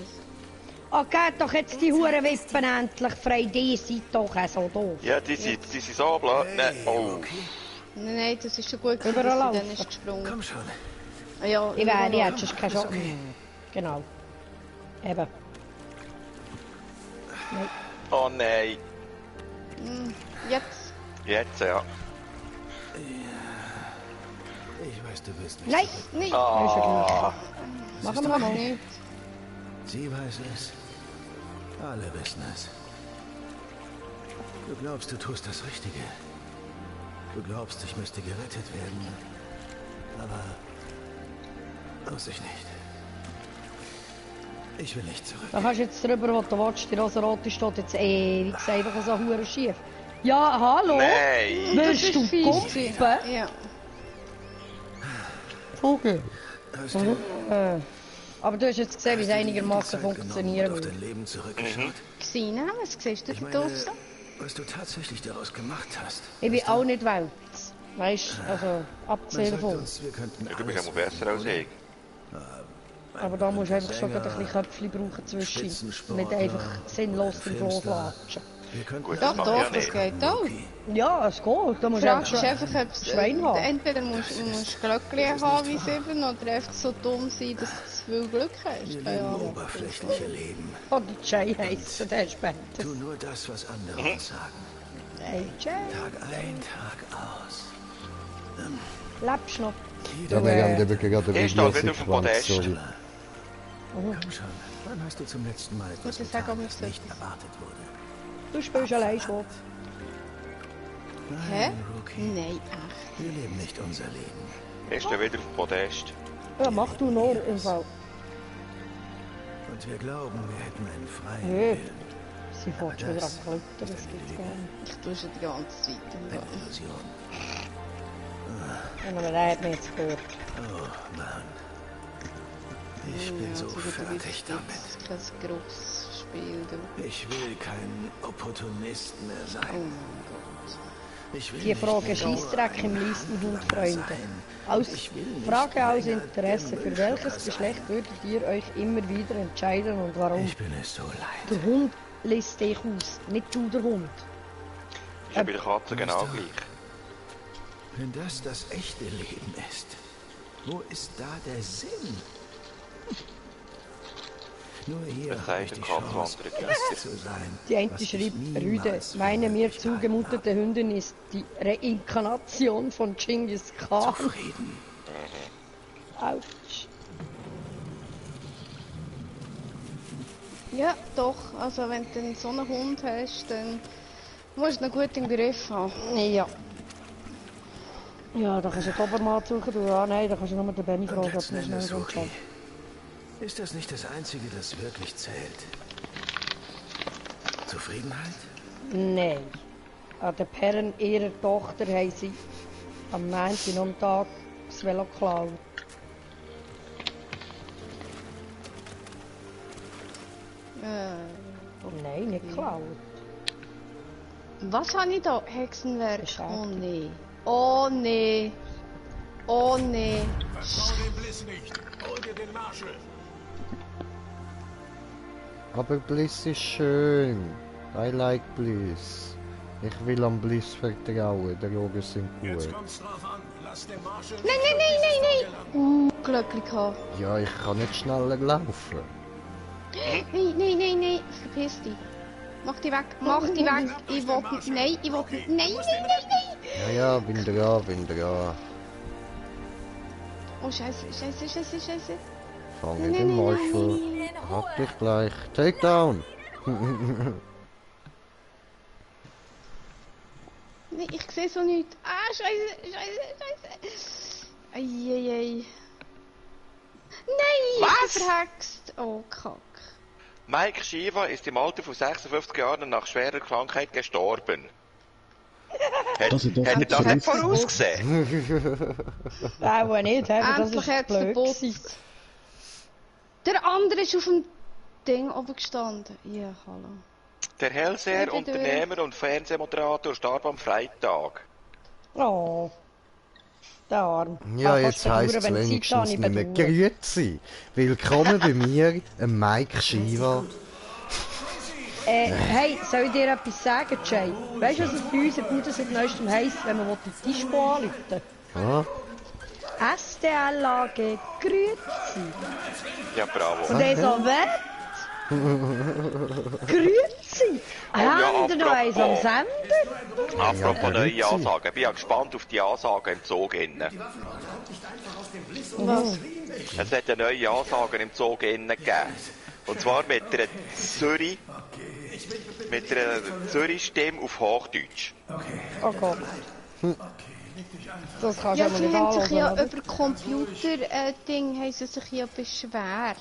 Oh, geht doch jetzt die Hurenwippen endlich frei. Die sind doch auch so doof. Ja, die sind so blöd. Nein, oh. Nein, das ist schon gut, dass Überall sie laufen. dann ist gesprungen. Komm schon. Ah, ja, Ich wäre, ich überall. hätte sonst keinen Schock. Genau. Eben. Nein. Oh nein. Jetzt. Jetzt, ja. Ich weiß, du willst nicht. Nein! Nein! Ah. Machen wir mal. Nicht. Sie weiß es. Alle wissen es. Du glaubst, du tust das Richtige. Du glaubst, ich müsste gerettet werden. Aber muss ich nicht. Ich will nicht zurück. Da kannst du jetzt drüber, wo du willst. Die rosa-rote steht jetzt ewig einfach so hure schief. Ja, hallo? Nein! Willst du fies Kumpel? gewesen. Ja. Vogel. Hast du Aber du hast jetzt gesehen, wie es einigermaßen funktionieren auf würde. dein Leben zurückgeschaut? Gesehen haben, was siehst du Ich da meine, draussen? was du tatsächlich daraus gemacht hast. Ich bin auch nicht wild. Weißt du, also Man abgesehen sagt davon. uns, wir könnten Ja, du bist alles ja mal besser als ich. Aber da musst du einfach schon gerade ein bisschen Köpfchen brauchen zwischen. Nicht einfach sinnlos den Floh flatschen. Wir könnten Gut, Doch, das doch, mache ich das nicht. geht auch. Ja, es geht. Da musst Die du Frage ist einfach, ob es Schwein haben. entweder musst du Glöckchen haben wie 7 oder einfach so dumm sein, dass du zu viel Glück hast. Wir Keine leben Ahnung. oberflächliche Leben. Oder Jay heisst der später. Tu nur das, was andere uns sagen. Hey Jay, Tag ein, Tag aus. lebst du noch? Ja, wir haben eben gerade Ich stehe wieder auf dem Podest. sorry. Komm schon. Wann hast du zum letzten Mal etwas das sag getan, auch was nicht nicht erwartet wurde? Du spielst allein schon. Hä? Rookie. Nein, echt. Wir leben nicht unser Leben. Ich stehe wieder auf dem Podest. Ja, mach du nur im Fall. Und wir glauben, wir hätten einen freien Nö. Willen. Sie fährt schon wieder an Klötter, das gibt's gar nicht. Ich tue schon die ganze Zeit. Eine Illusion. Ja, aber der hat mich jetzt gehört. Oh Mann. Ich bin so fertig damit. Das ist kein grosses Spiel, du. Ich will kein Opportunist mehr Oh sein. mein Gott. Ich will Die nicht Frage mehr Scheissdreck im Leistenhund, Freunde. sein. Aus Ich will nicht Frage aus länger Interesse. der Für welches Müllschlucker Geschlecht würdet ihr euch immer wieder entscheiden und warum? Ich bin es so leid. Der Hund lässt dich aus, nicht du der Hund. Ist ja bei der Katze genau gleich. Wenn das das echte Leben ist, wo ist da der Sinn? Nur hier Das habe heißt, ich die der Kopf Chance, wandert das zu sein. Die eine was ich schreibt, niemals Rüde, meine mir wirklich erreicht zugemutete Hündin ist die Reinkarnation von Genghis habe. Khan. Zufrieden. Autsch. Ja, doch. Also wenn du dann so einen Hund hast, dann musst du ihn gut im Griff haben. Ja. Ja, da kannst du den Obermann suchen. Du, ja, nein, da kannst du nur den Benny Und fragen, ob letzten du schnell Endes, kannst. Rookie, ist das nicht das Einzige, das wirklich zählt? Zufriedenheit? Nein. An den Perren ihrer Tochter haben sie am 9. am Tag das Velo geklaut. Nein, nicht geklaut. Was habe ich da? Hexenwerk? Beschädigt. Oh nee. Oh nee. Oh nee. Vertrau dem Bliss nicht. Hol dir den Marshall. Aber Bliss ist schön. I like Bliss. Ich will am Bliss vertrauen, die Augen sind gut. Kommt's drauf an. Lass den Marshall. Nein, nein, nein, nein, nein. Glöckchen gehabt. Ja, ich kann nicht schneller laufen. Nein, nein, nein, nein. Verpiss dich. Mach die weg. Mach die weg. Ich will nicht. Nein, ich will nicht. Nein, nein, nein, nein. Ja, bin dran, bin dran. Oh, scheiße, scheiße, scheiße, scheiße. Fange den Marshall. Hab dich gleich. Takedown! Nee, ich sehe so nichts. Ah, scheiße, scheiße, scheiße. Eieiei. Nein, ich Was? bin verhext. Oh, Kack. Mike Shiva ist im Alter von 56 Jahren nach schwerer Krankheit gestorben. Hat Dass er das er nicht das nicht zurück- vorausgesehen? Auch nicht, he? Das Endlich ist hat es blöd. verputzt. Der andere ist auf dem Ding oben gestanden. Ja, hallo. Der Hellseher, Unternehmer und Fernsehmoderator starb am Freitag. Oh. Der Arm. Ja, jetzt heisst es wenigstens nicht mehr Grüezi. Willkommen bei mir, Mike Shiva. Hey, soll ich dir etwas sagen, Jay? Weißt du, was es bei uns in Bude seit neuestem heisst, wenn man den Tischbo anrufen? Ah. STLAG Grüezi. Ja, bravo. Und er so, was? Grüezi! Haben wir noch eins am Sender? Apropos neue Ansagen. Ich bin ja gespannt auf die Ansagen im Zug innen. Was? Es hat eine neue Ansage im Zug innen gegeben. Und zwar mit einer Zürich-Stimme auf Hochdeutsch. Oh Gott. Das kannst Ja, du sie nicht haben sich ja anhören, über Computer-Ding haben sie sich ja beschwert.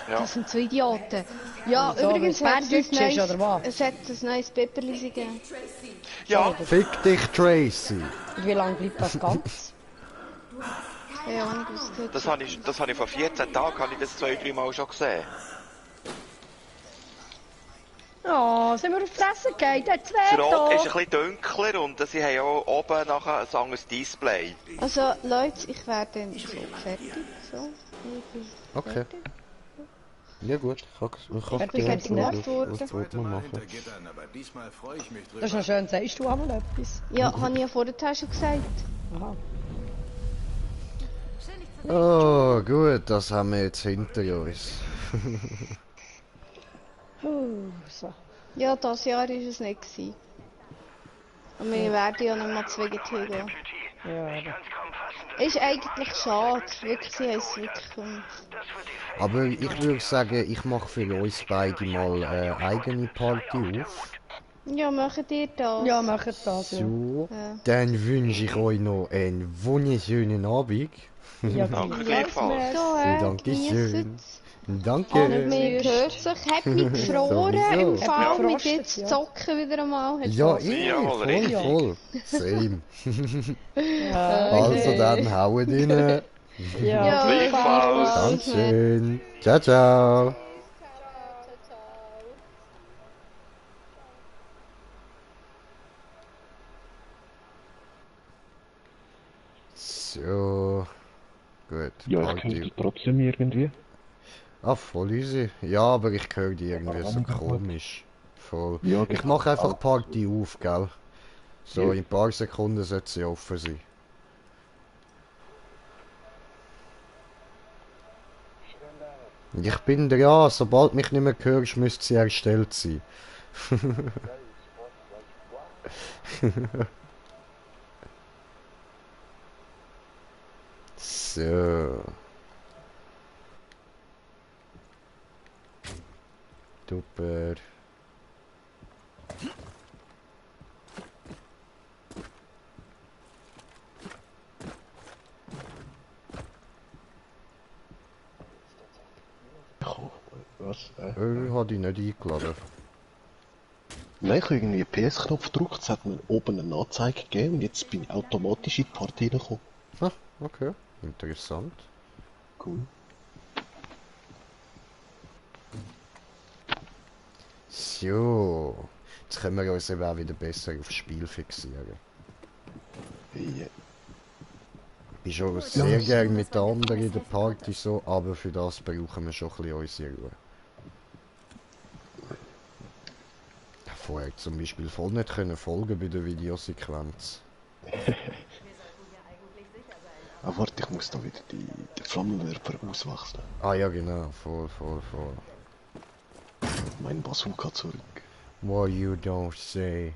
Ja. Das sind so Idioten. Ja, So, übrigens weil hat es es ein Berndeutsch ist, neues, oder was? es hat ein neues Pepperli gegeben. Ja. Fick dich, Tracy. Und wie lange bleibt das ganz? Ja, ich wusste. Das habe ich vor 14 Tagen das 2-3 Mal schon gesehen. Oh, sind wir auf die Fresse gefallen? Der Das zwei Rot ist ein da. bisschen dunkler und sie haben auch oben nachher ein anderes Display. Also Leute, ich werde dann so fertig. So. Okay. Ja gut, ich kann bin fertig gemacht worden. Was wollte man machen? Das ist noch schön, sagst du einmal etwas? Ja, habe ich ja vorher schon gesagt. Aha. Oh, gut, das haben wir jetzt hinter uns. So. Ja, das Jahr war es nicht gewesen. Und wir werden ja nicht mal zu WGT gehen. Ja, Ist eigentlich schade. Wirklich, sie haben es wirklich gemacht. Aber ich würde sagen, ich mache für uns beide mal eine eigene Party auf. Ja, macht ihr das? Ja, macht das, ja. So, Ja. dann wünsche ich euch noch einen wunderschönen Abend. Ja, Danke gleichfalls. Dankeschön. Und Danke. mir gehört sich, hat mich gefroren im Sowieso. Fall Ja. mit dir zu zocken wieder einmal. Hat Ja, Spaß eh, Ja, voll, richtig. voll. Same. Ja, Also dann, hauen rein. ja. Gleichfalls. Dankeschön. Ciao, ciao. So. Gut. Ja, ich Party. könnte trotzdem irgendwie. Ah, voll easy. Ja, aber ich höre die irgendwie so komisch. Voll. Ja, Ich mache einfach Party auf, gell? So, Ja. in ein paar Sekunden sollte sie offen sein. Ich bin dran, sobald mich nicht mehr hörst, müsste sie erstellt sein. So. Super. Was? Hat ich nicht eingeladen. Nein, ich habe irgendwie einen PS-Knopf gedrückt, es hat mir oben eine Anzeige gegeben und jetzt bin ich automatisch in die Party gekommen. Ah, okay. Interessant. Cool. So. Jetzt können wir uns eben auch wieder besser aufs Spiel fixieren. Ja. Ich bin schon sehr gern mit den anderen in der Party so, aber für das brauchen wir schon ein bisschen unsere Ruhe. Vorher zum Beispiel voll nicht können folgen bei der Videosequenz. Ah, warte, ich muss da wieder die Flammenwerfer auswechseln. Ah ja genau, voll. Mein Bazooka zurück. What you don't say.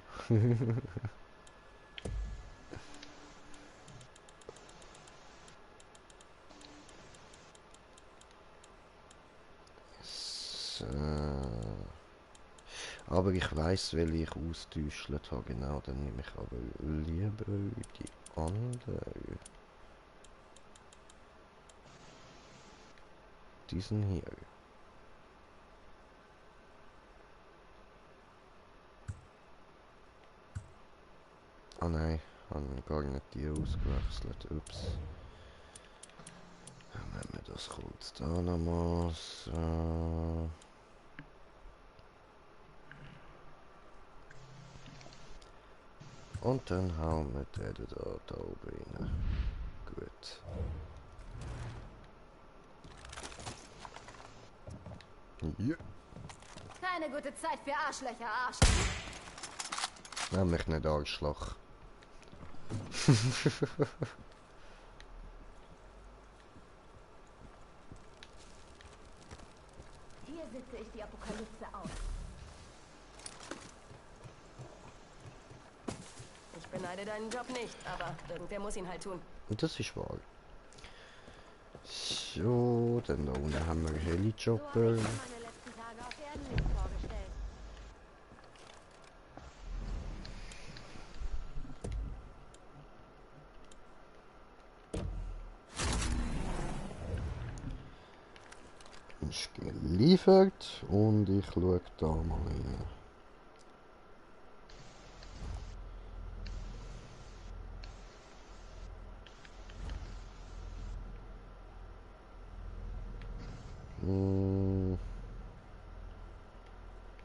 So. Aber ich weiß, welche ich austäuschelt habe, genau, dann nehme ich aber lieber die andere. Diesen hier. Ah nein, habe gar nicht die ausgewechselt, ups. Dann nehmen wir das kurz da nochmal so. Und dann hauen wir den da oben rein. Gut. Ja. Keine gute Zeit für Arschlöcher, Arsch. Nenn mich nicht Arschloch. Hier sitze ich die Apokalypse aus. Ich beneide deinen Job nicht, aber irgendwer muss ihn halt tun. Das ist wahr. So, dann da unten haben wir Heli-Chopper. Ist geliefert und ich schaue da mal rein.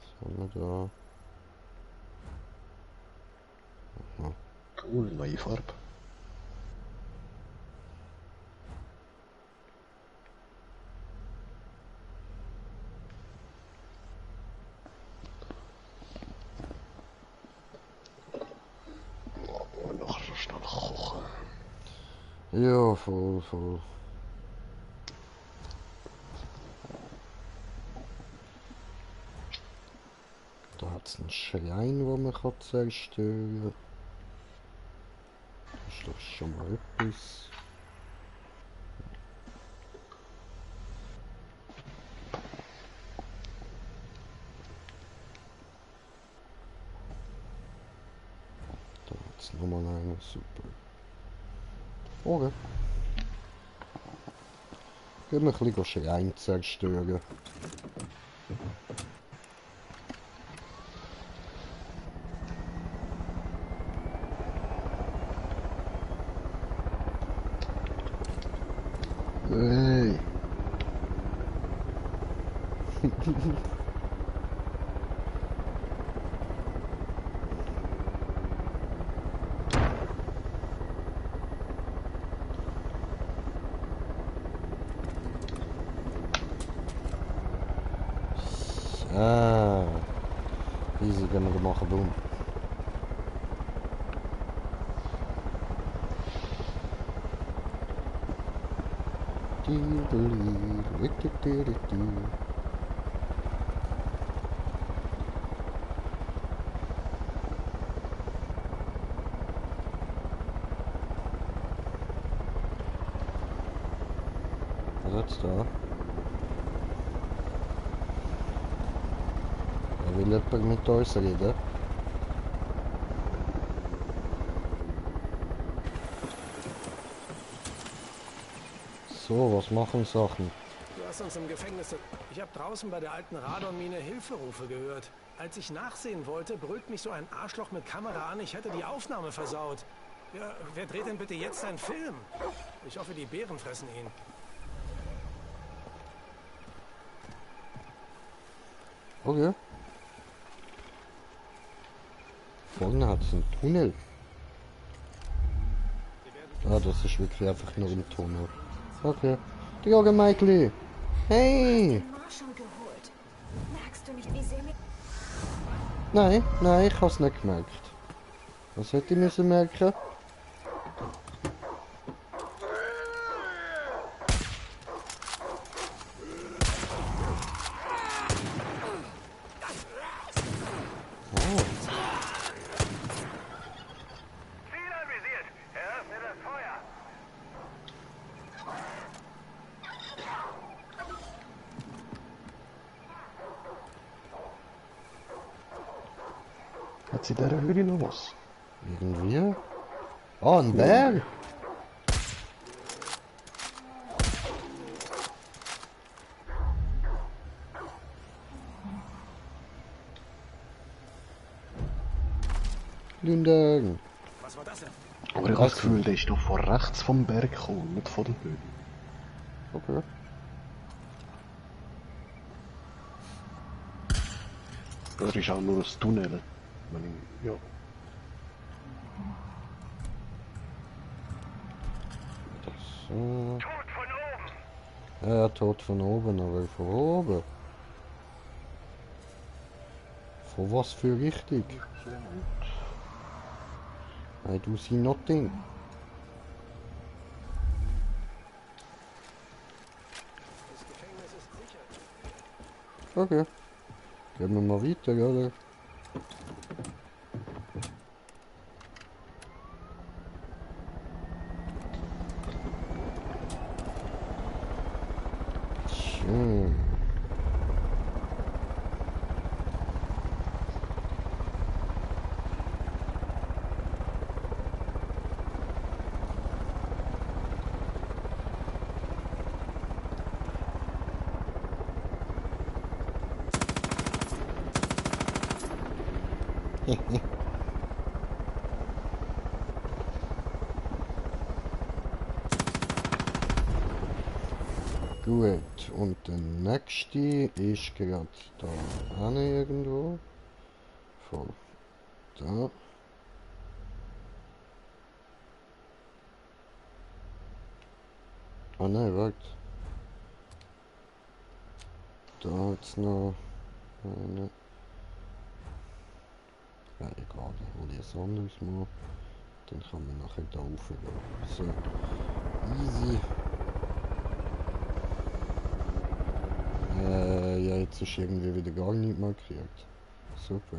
Was haben wir da? Aha. Cool, neue Farbe. Noch schnell kochen. Ja, voll. Da hat es einen Schrein, wo man zerstören kann. Das ist doch schon mal etwas. Da hat es nochmal einen, super. Okay. Gehen wir ein bisschen Schrein zerstören. Hey. Easy, können wir machen, boom. Was ist da? Will jemand mit uns reden? So, was machen Sachen? Du hast uns im Gefängnis... Ich habe draußen bei der alten Radonmine Hilferufe gehört. Als ich nachsehen wollte, brüllt mich so ein Arschloch mit Kamera an, ich hätte die Aufnahme versaut. Ja, wer dreht denn bitte jetzt einen Film? Ich hoffe, die Bären fressen ihn. Okay. Vorne hat es einen Tunnel. Ah, das ist wirklich einfach nur ein Tunnel. Okay. Diogo Michael. Hey! Nein, ich hab's nicht gemerkt. Was hätte ich müssen merken? Hat sie in dieser Höhle noch was? Irgendwie? Oh, ein Bär! Lündern! Was war das denn? Aber ich habe das Gefühl, der ist doch von rechts vom Berg gekommen, nicht von der Höhle. Okay. Das ist auch nur ein Tunnel. Ja. So. Ja, tot von oben, aber von oben. Von was für Richtung? I do see nothing. Okay. Gehen wir mal weiter, oder? Schön. Gut, und der nächste ist gerade da hinten irgendwo. Voll. Da. Ah nein, warte. Da jetzt noch eine. Ja, egal, ich hole jetzt anderes mal. Dann kann man nachher da raufgehen. So. Easy. Ja, jetzt ist irgendwie wieder gar nicht markiert. Super.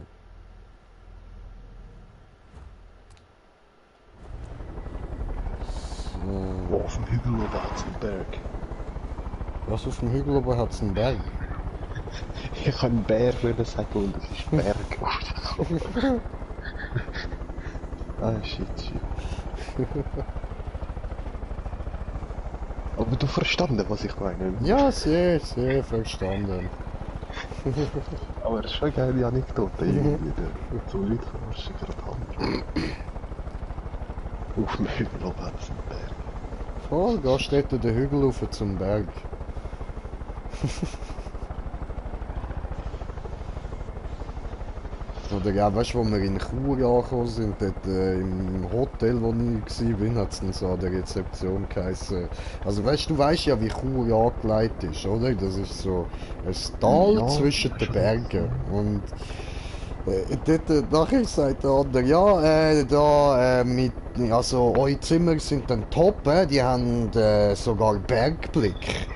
So. Auf dem Hügel oben hat es einen Berg. Was, auf dem Hügel oben hat es einen Berg? Ich kann einen Bär sagen und es ist Berg. Ah, shit. Aber du verstanden, was ich meine? Ja, sehr verstanden. Aber es ist schon eine geile Anekdote irgendwie. So Leute verarschen gerade Hand. Auf dem Hügel oben hat es einen Berg. Voll, gehst dort den Hügel rauf zum Berg. Oder ja, weißt du, wo wir in Chur angekommen sind, dort im Hotel, wo ich war, hat es dann so an der Rezeption geheißen. Also weißt du, weißt ja, wie Chur angelegt ist, oder? Das ist so ein Tal Ja, zwischen den Bergen. Und dort nachher sagt der andere, ja, da also eure Zimmer sind dann top, die haben sogar Bergblick.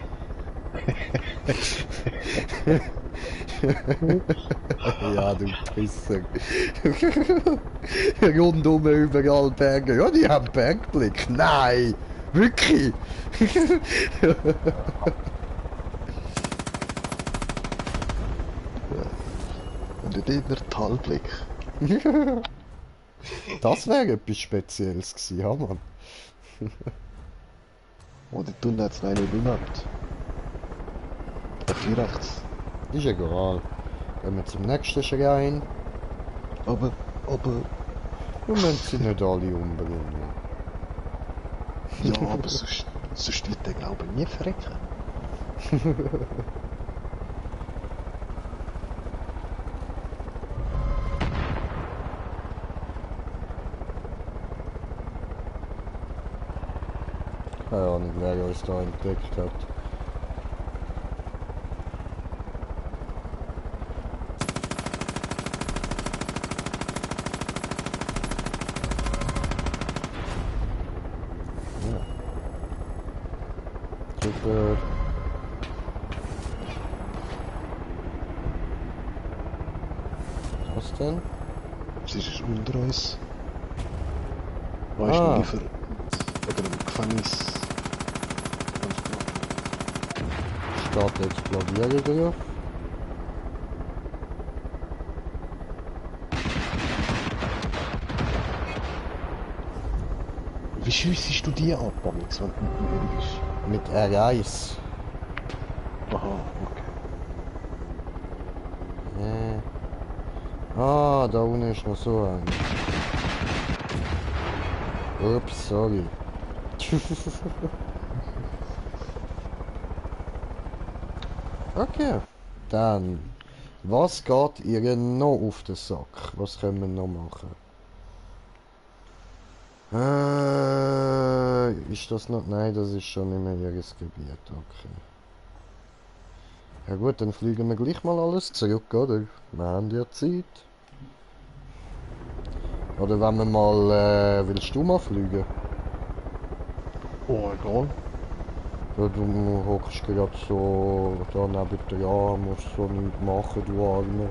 Ja, du Pisser. Rundum überall Berge. Ja, die haben Bergblick. Nein! Wirklich? Und nicht immer Talblick. Das wäre etwas Spezielles gewesen, ja Mann. Oder du hat es noch nicht gehabt. Hier rechts. Ist egal. Gehen wir zum nächsten Schrein. Aber... Wir müssen sie nicht alle umbringen. Ja, aber sonst wird der glaube ich nie verrecken. Keine Ahnung, wer uns da entdeckt hat. Super. Was denn? Sie ist unter uns. Weißt du, wie für... Oder im Gefängnis. Steht explodieren drauf. Wie schiessest du die ab, Alex, wenn du mit mir bist? Mit R1. Aha, okay. Ah, da unten ist noch so ein. Ups, sorry. Okay, dann. Was geht ihr noch auf den Sack? Was können wir noch machen? Ist das noch? Nein, das ist schon nicht mehr ihres Gebiet, okay. Ja gut, dann fliegen wir gleich mal alles zurück, oder? Wir haben ja Zeit. Oder wenn wir mal, willst du mal fliegen? Oh, egal. Ja, du hockst gerade so da neben dran, musst so nichts machen, du Arme.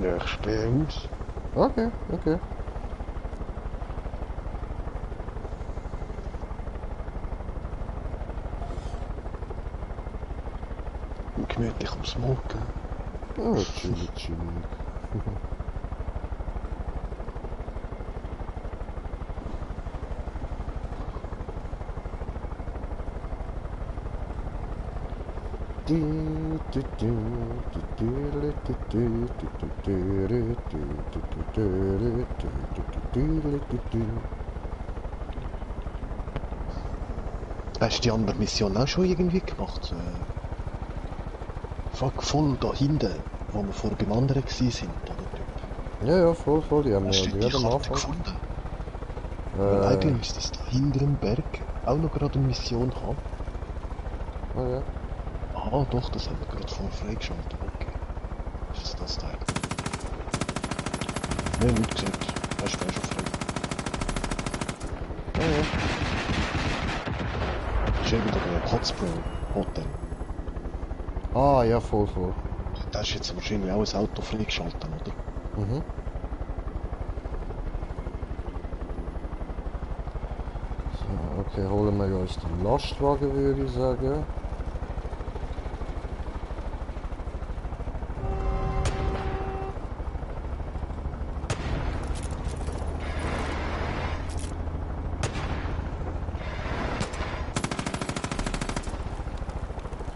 Ja, ich spähe aus. Okay, okay. Gemütlich am Smoken. Oh, chillig, chillig. Hast du die andere Mission auch schon irgendwie gemacht? Fuck, voll da hinten, wo wir vor beim anderen waren, oder? Ja, ja, voll, voll, die haben wir Hast du die gerade am Karte Anfang. gefunden? Weil eigentlich müsste es da hinter dem Berg auch noch gerade eine Mission haben. Oh ja. Ah, doch, das haben wir gerade vorher freigeschaltet. Okay. Ist das Teil? Nein, nicht gesehen. Das ist schon frei. Oh ja. Das ist eben der Hotspring Hotel. Ah, ja, voll, voll. Da ist jetzt wahrscheinlich auch ein Auto freigeschaltet, oder? Mhm. So, okay, holen wir uns den Lastwagen, würde ich sagen.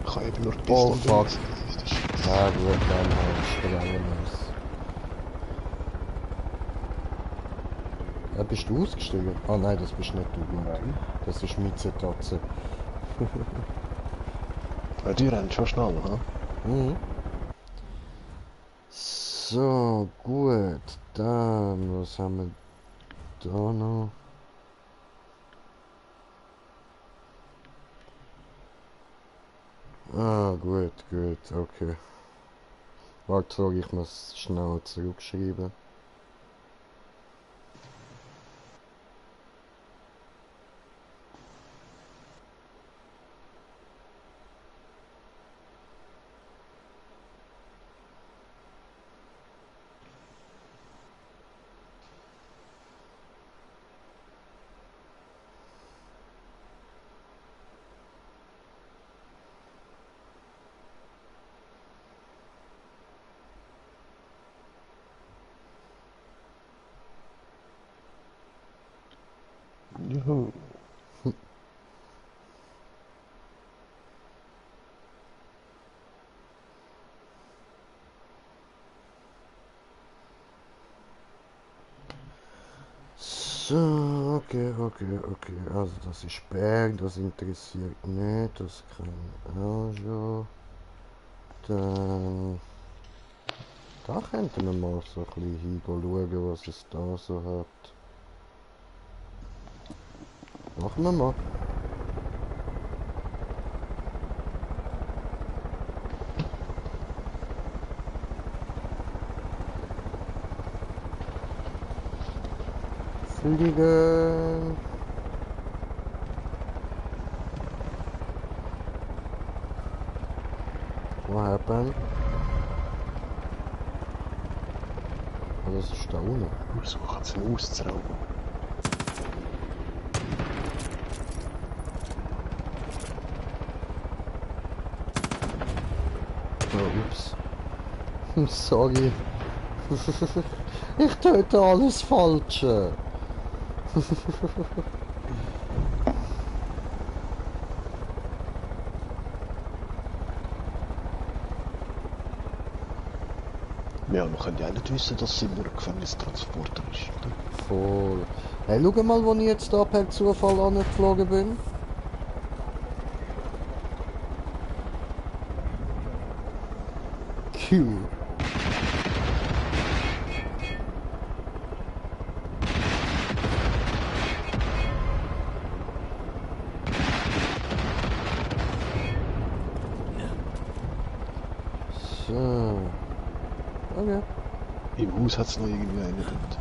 Ich habe eben nur die Oh, Pistole. fuck. Ja, gut, dann sprengen wir es. Ja, bist du ausgestiegen? Ah nein, das bist nicht du, gut. Das ist Mitzetatze. Ja, die rennen schon schnell, ha? Mhm. So, gut. Dann, was haben wir da noch? Ah, gut, gut, okay. Warte, sorry, ich muss schnell zurückschreiben. Juhu. So, okay, okay, okay. Also das ist Berg, das interessiert nicht, das kann ich auch schon. Dann... Da könnten wir mal so ein bisschen hinschauen, was es da so hat. Machen wir mal. Fliegen. What happened? Oh, das ist da unten. Versuchen sie ihn auszurauben. Oh, ups. Sorry. Ich töte alles Falsche. Ja, wir können ja nicht wissen, dass sie nur ein Gefängnistransporter ist, oder? Voll. Hey, schau mal, wo ich jetzt da per Zufall angeflogen bin. Cool. Okay. Im Haus hat es noch irgendwie einen dort.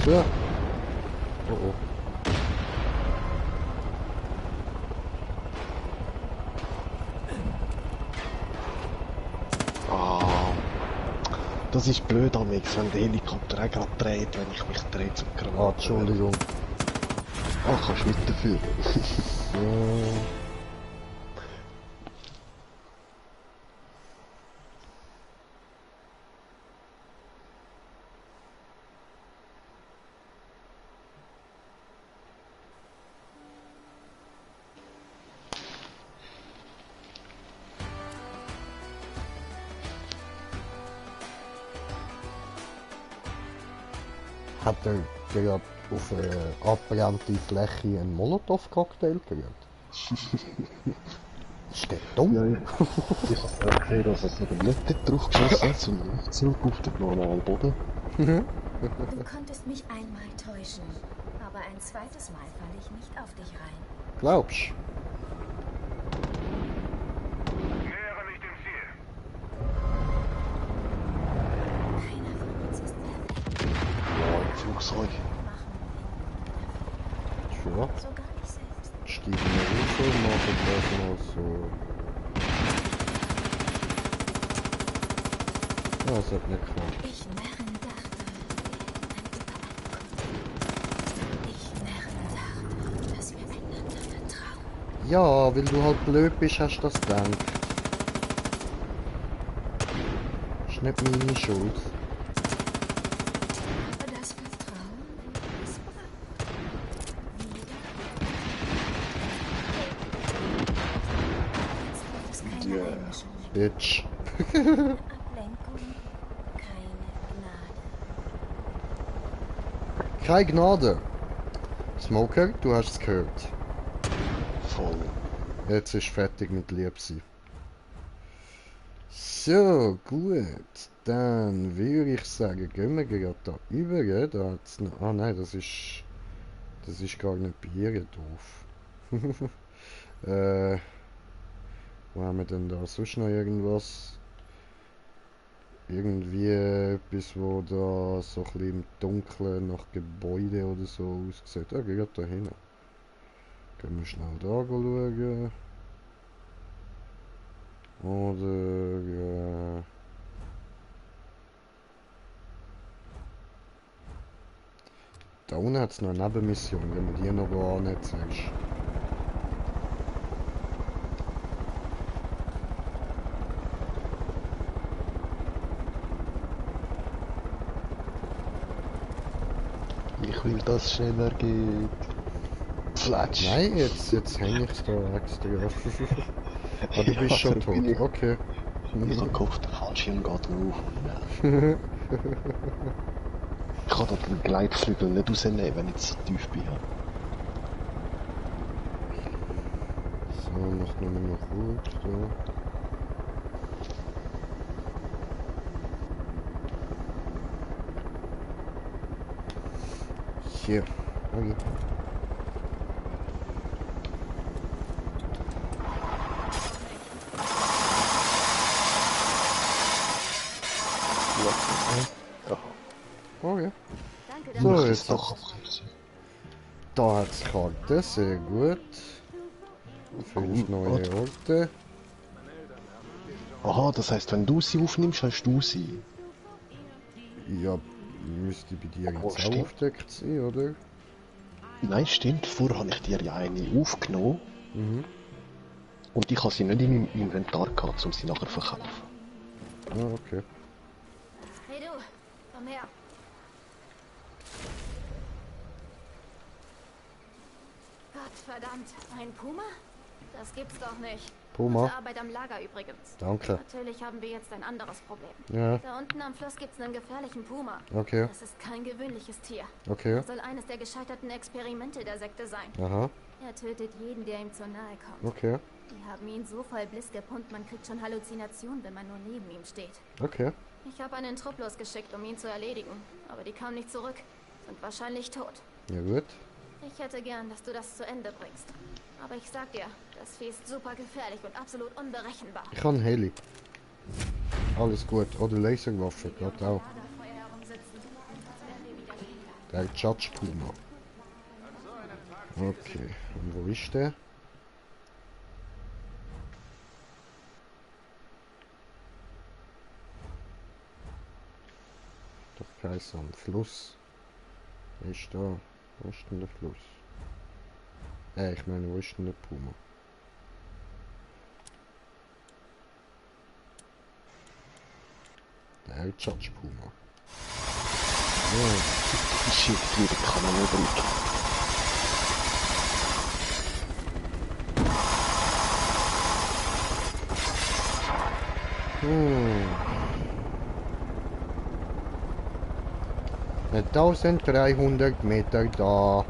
So. Oh oh. Ah, das ist blöd am Mix, wenn der Helikopter auch gerade dreht, wenn ich mich drehe zum Granaten. Ah, Entschuldigung. Ah, kannst nicht dafür. Hat er gerade auf eine abbrannte Fläche einen Molotow-Cocktail gerührt? Ist der dumm? Ja, ich habe auch gesehen, dass er eben nicht dort drauf geschossen hat, sondern zurück auf den normalen Boden. Du konntest mich einmal täuschen, aber ein zweites Mal falle ich nicht auf dich rein. Glaubst du? Nähere mich dem Ziel. Keiner von uns ist perfekt. Ja, im Flugzeug. Ja. So gar nicht selbst. Steigen wir raus, machen das mal so. Ja, das hat nicht geklappt. Ich Närrin dachte, ich Närrin dachte, dass wir einander vertrauen. Ja, weil du halt blöd bist, hast du das gedacht. Ist nicht meine Schuld. Aber das Vertrauen ist brach. Wieder. Jetzt gibt es keine Einmischung. Bitch. Ablenkung, keine Gnade. Keine Gnade. Smoker, du hast es gehört. Voll. Jetzt ist fertig mit Liebsein. So, gut. Dann würde ich sagen, gehen wir gerade da über. Da hat's noch... Ah nein, das ist gar nicht bei ihr doof. Wo haben wir denn da sonst noch irgendwas? Irgendwie etwas, wo da so ein bisschen im Dunkeln nach Gebäude oder so aussieht. Ah, gerade da hinten. Gehen wir schnell da schauen. Oder... Da unten hat es noch eine Nebenmission, wenn wir die noch annehmen zuerst. Ich will, dass es schneller geht. Flatsch. Nein, jetzt hänge ich da extra. Ah, du bist schon tot, okay. Ich habe gehofft, der Fallschirm geht auf. Ich kann dort den Gleitflügel nicht rausnehmen, wenn ich so tief bin. So, noch nur gut, so. Hier, okay. Okay. So, jetzt doch. Da hat es Karte, sehr gut. 5 neue Orte. Aha, das heisst, wenn du sie aufnimmst, hast du sie. Ja, müsste bei dir jetzt auch aufgedeckt sein, oder? Nein, stimmt. Vorher habe ich dir ja eine aufgenommen. Mhm. Und ich habe sie nicht in meinem Inventar gehabt, um sie nachher zu verkaufen. Ah, okay. Hey du, komm her. Gottverdammt, ein Puma? Das gibt's doch nicht. Puma? Gute Arbeit am Lager übrigens. Danke. Natürlich haben wir jetzt ein anderes Problem. Ja. Da unten am Fluss gibt's einen gefährlichen Puma. Okay. Das ist kein gewöhnliches Tier. Okay. Er soll eines der gescheiterten Experimente der Sekte sein. Aha. Er tötet jeden, der ihm zu nahe kommt. Okay. Die haben ihn so voll Bliss gepumpt, man kriegt schon Halluzinationen, wenn man nur neben ihm steht. Okay. Ich habe einen Trupp losgeschickt, um ihn zu erledigen. Aber die kamen nicht zurück. Sind wahrscheinlich tot. Ja gut. Ich hätte gern, dass du das zu Ende bringst. Aber ich sag dir, das Vieh ist super gefährlich und absolut unberechenbar. Ich habe einen Heli. Alles gut. Oder Laserwaffe, gerade auch. Der Judge Puma. Okay, und wo ist der? Doch kein so ein Fluss. Wer ist da? Wo ist denn der Fluss? Ich meine, wo ist denn der Puma? Der Judge Puma. Ich schicke wieder Kanal übrig. Ja, 1300 Meter da.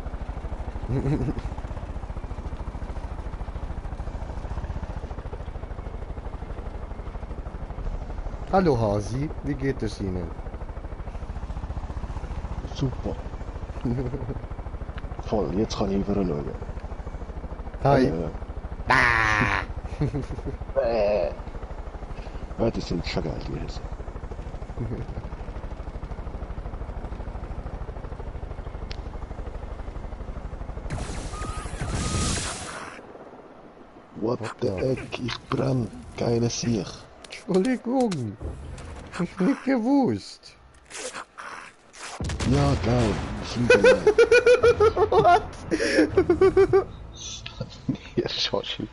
Hallo Hasi, wie geht es Ihnen? Super. Voll, jetzt kann ich überall schauen. Hi. Ja, das sind schon geil, die Häse. What the heck, ich brenn. Geile Sieg. Entschuldigung. Ich nicht gewusst. Ja, geil. Fliegen. What? Ja, Schoshi.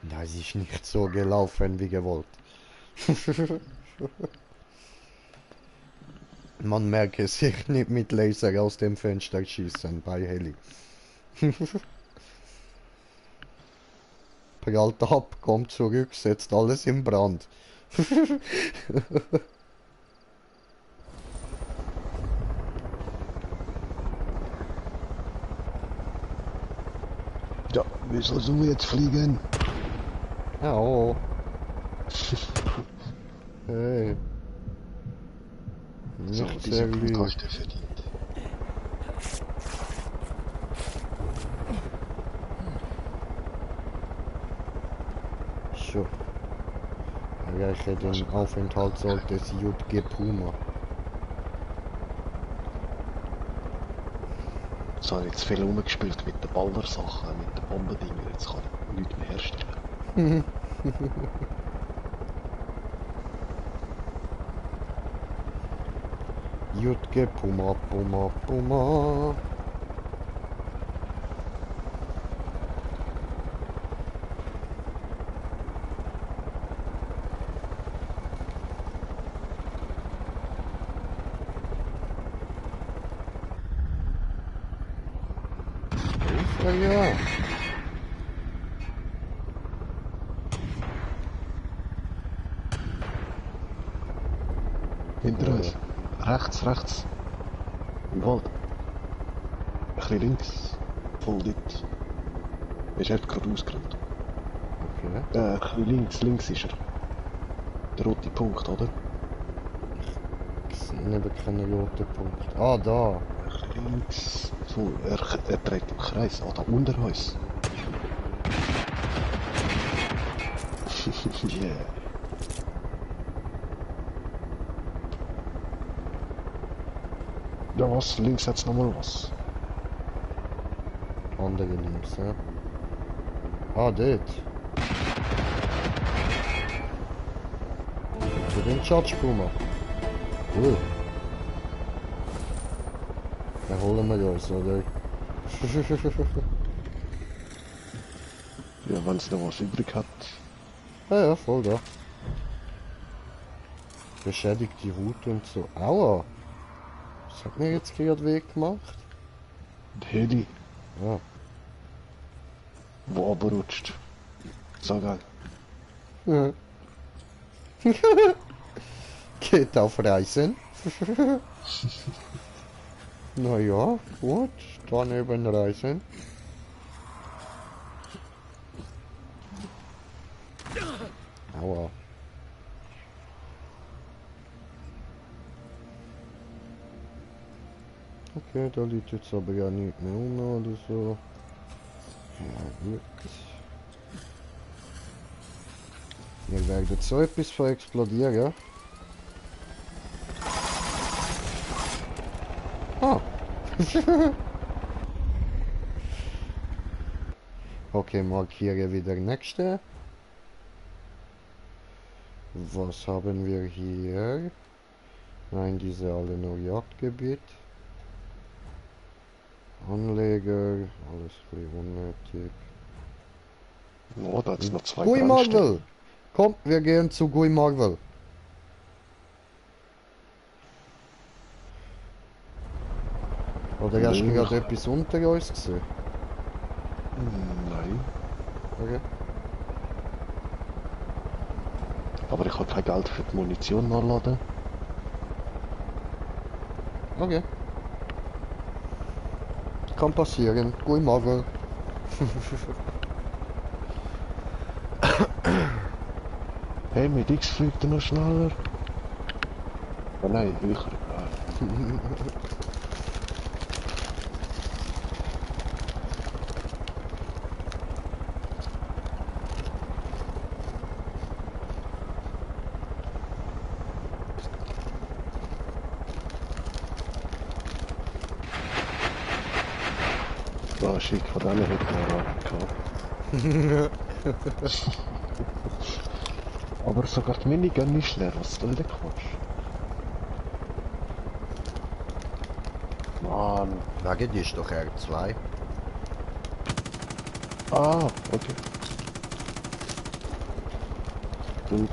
Das ist nicht so gelaufen wie gewollt. Man merke sich nicht mit Laser aus dem Fenster schießen bei Heli. Prallt ab, kommt zurück, setzt alles in Brand. Ja, wie soll so jetzt fliegen? Ja, oh. Hey. So, Nicht diese sehr lieb. Podcast verdient. So. Erreiche den Aufenthaltsort des JG Puma. So, habe ich jetzt viel rumgespielt mit den Ballersachen, mit den Bombendinger. Jetzt kann ich nichts mehr herstellen. JG Puma, Puma, Puma. Ja. Hinter uns. Rechts, rechts. Im Wald. Ein bisschen links. Voll dort. Er ist gerade ausgerannt. Okay. Ein bisschen links, links ist er. Der rote Punkt, oder? Ich sehe eben keinen roten Punkt. Ah, da. Ein bisschen links. So, er dreht im Kreis. Ah, da unter uns. Yeah. Ja, was? Links hat's nochmal was. Andere links, ja. Ah, dort. Für den Judge Puma. Cool. Dann holen wir uns, oder? Ja, wenn es noch was übrig hat. Ja, voll da. Beschädigte Haut und so. Aua! Was hat mir jetzt gerade weh gemacht? Der Heli, Ja. wo runterrutscht. So geil. Ja. Geht auf Reisen. Naja, gut, dann eben reisen. Aua. Okay, da liegt jetzt aber ja nicht mehr um oder so. Ja, gut. Ihr werdet so etwas verexplodieren. Ah. Okay, markiere wieder nächste. Was haben wir hier? Nein, diese alle nur Jagdgebiet. Anleger, alles ein bisschen unnötig. Oh, da hat's noch zwei Gui Marvel! Brandstellen. Komm, wir gehen zu Gui Marvel. Oder hast du gerade etwas unter uns gesehen? Nein. Okay. Aber ich habe kein Geld für die Munition nachladen. Okay. Kann passieren. Gui Marvel. Hey, mit X fliegt er noch schneller. Oh nein, höher. Ah, schick, von denen hätte man gehabt. Aber sogar die Minigun ist leer, was soll der Quatsch? Mann. Wegen die ist doch R2. Ah, okay. Gut.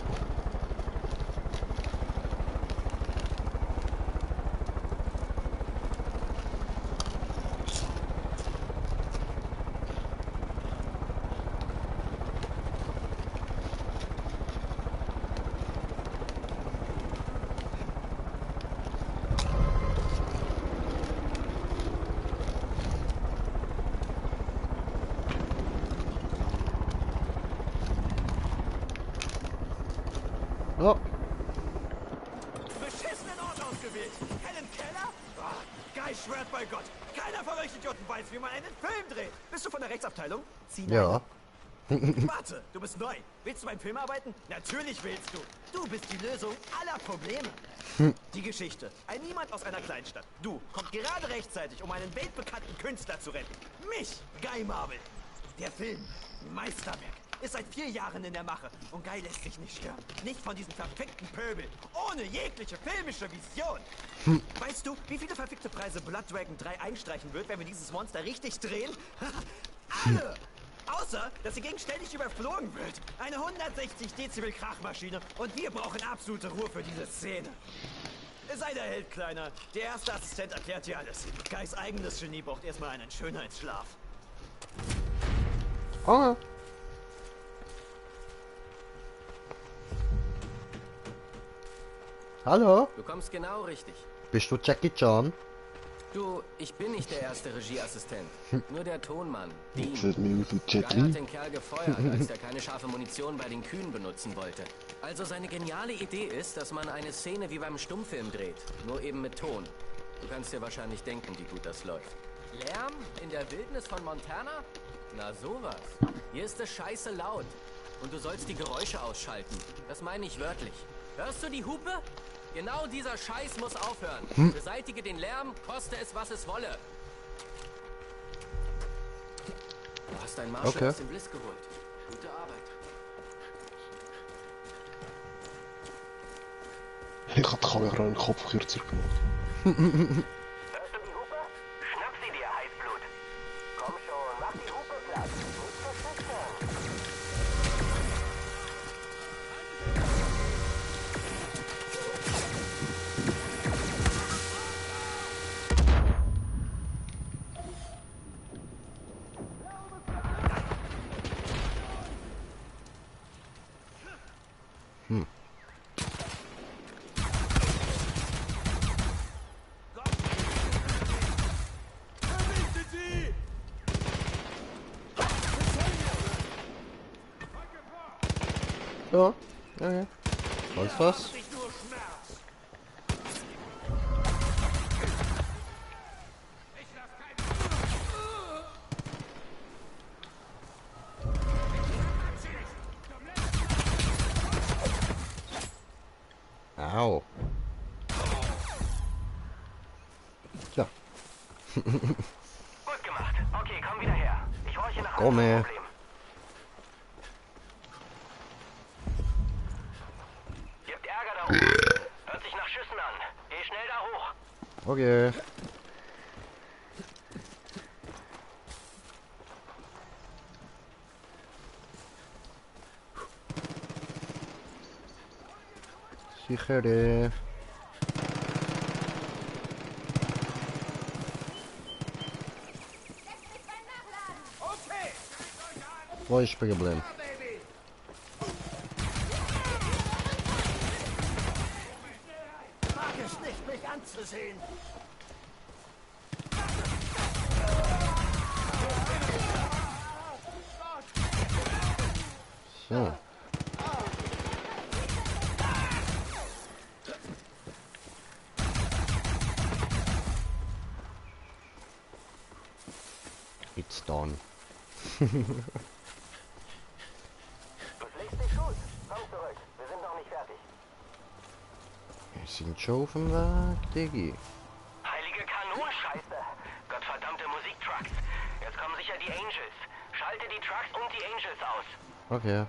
Oh. Beschissenen Ort ausgewählt! Keinen Keller? Oh, Guy schwört bei Gott! Keiner von euch Idioten weiß, wie man einen Film dreht! Bist du von der Rechtsabteilung? Ja. Warte, du bist neu. Willst du beim Film arbeiten? Natürlich willst du. Du bist die Lösung aller Probleme. Die Geschichte. Ein Niemand aus einer Kleinstadt. Du kommt gerade rechtzeitig, um einen weltbekannten Künstler zu retten. Mich, Guy Marvel. Der Film, Meisterwerk, ist seit 4 Jahren in der Mache. Und Guy lässt sich nicht stören. Nicht von diesen verfickten Pöbel. Ohne jegliche filmische Vision. Weißt du, wie viele verfickte Preise Blood Dragon 3 einstreichen wird, wenn wir dieses Monster richtig drehen? Alle! Außer, dass sie gegenständig überflogen wird. Eine 160 Dezibel Krachmaschine und wir brauchen absolute Ruhe für diese Szene. Sei der Held, Kleiner. Der erste Assistent erklärt dir alles. Guys eigenes Genie braucht erstmal einen Schönheitsschlaf. Oh. Hallo? Du kommst genau richtig. Bist du Jackie Chan? Du, ich bin nicht der erste Regieassistent. Nur der Tonmann. Dean. Sieht mir aus wie Jet Guy Li. hat den Kerl gefeuert, als er keine scharfe Munition bei den Kühen benutzen wollte. Also seine geniale Idee ist, dass man eine Szene wie beim Stummfilm dreht. Nur eben mit Ton. Du kannst dir wahrscheinlich denken, wie gut das läuft. Lärm in der Wildnis von Montana? Na sowas. Hier ist es scheiße laut. Und du sollst die Geräusche ausschalten. Das meine ich wörtlich. Hörst du die Hupe? Genau dieser Scheiß muss aufhören. Beseitige den Lärm, koste es, was es wolle. Du hast deinen Marshall aus dem Bliss geholt. Gute Arbeit. Ich hab die Kamera in den Kopf kürzer gemacht. Hörst du die Hupe? Schnapp sie dir, Heißblut. Komm schon, mach die Hupe platt. Nicht verschüchtern. Ja, ja. Was? Au. Tja. Gut gemacht. Okay, komm wieder her. Ich horche nach Komm her. Problem. Gibt Ärger da oben. Hört sich nach Schüssen an. Geh schnell da hoch. Okay. Sichere. Wo ist der geblieben? Mag es nicht, mich anzusehen. So. It's done. Du schlägst dich gut. Komm zurück. Wir sind noch nicht fertig. Wir sind schon auf dem Weg, Diggi. Heilige Kanonscheiße. Gottverdammte Musiktrucks. Jetzt kommen sicher die Angels. Schalte die Trucks und die Angels aus. Okay.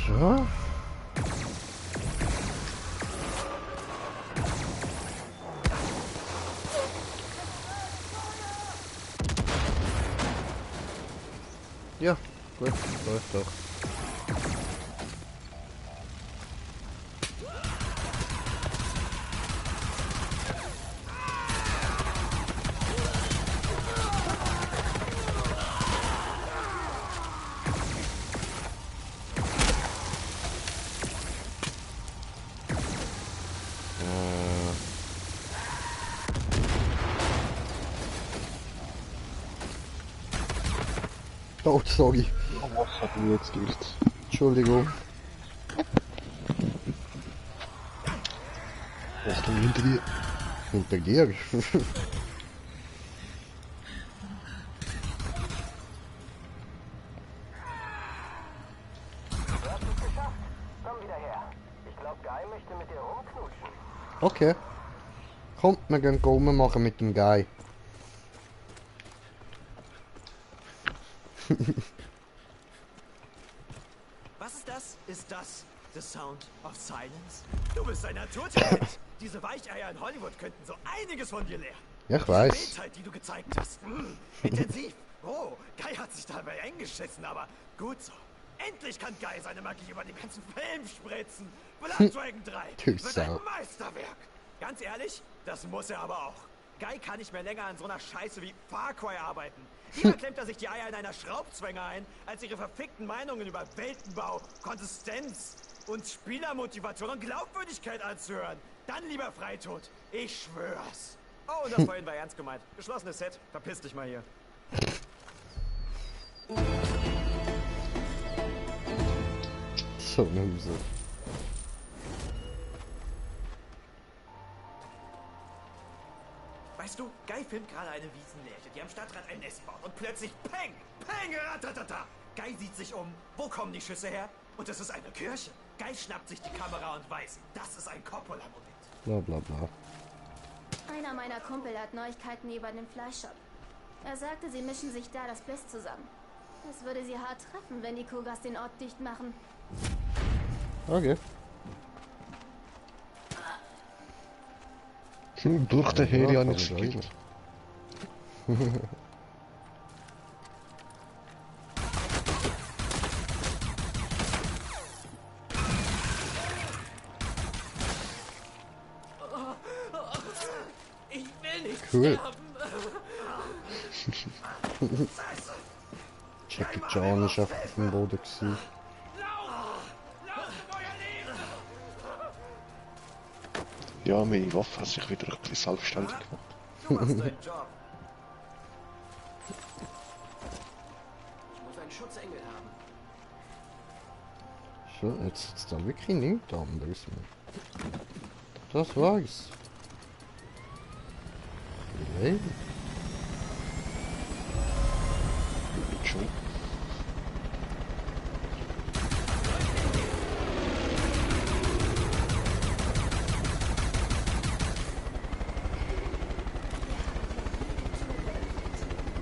So. Ja, gut, läuft doch. Oh, sorry. Was hat mir jetzt gilt? Entschuldigung. Was denn hinter dir? Hinter dir? Du hast es geschafft. Komm wieder her. Ich glaube, Guy möchte mit dir rumknutschen. Okay. Kommt, wir gehen rummachen mit dem Guy. Was ist das? Ist das The Sound of Silence? Du bist ein Naturtalent. Diese Weicheier in Hollywood könnten so einiges von dir lernen. Ja, ich weiß. Die Bildheit, die du gezeigt hast. Intensiv. Oh, Guy hat sich dabei eingeschissen, aber gut so. Endlich kann Guy seine Magie über den ganzen Film spritzen. Blood Dragon 3 Du wird ein Sau. Meisterwerk. Ganz ehrlich, das muss er aber auch. Guy kann nicht mehr länger an so einer Scheiße wie Far Cry arbeiten. Lieber klemmt er sich die Eier in einer Schraubzwänge ein, als ihre verfickten Meinungen über Weltenbau, Konsistenz und Spielermotivation und Glaubwürdigkeit anzuhören. Dann lieber Freitod. Ich schwör's. Oh, und das vorhin war ernst gemeint. Geschlossenes Set. Verpiss dich mal hier. So, eine Huse. Weißt du, Guy filmt gerade eine Wiesenlerche, die am Stadtrand ein Nest baut und plötzlich Peng! Peng! Ratatata! Guy sieht sich um. Wo kommen die Schüsse her? Und es ist eine Kirche. Guy schnappt sich die Kamera und weiß, das ist ein Coppola-Moment. Bla bla bla. Einer meiner Kumpel hat Neuigkeiten über den Fleischshop. Er sagte, sie mischen sich da das Bliss zusammen. Es würde sie hart treffen, wenn die Kogas den Ort dicht machen. Okay. Durch den Heli habe ich es gekriegt. Ich will nicht Cool. sterben. Scheiße! Jackie Chan ist einfach auf dem Boden gewesen. Ja, meine Waffe hat sich wieder ein bisschen selbstständig gemacht. Ich muss einen Schutzengel haben. So, jetzt sitzt da wirklich nichts anderes mehr. Das war's. Vielleicht. Schon.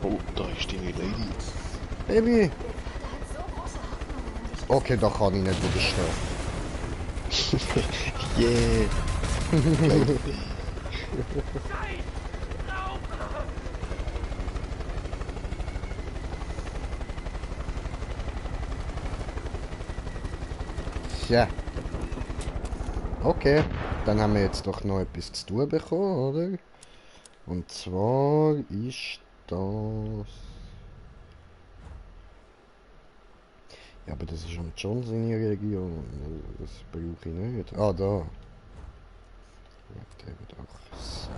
Oh, da ist deine Lady. Baby! Okay, da kann ich nicht widerstehen. Yeah! Ja. Okay, dann haben wir jetzt doch noch etwas zu tun bekommen, oder? Und zwar ist das... Ja, aber das ist am John seine Region. Das brauche ich nicht. Ah, da. Der wird auch sein.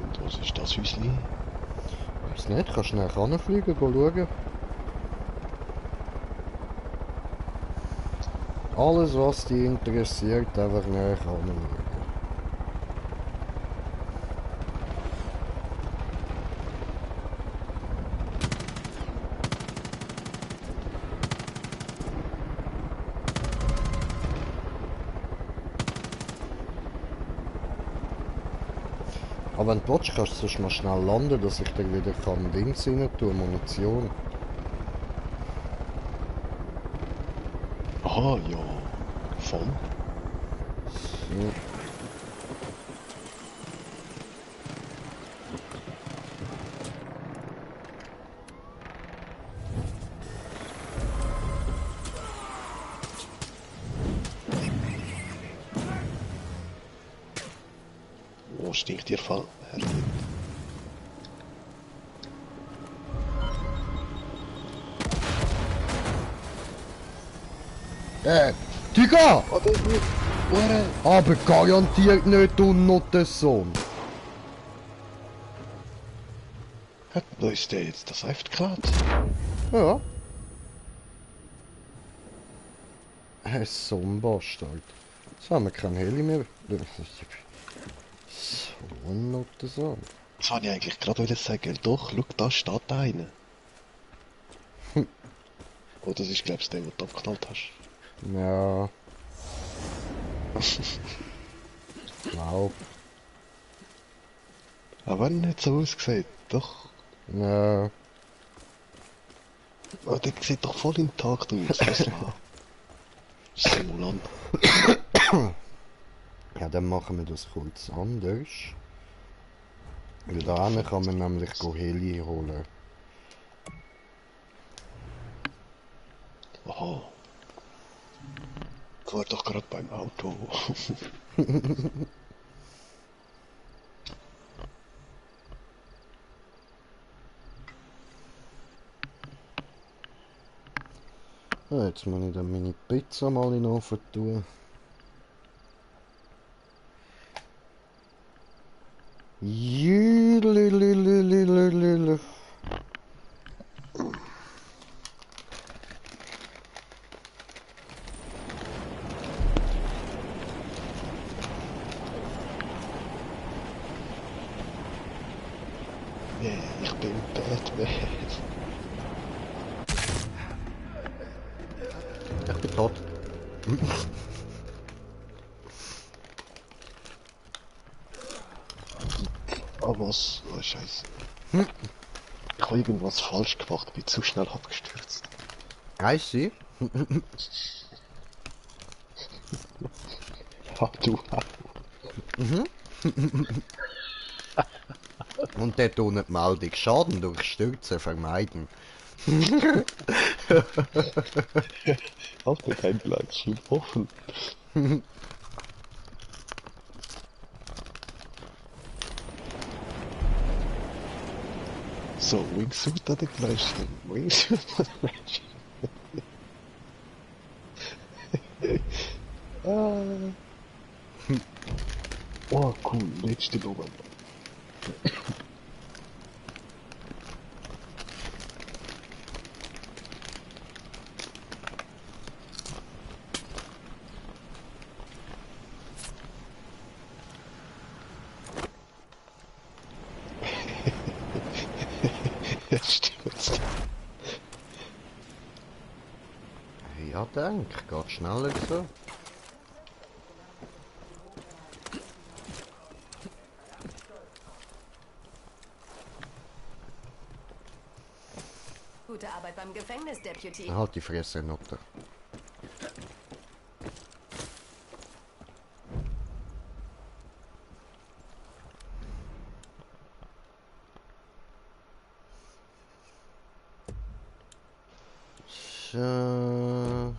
Und was ist das, Häusli? Weiß nicht, kannst du schnell ranfliegen, schauen. Alles, was dich interessiert, einfach näher anschauen. Aber wenn du willst, kannst du sonst mal schnell landen, dass ich dir wieder Dings rein tun, Munition. Aha, ja. Voll. So. Wo stinkt ihr Fall? Tiga! Aber garantiert nicht du noch der Sohn. Hat uns der jetzt das Heft geklaut? Ja. So ein Bastard. Jetzt haben wir kein Heli mehr. So ein notter Sohn. Das wollte ich eigentlich gerade sagen. Doch, schau, da steht einer. Oh, das ist, glaubst du, der, den du abgeknallt hast. Ja. Glaub. Aber nicht so ausgesehen, doch. Ja. Oh, der sieht doch voll intakt aus. Simulant. Ja, dann machen wir das kurz anders. Da hinten kann man nämlich Heli holen. Aha. Ich war doch gerade beim Auto. Ja, jetzt muss ich dann meine Pizza mal in den Ofen tun. Jülülülülülülülü. Ich bin Batman. Ich bin tot. Ah, was? Oh, Scheiße. Ich habe irgendwas falsch gemacht, bin zu schnell abgestürzt. I see. Ja, du auch. Mhm. Und dort unten die Meldung. Schaden durch Stürzen vermeiden. Alter, dein Platz schon offen. So, Wingsuit an der Flasche. Wingsuit an der Flasche. Oh, cool, letzte Nummer. Ja, stimmt. Ja, denk, geht schneller so. Gute Arbeit beim Gefängnis, Deputy. Halt die Fresse, Nutter. So.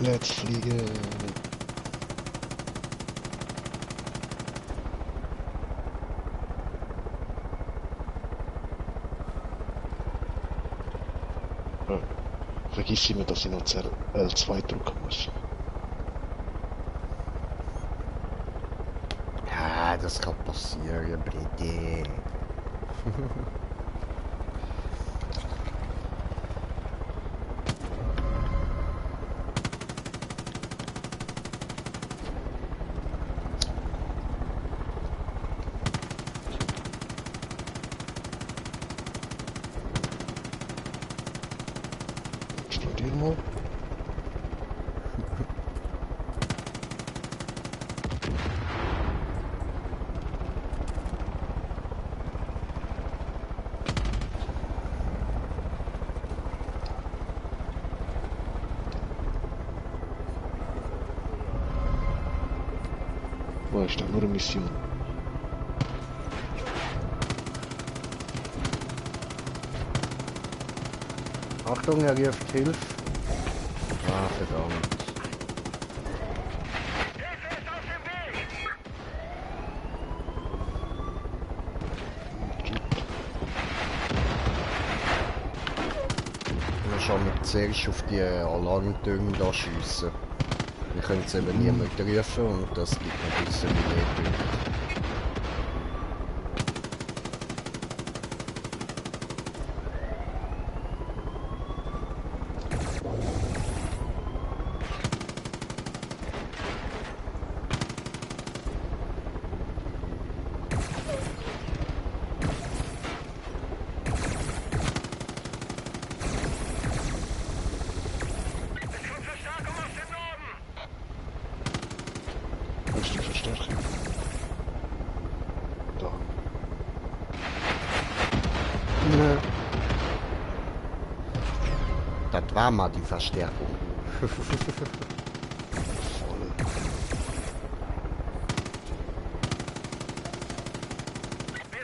Let's fliegen. Oh, vergiss immer, dass ich noch L2 drücken muss. Ja, das kann passieren, bitte. Explodier mal. Wo ist da nur eine Mission? Achtung, er ruft Hilfe. Ah, verdammt. Wir schauen wir zuerst auf die Alarmtöne da schiessen. Wir können es eben niemand rufen und das gibt ein bisschen mehr. Wo ist die Verstärkung? Da. Nö. Das war mal die Verstärkung. Wir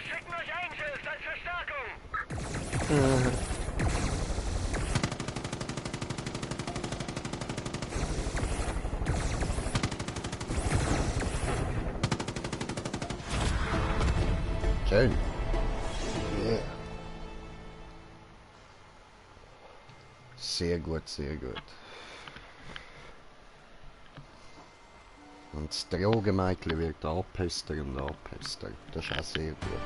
schicken euch Angels als Verstärkung! Schön. Yeah. Sehr gut, sehr gut. Und das Drogenmädchen wird abpestert und abpestert. Das ist auch sehr gut.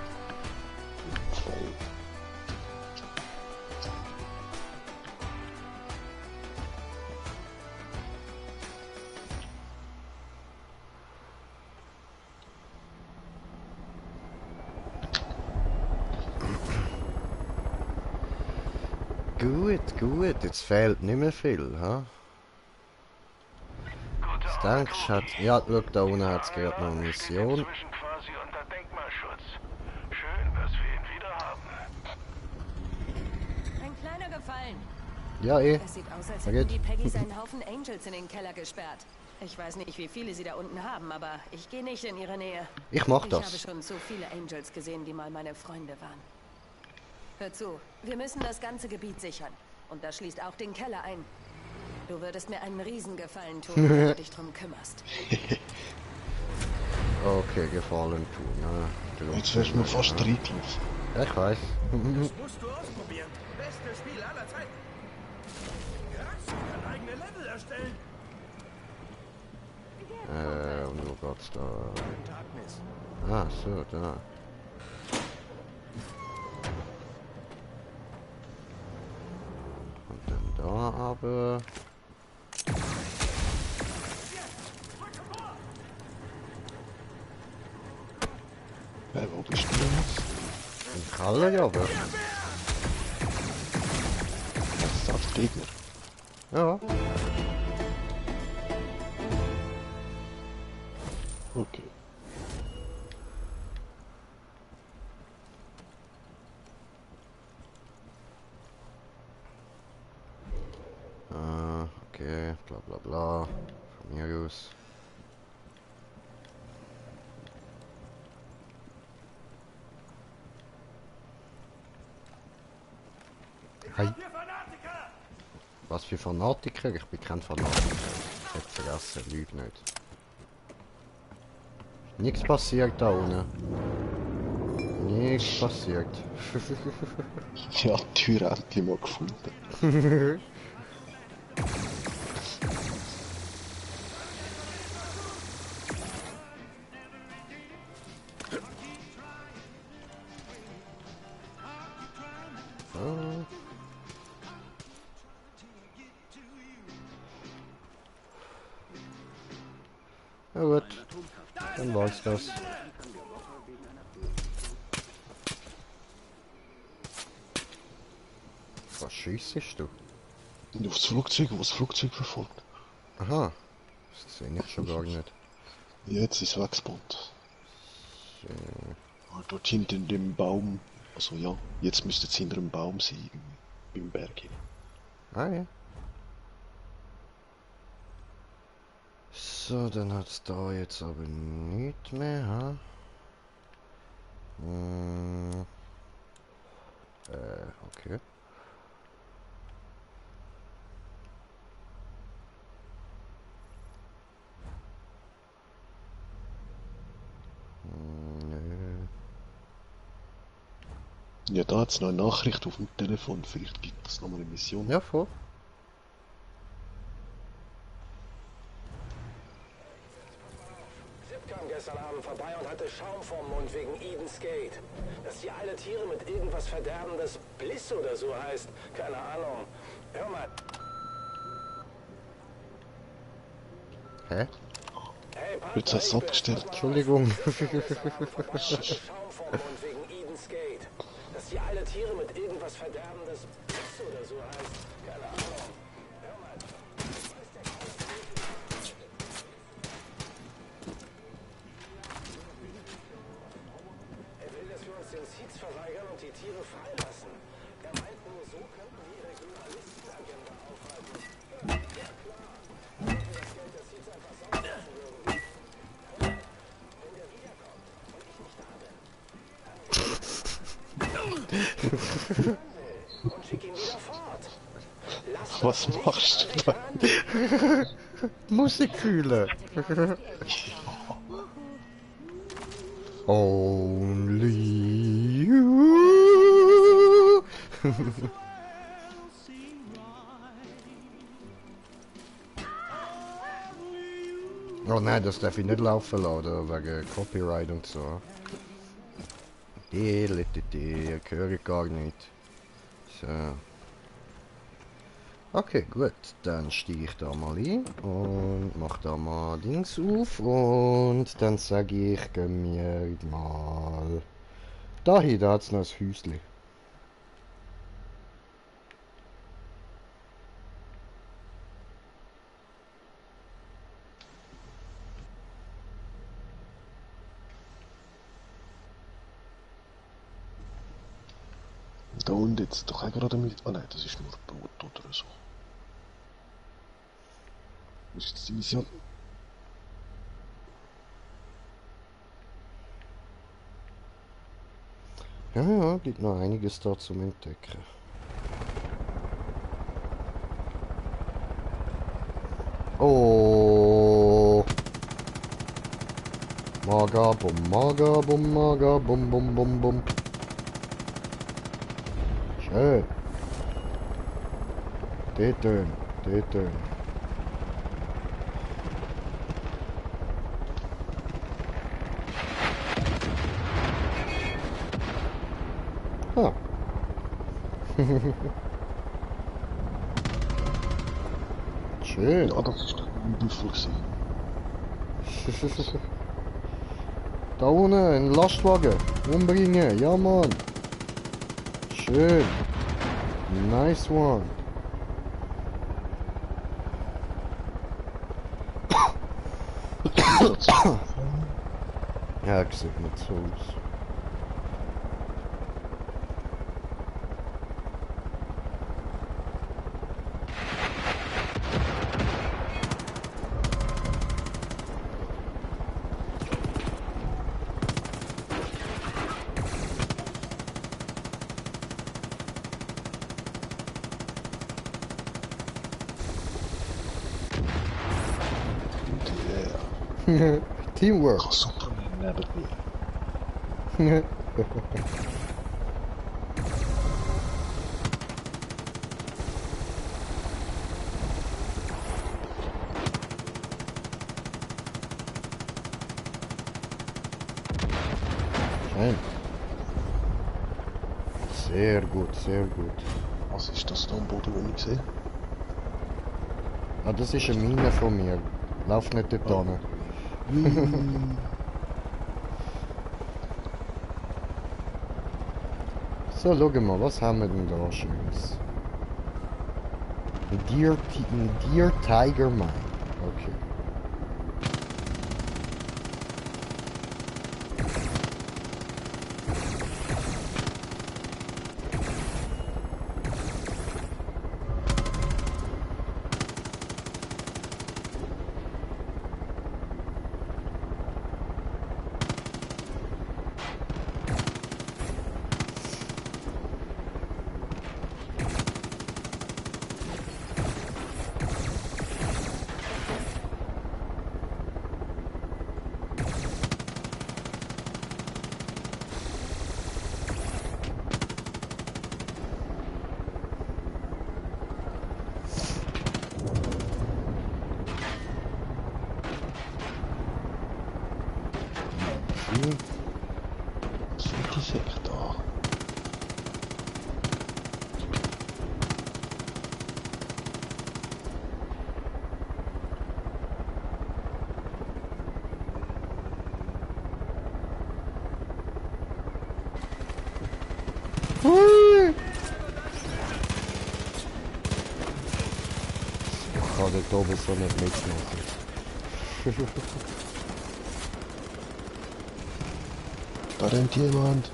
Gut, jetzt fehlt nicht mehr viel, ha? Was denkst du? Ja, schau, da unten hat es gerade noch eine Mission. Quasi unter Denkmalschutz. Schön, dass wir ihn wieder haben. Ein kleiner Gefallen. Ja, Es sieht aus, als hätten die Peggies einen Haufen Angels in den Keller gesperrt. Ich weiß nicht, wie viele sie da unten haben, aber ich gehe nicht in ihre Nähe. Ich mach das. Ich habe schon so viele Angels gesehen, die mal meine Freunde waren. Hör zu, wir müssen das ganze Gebiet sichern. Und das schließt auch den Keller ein. Du würdest mir einen Riesengefallen tun, wenn du dich drum kümmerst. Okay, Gefallen tun, ja. Jetzt wärst du mir fast reingelaufen. Ja, ich weiß. Das musst du ausprobieren. Bestes Spiel aller Zeiten. Krass, ich kann eigene Level erstellen. Und wo geht's da? Ah, so, da. Und dann da aber. Wo bist du jetzt? Im Keller, ja, aber. Das ist als Gegner. Ja. Okay. Okay, bla bla bla. Von mir aus. Hi. Was für Fanatiker? Ich bin kein Fanatiker. Ich hätte vergessen, lüg nicht. Nichts passiert da unten. Nichts passiert. Ja, die Tür endlich mal gefunden. Ja gut, dann war's das. Was schießt du? Aufs Flugzeug, was das Flugzeug verfolgt. Aha, das sehe ich schon gar nicht. Jetzt ist es weggespawnt. Dort hinter dem Baum. Also ja, jetzt müsste es hinter dem Baum sein, beim Berg hin. Ah ja. So, dann hat es da jetzt aber nicht mehr, ha? Okay. Nö. Ja, da hat es noch eine Nachricht auf dem Telefon, vielleicht gibt es nochmal eine Mission. Ja, voll. Kam gestern Abend vorbei und hatte Schaum vorm Mund wegen Eden's Gate. Dass die alle Tiere mit irgendwas Verderbendes Bliss oder so heißt. Keine Ahnung. Hör mal. Hä? Hey, Jetzt hast du abgestellt. Entschuldigung. Schaum vorm Mund wegen Eden's Gate. Dass die alle Tiere mit irgendwas Verderbendes Bliss oder so heißt. Keine Ahnung. Hör mal. Den Seeds verweigern und die Tiere freilassen. Er meint nur, so könnten die ihre Journalistenagenda aufhalten. Ja, klar. Wenn wir das Geld der Seeds einfach saugen lassen würden. Wenn der wiederkommt und ich nicht da bin, und schick ihn wieder fort. Lass Was machst du da? Musik fühlen. Only you. Oh nein, das darf ich nicht laufen lassen, wegen Copyright und so. Die höre ich gar nicht. So. Okay, gut, dann steige ich da mal ein und mache da mal Dings auf und dann sage ich, gehen wir mal dahin, da hat es noch ein Häuschen. Hund jetzt doch auch gerade mit... Ah nein, das ist nur Brot oder so. Was ist jetzt die Mission? Ja, ja, gibt noch einiges da zum Entdecken. Oh! Maga bum, maga bum, maga bum bum bum bum. Schön. Dort, dort. Ah. Schön. Ja, das ist ein Büffel gewesen. Da unten, ein Lastwagen. Umbringen, ja Mann. Schön. Nice one. Ja, sieht nicht so aus. Teamwork. Super neben mir. Schön. Sehr gut, sehr gut. Was ist das da am Boden, wo ich sehe? Ah, das ist eine Mine von mir. Lauf nicht dort hin. So, schau mal, was haben wir denn da Schönes? Ein Deer Tiger Mine. Okay. Sind die sich da? Ich kann dort oben so nicht mitmachen. Da rennt jemand.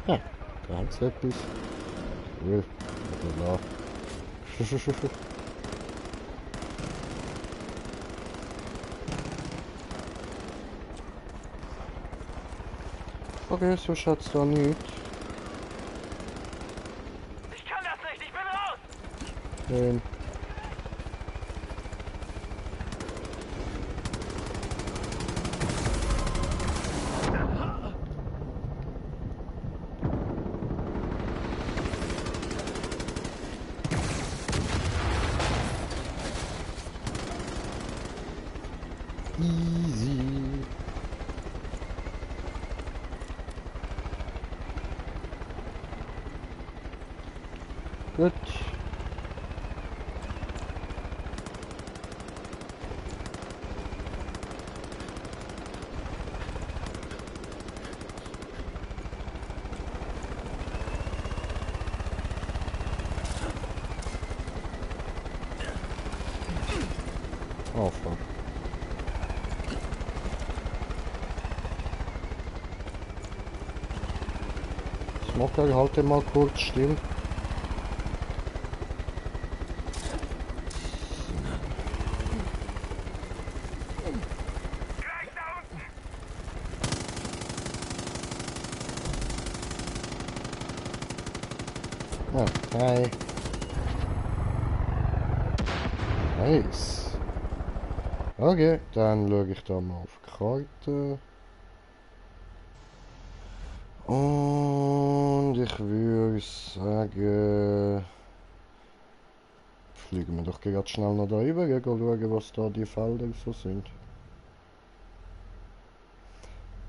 Ja, da hat's etwas. Cool. Oder okay, so schaut's da nicht. Ich kann das nicht, ich bin raus! Schön. Easy. Gut. Oh fuck. Smoker, halte mal kurz still. Okay. Nice. Okay, dann schaue ich da mal auf die Karte. Und ich würde sagen, fliegen wir doch gerade schnell noch da rüber, schauen, was da die Felder so sind.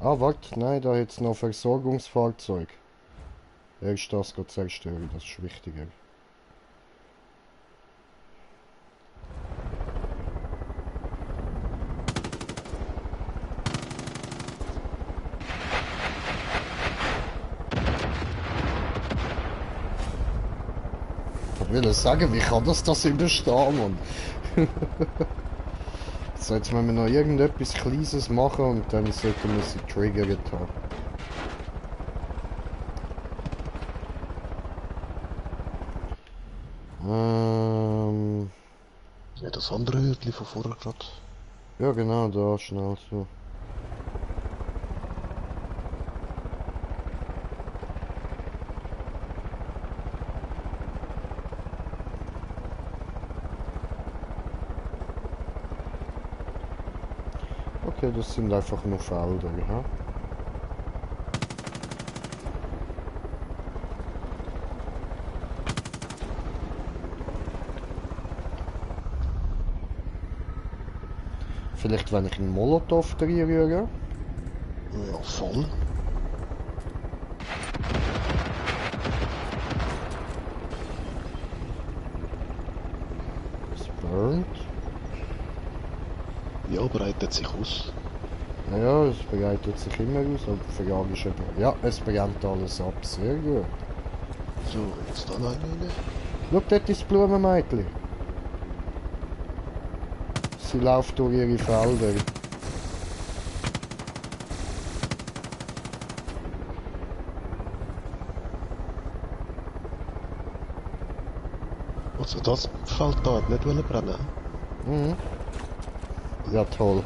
Ah, warte, nein, da jetzt noch Versorgungsfahrzeug. Erst das zerstören, das ist wichtiger. Ich will sagen, wie kann das überstehen, Mann? So, jetzt müssen wir noch irgendetwas Kleines machen und dann sollten wir sie triggert haben. Ja, das andere Hütchen von vorher gerade. Ja genau, da schnell so. Okay, das sind einfach nur Felder, ja? Vielleicht wenn ich einen Molotow reinrühre? Ja, voll. Es burnt. Ja, breitet sich aus. Ja, es breitet sich immer aus, aber die Frage ist eben... Ja, es brennt alles ab, sehr gut. So, jetzt da noch eine. Schau, dort ist das Blumenmädchen. Sie läuft durch ihre Felder. Also das Feld da hat nicht brennen. Mhm. Ja, toll.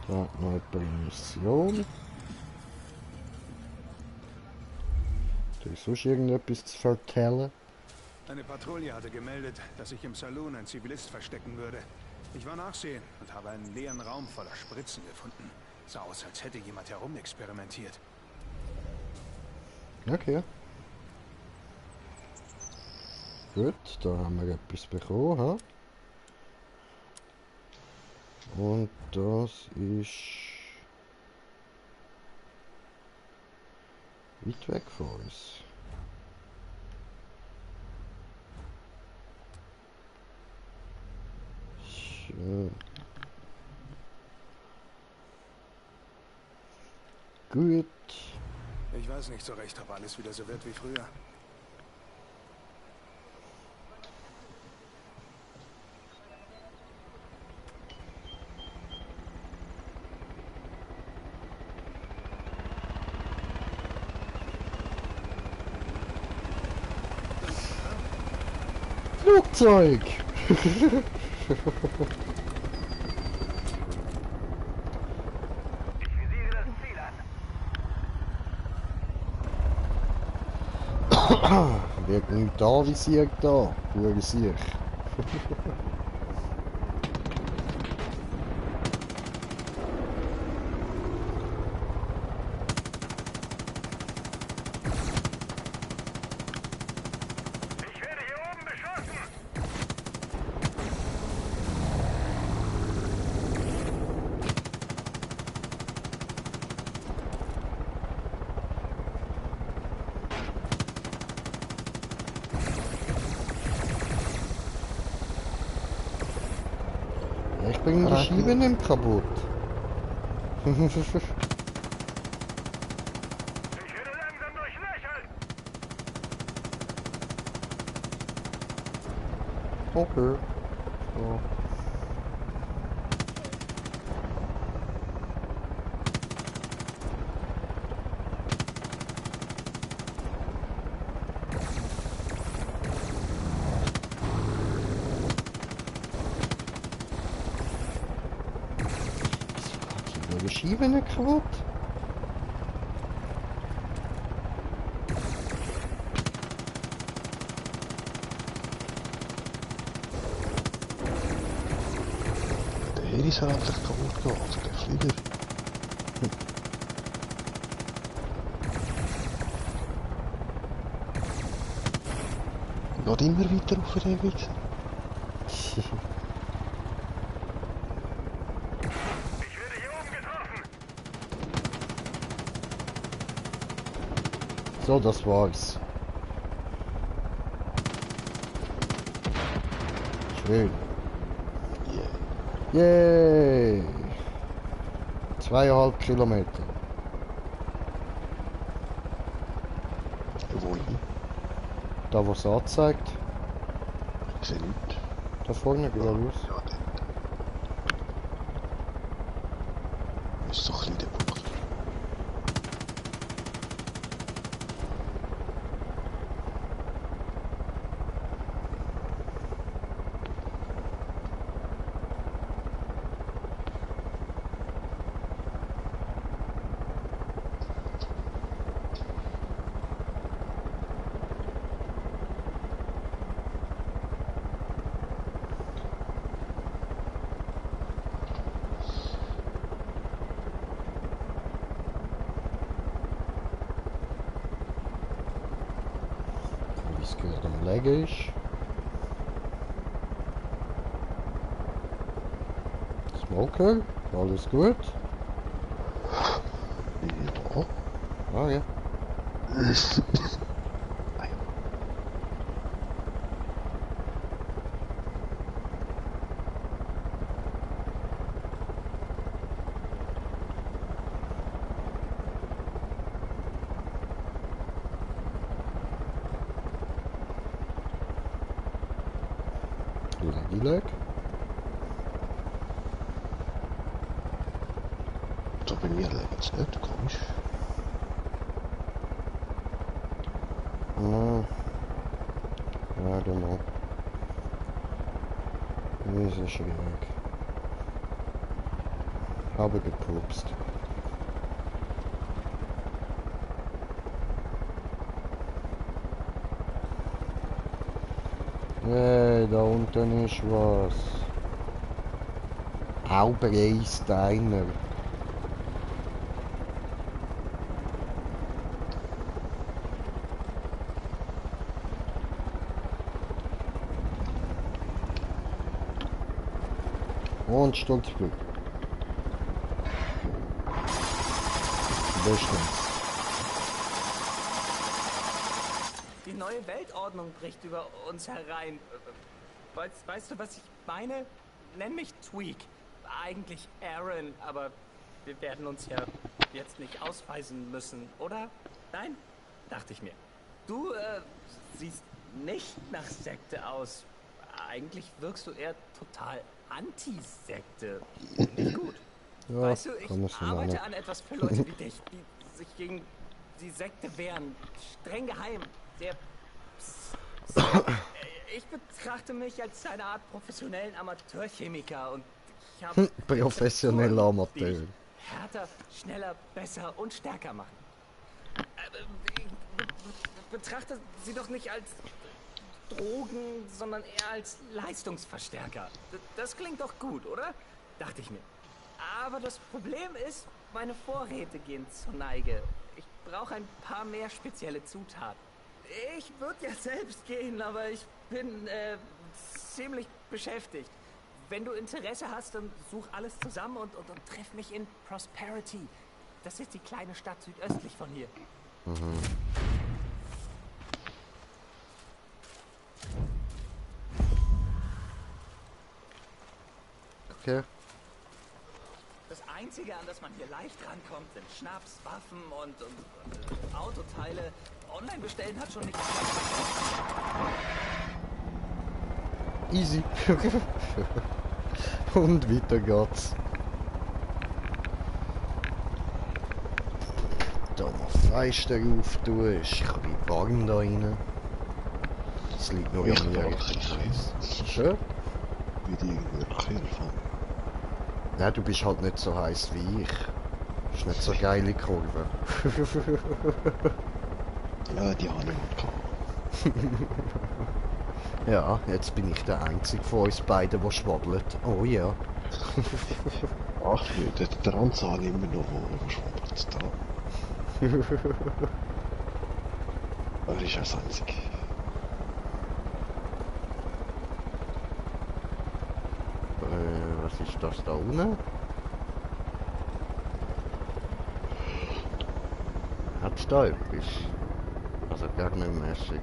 Da noch eine Mission. Da ist sonst irgendetwas zu vertellen. Eine Patrouille hatte gemeldet, dass sich im Saloon ein Zivilist verstecken würde. Ich war nachsehen und habe einen leeren Raum voller Spritzen gefunden. Sah aus, als hätte jemand herumexperimentiert. Okay. Gut, da haben wir etwas bekommen. Ha? Und das ist weit weg von uns. So. Gut. Ich weiß nicht so recht, ob alles wieder so wird wie früher. Flugzeug! Wird nicht anvisiert da, pure Sicht. bringen die Schiebe nicht kaputt. Okay. So. Die Schiebe nicht kaputt. Der ist halt einfach kaputt gegangen, also der Flieger. Geht immer weiter auf den Wichser. So, das war's. Schön. Yay! 2,5 Kilometer. Wohin? Da, wo es anzeigt. Ich sehe nichts. Da vorne geradeaus. Ja, dort. Das ist so klein der Punkt. Wie es gehört am Legen ist. Smoker, alles gut? Ja. Ah ja. Leggy leg. So bei mir liegt es nicht, komisch. I don't know. Das ist schwierig. Habe gepupst. Hey, da unten ist was. Aubrey-Steiner. Und Sturzflug. Bestens. Die neue Weltordnung bricht über uns herein. Weißt du, was ich meine? Nenn mich Tweak. Eigentlich Aaron, aber wir werden uns ja jetzt nicht ausweisen müssen, oder? Nein? Dachte ich mir. Du, siehst nicht nach Sekte aus. Eigentlich wirkst du eher total Anti-Sekte. Nicht gut. Ja, weißt du, ich arbeite an etwas für Leute wie dich, die sich gegen die Sekte wehren. Streng geheim. Sehr... Ich betrachte mich als eine Art professionellen Amateurchemiker und ich habe... Professioneller Amateur. Härter, schneller, besser und stärker machen. Betrachte sie doch nicht als Drogen, sondern eher als Leistungsverstärker. Das klingt doch gut, oder? Dachte ich mir. Aber das Problem ist, meine Vorräte gehen zur Neige. Ich brauche ein paar mehr spezielle Zutaten. Ich würde ja selbst gehen, aber ich bin ziemlich beschäftigt. Wenn du Interesse hast, dann such alles zusammen und treff mich in Prosperity. Das ist die kleine Stadt südöstlich von hier. Mhm. Okay. Einzige, an das man hier leicht rankommt, sind Schnaps, Waffen und Autoteile. Online bestellen hat schon nicht. Easy. Und weiter geht's. Da mal Fenster auftun, ist ein bisschen warm da rein. Das liegt noch in mir. Schön? Wie die irgendwie Kirche. Ja, du bist halt nicht so heiß wie ich. Das ist nicht so geile Kurve. Ja, die habe ich nicht. Ja, jetzt bin ich der Einzige von uns beiden, der schwabbelt. Oh ja. Ach, der Ranz hat immer noch, wo schwabbelt da. Er ist das Einzige. Was ist das da unten? Hat's da etwas? Also gar nicht mäßig.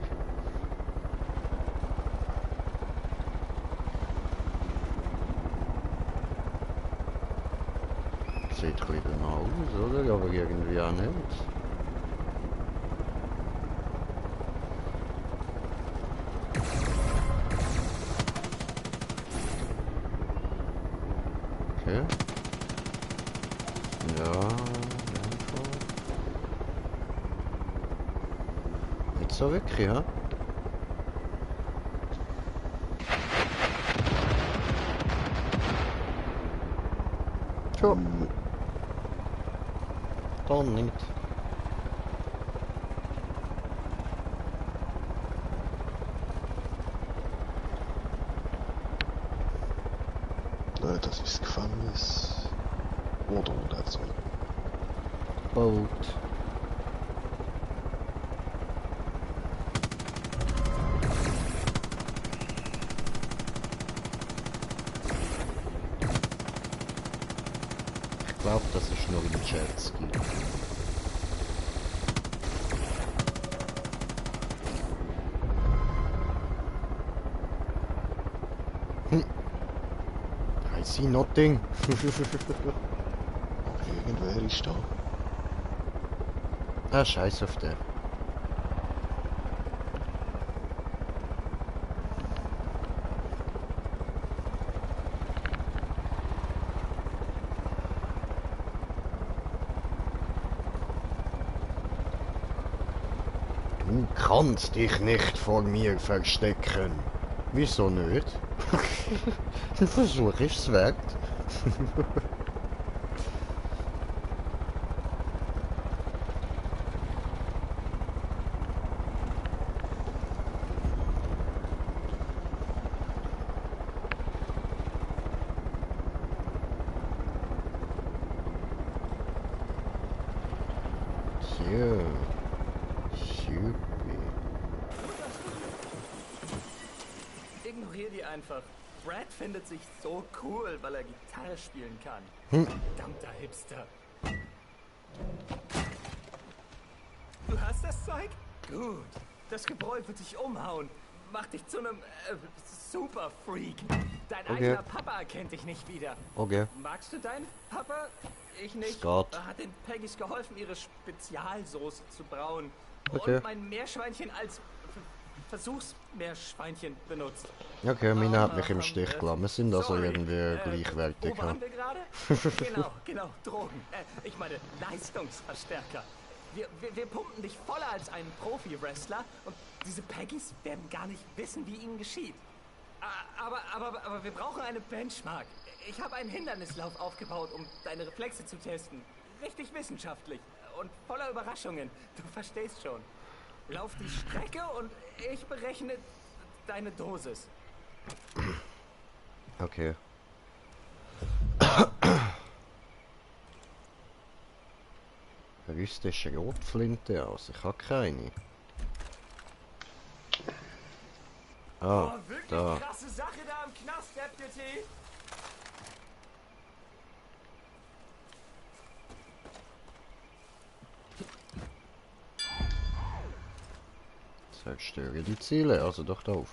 Sieht ein bisschen danach aus, oder? Aber irgendwie auch nicht. Okay. Ja, einfach. Nicht so wirklich, ja? Schon. Dann nicht. Das ist das Gefängnis. Oder so. Boot. Ich glaube, das ist nur ein Jetski. I see nothing. Irgendwer ist da. Ah, scheiß auf den. Du kannst dich nicht vor mir verstecken. Wieso nicht? Ein Versuch ist's wert. Tja. Super. Ignorier die einfach. Brad findet sich so cool, weil er Gitarre spielen kann. Verdammter Hipster. Du hast das Zeug? Gut. Das Gebräu wird dich umhauen. Mach dich zu einem Super-Freak. Dein eigener Papa erkennt dich nicht wieder. Okay. Magst du deinen Papa? Ich nicht. Scott. Er hat den Peggys geholfen, ihre Spezialsoße zu brauen. Okay. Und mein Meerschweinchen als Versuchsmeerschweinchen benutzt. Okay, Mina hat mich im Stich gelassen. Wir sind also irgendwie gleichwertig. Wo waren wir gerade? genau, Drogen. Ich meine, Leistungsverstärker. Wir pumpen dich voller als ein Profi-Wrestler und diese Peggys werden gar nicht wissen, wie ihnen geschieht. Aber wir brauchen eine Benchmark. Ich habe einen Hindernislauf aufgebaut, um deine Reflexe zu testen. Richtig wissenschaftlich und voller Überraschungen. Du verstehst schon. Lauf die Strecke und ich berechne deine Dosis. Okay. Rüstische Rotflinte aus. Ich habe keine. Ah, wirklich da. krasse Sache da im Knast, Deputy. Zerstöre die Ziele, also doch da oben.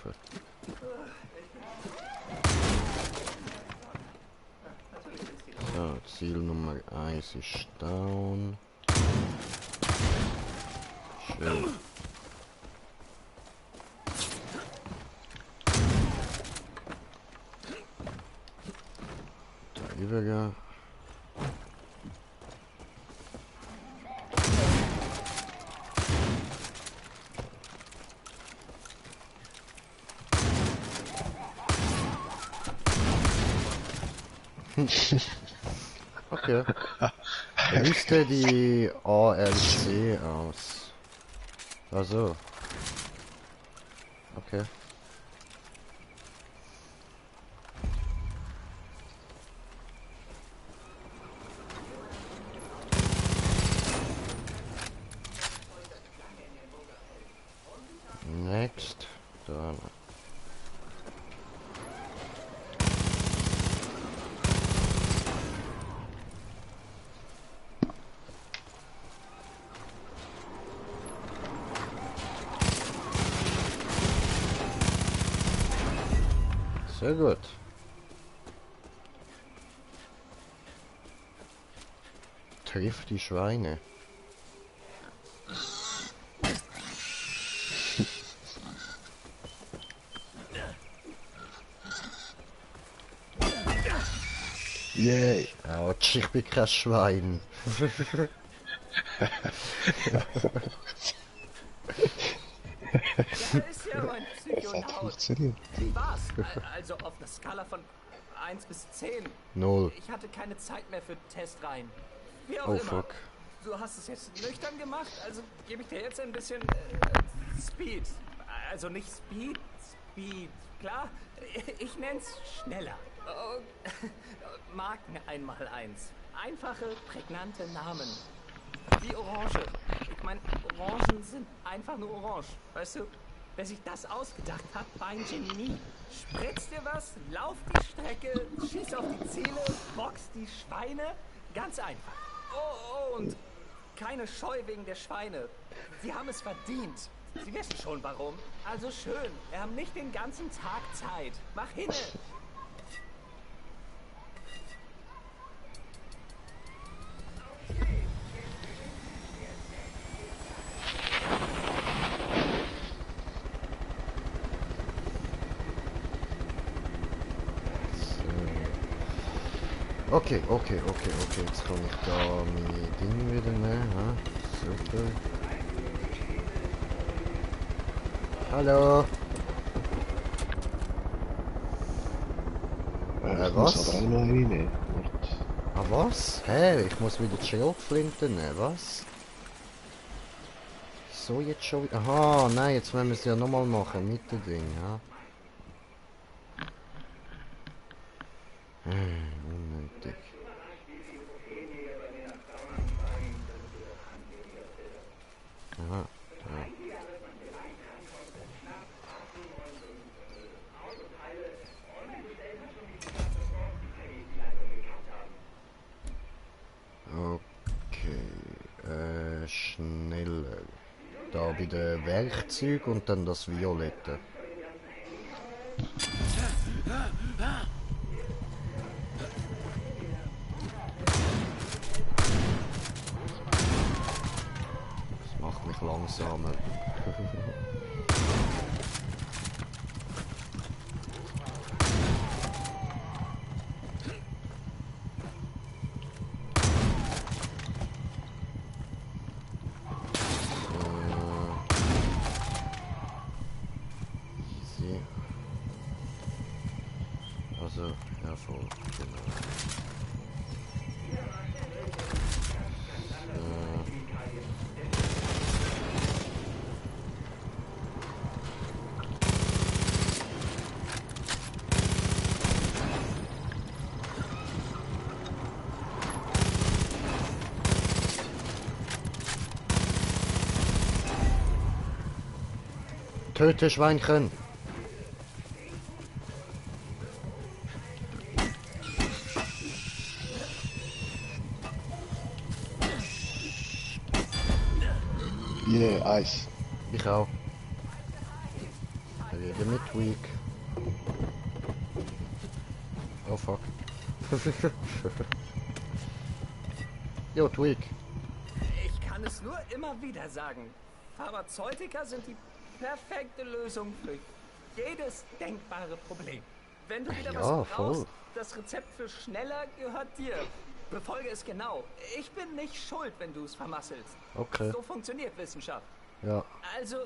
So. So, Ziel Nummer 1 ist down. Schön. Da übergehen. Okay. Wie ist denn die ARC aus? Also. Okay. Next. Dann. Sehr gut. Trifft die Schweine. Yay! Autsch, ich bin kein Schwein. Ja, ist ja mein Psychonaut. Wie war's? Also auf einer Skala von 1 bis 10. 0. Ich hatte keine Zeit mehr für Testreihen. Wie auch Oh immer. fuck. Du hast es jetzt nüchtern gemacht, also gebe ich dir jetzt ein bisschen Speed. Also nicht Speed, klar? Ich nenn's schneller. Oh, Marken 1x1. Einfache, prägnante Namen. Wie Orange. Ich meine, Orangen sind einfach nur orange. Weißt du, wer sich das ausgedacht hat, war ein Genie. Spritz dir was, lauf die Strecke, schieß auf die Ziele, box die Schweine. Ganz einfach. Oh, und keine Scheu wegen der Schweine. Sie haben es verdient. Sie wissen schon warum. Also schön, wir haben nicht den ganzen Tag Zeit. Mach hinne. Okay, jetzt kann ich da meine Dinge wieder nehmen, ha? Super. Hallo? Ich muss was? aber auch noch eine nehmen. Ah, was? Hä? Ich muss wieder die Schildflinte nehmen, was? So, jetzt schon wieder. Aha, nein, jetzt müssen wir es ja nochmal machen, mit dem Ding, ja? Unnötig. Aha, ja. Okay, schneller. Da bei den Werkzeug und dann das Violette. Das macht mich langsamer. Easy. Also, ja voll, genau. Töte Schweinchen! Yeah, Eis. Ich auch. Rede mit Weak. Oh fuck. Jo, Twig. Ich kann es nur immer wieder sagen. Pharmazeutika sind die perfekte Lösung für jedes denkbare Problem. Wenn du wieder was brauchst, das Rezept für schneller gehört dir. Befolge es genau. Ich bin nicht schuld, wenn du es vermasselst. Okay. So funktioniert Wissenschaft. Ja. Also,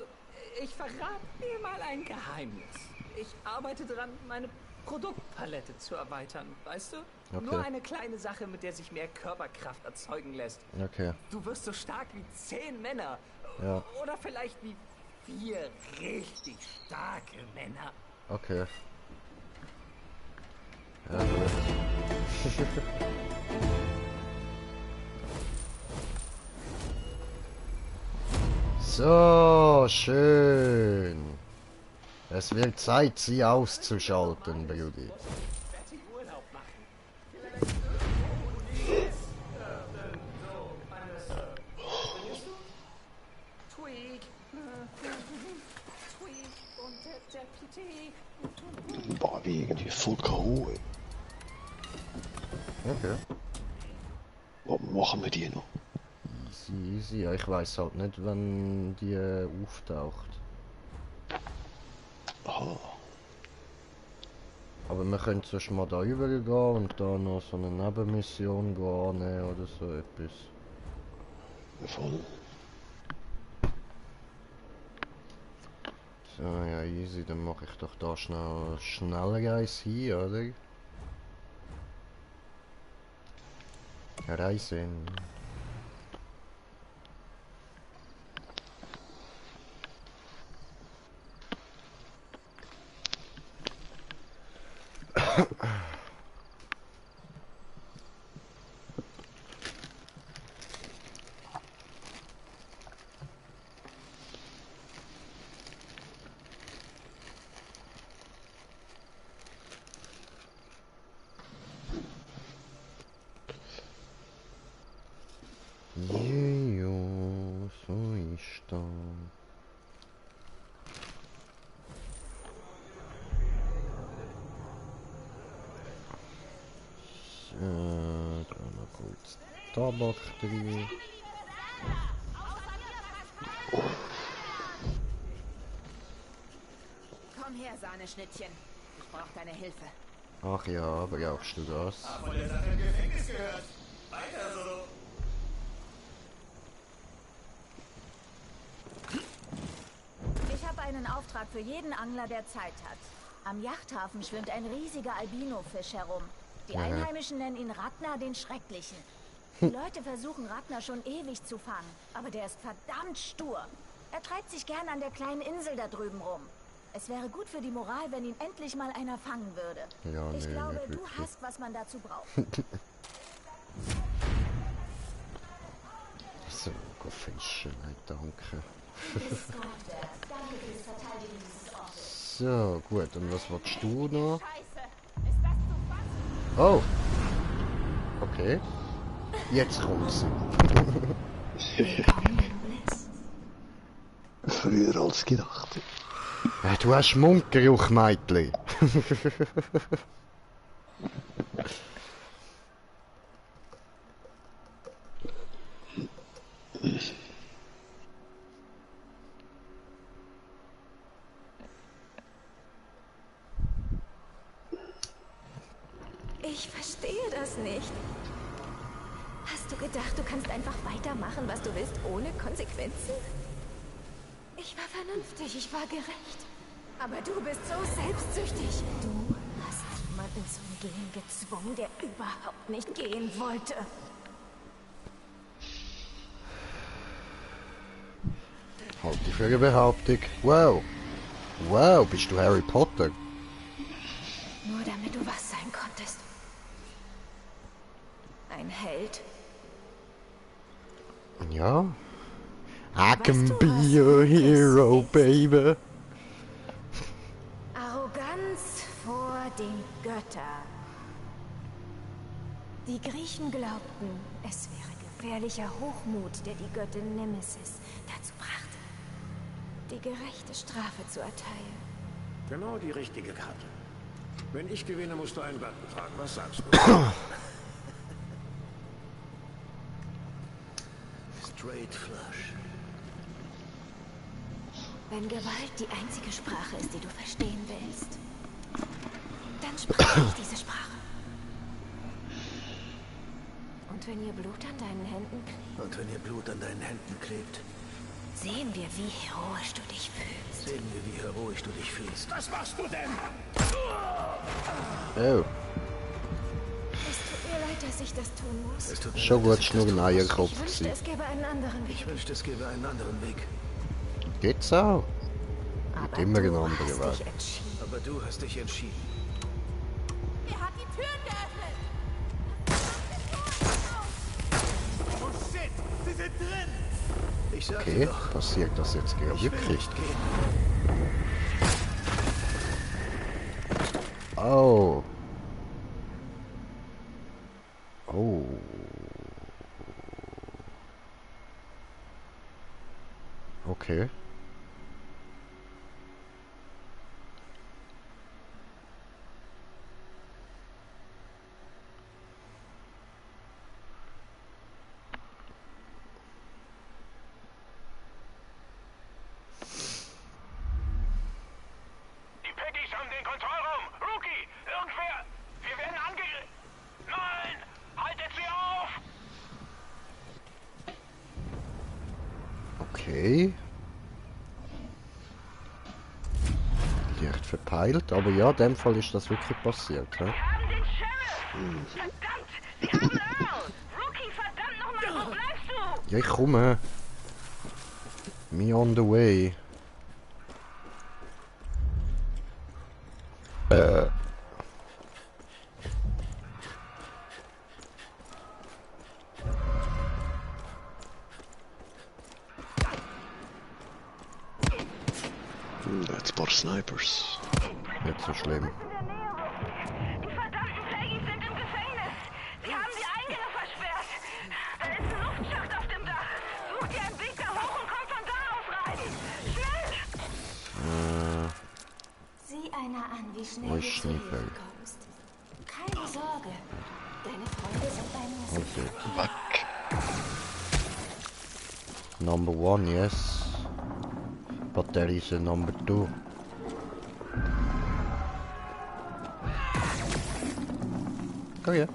ich verrate dir mal ein Geheimnis. Ich arbeite daran, meine Produktpalette zu erweitern, weißt du? Okay. Nur eine kleine Sache, mit der sich mehr Körperkraft erzeugen lässt. Okay. Du wirst so stark wie 10 Männer. Ja. Oder vielleicht wie 4 richtig starke Männer. Okay. Ja, gut. So, schön. Es wird Zeit, sie auszuschalten, Brudi. Boah, wie irgendwie voll K.O. Okay. Was machen wir die noch? Easy, easy. Ja, ich weiß halt nicht, wann die auftaucht. Aha. Aber wir können sonst mal da rübergehen und da noch so eine Nebenmission annehmen oder so etwas. Voll. So, ja, easy, dann mache ich doch da Schnellreise hin, oder? Reisen. Jo, so ist das. So, da noch kurz Tabak drin. Komm her, Sahneschnittchen. Ich brauche deine Hilfe. Ach ja, brauchst du das? Von der Sache im Gefängnis gehört. Weiter so. Ich habe einen Auftrag für jeden Angler, der Zeit hat. Am Yachthafen schwimmt ein riesiger Albino-Fisch herum. Die Einheimischen nennen ihn Ragnar den Schrecklichen. Die Leute versuchen Ragnar schon ewig zu fangen, aber der ist verdammt stur. Er treibt sich gern an der kleinen Insel da drüben rum. Es wäre gut für die Moral, wenn ihn endlich mal einer fangen würde. Ja, ich nee, glaube, nicht du wirklich. hast, was man dazu braucht. So, go fischen, nein, danke. So, gut, und was willst du noch? Oh! Okay. Jetzt kommt's. Früher als gedacht. Du hast Mundgeruch, Meitli. Ich verstehe das nicht. Hast du gedacht, du kannst einfach weitermachen, was du willst, ohne Konsequenzen? Ich war vernünftig, ich war gerecht. Aber du bist so selbstsüchtig. Du hast jemanden zum Gehen gezwungen, der überhaupt nicht gehen wollte. Halt dich für eine Behauptung. Wow. Wow, bist du Harry Potter? Nur damit du was sein konntest. Ein Held. Ja. I can be your hero, baby. Arroganz vor den Göttern. Die Griechen glaubten, es wäre gefährlicher Hochmut, der die Göttin Nemesis dazu brachte, die gerechte Strafe zu erteilen. Genau die richtige Karte. Wenn ich gewinne, musst du einen Button tragen. Was sagst du? Great Flush. Wenn Gewalt die einzige Sprache ist, die du verstehen willst, dann spreche ich diese Sprache. Und wenn ihr Blut an deinen Händen klebt, sehen wir, wie heroisch du dich fühlst. Was machst du denn? Oh. Es tut mir leid, dass ich das tun muss. Schon gut, nur ein Eierkopf. Ich wünschte, es gäbe einen anderen Weg. Geht's auch? Gibt immer einen anderen Weg. Aber du hast dich entschieden. Wer hat die Türen geöffnet? Oh shit, sie sind drin! Ich sag Okay, dir doch, passiert das jetzt gerade wirklich? Oh. Oh. Okay. Die Peggies haben den Kontrollraum! Rookie! Irgendwer! Wir werden angegriffen! Nein! Haltet sie auf! Okay. Leicht verpeilt, aber ja, in dem Fall ist das wirklich passiert. He? Ja, ich komme. Me on the way. That's paar Snipers. Nicht so schlimm. Die verdammten Peggies sind im Gefängnis! Sie haben die Eingänge versperrt! Da ist ein Luftschacht auf dem Dach! Sucht ihr einen Weg da hoch und kommt von da aus rein! Schnell! Sieh einer an, wie schnell Wo du ist zu Hilfe Schneefeld? kommst. Keine Sorge, deine Freunde sind bei mir. Okay. Number one, yes. But there is a number two. Oh yeah.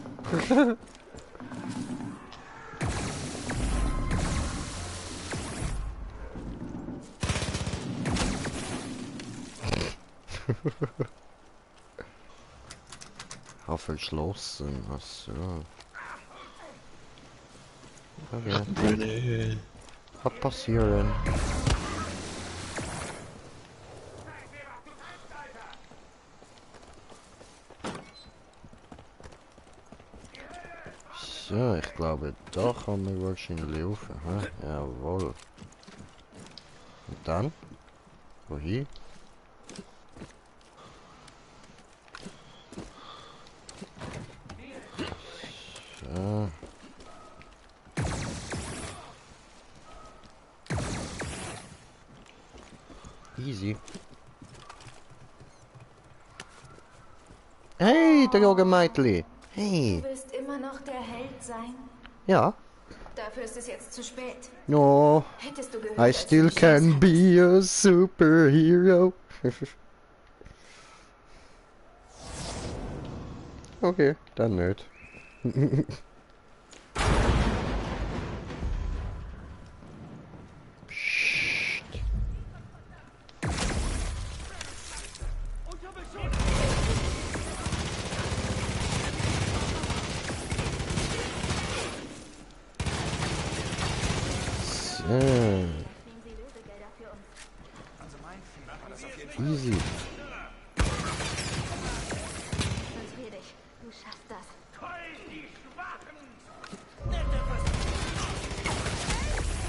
Verschlossen, ach so. Okay. Kann passieren. So, ich glaube, da kann man wahrscheinlich rauf. Jawohl. Und dann? Wohin? So. Easy. Hey, der junge Meitli. Hey. Du willst immer noch der Held sein? Ja. Dafür ist es jetzt zu spät. No. Hättest du gehört, I still can be a superhero. Okay, dann nicht. Easy. Konzentrier dich. Du schaffst das.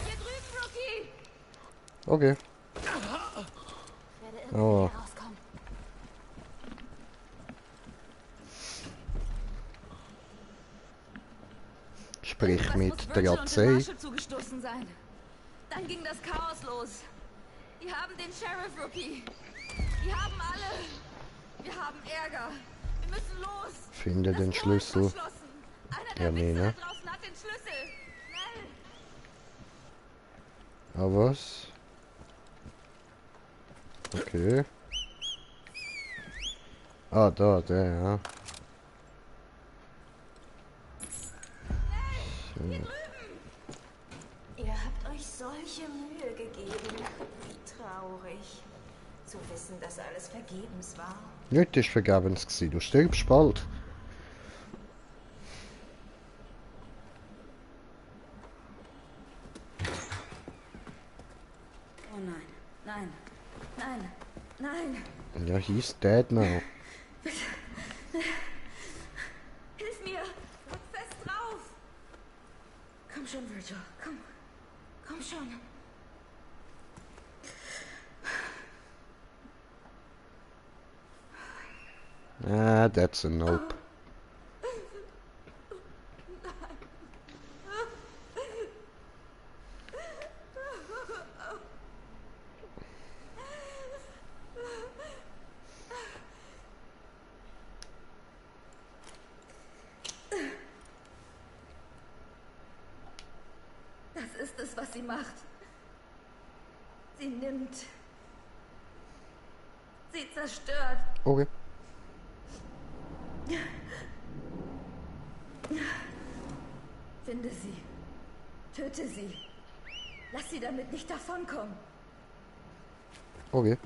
Hier drüben, Rookie! Okay. Ich werde Oh. irgendwie rauskommen. Sprich mit der Virgil AC. und Marshall zugestoßen sein. Dann ging das Chaos los. Die haben den Sheriff, Rookie. Die haben alle. Wir haben Ärger. Wir müssen los. Finde den Schlüssel. Einer der Ja, nee, Wichser ne? da draußen hat den Schlüssel. Schnell. Ah, was? Okay. Ah, da, der, ja. So. Ihr habt euch solche Mühe gegeben. Wie traurig. Zu wissen, dass alles vergebens war. Nicht ist vergebens gewesen, du stirbst bald. Oh nein, nein, nein, nein. Ja, he's dead now. Bitte. Hilf mir. Drück fest drauf. Komm schon, Virgil. Komm. Komm schon. Ah, that's a nope. Das ist es, was sie macht. Sie nimmt. Sie zerstört. Okay. Finde sie. Töte sie. Lass sie damit nicht davonkommen. Okay.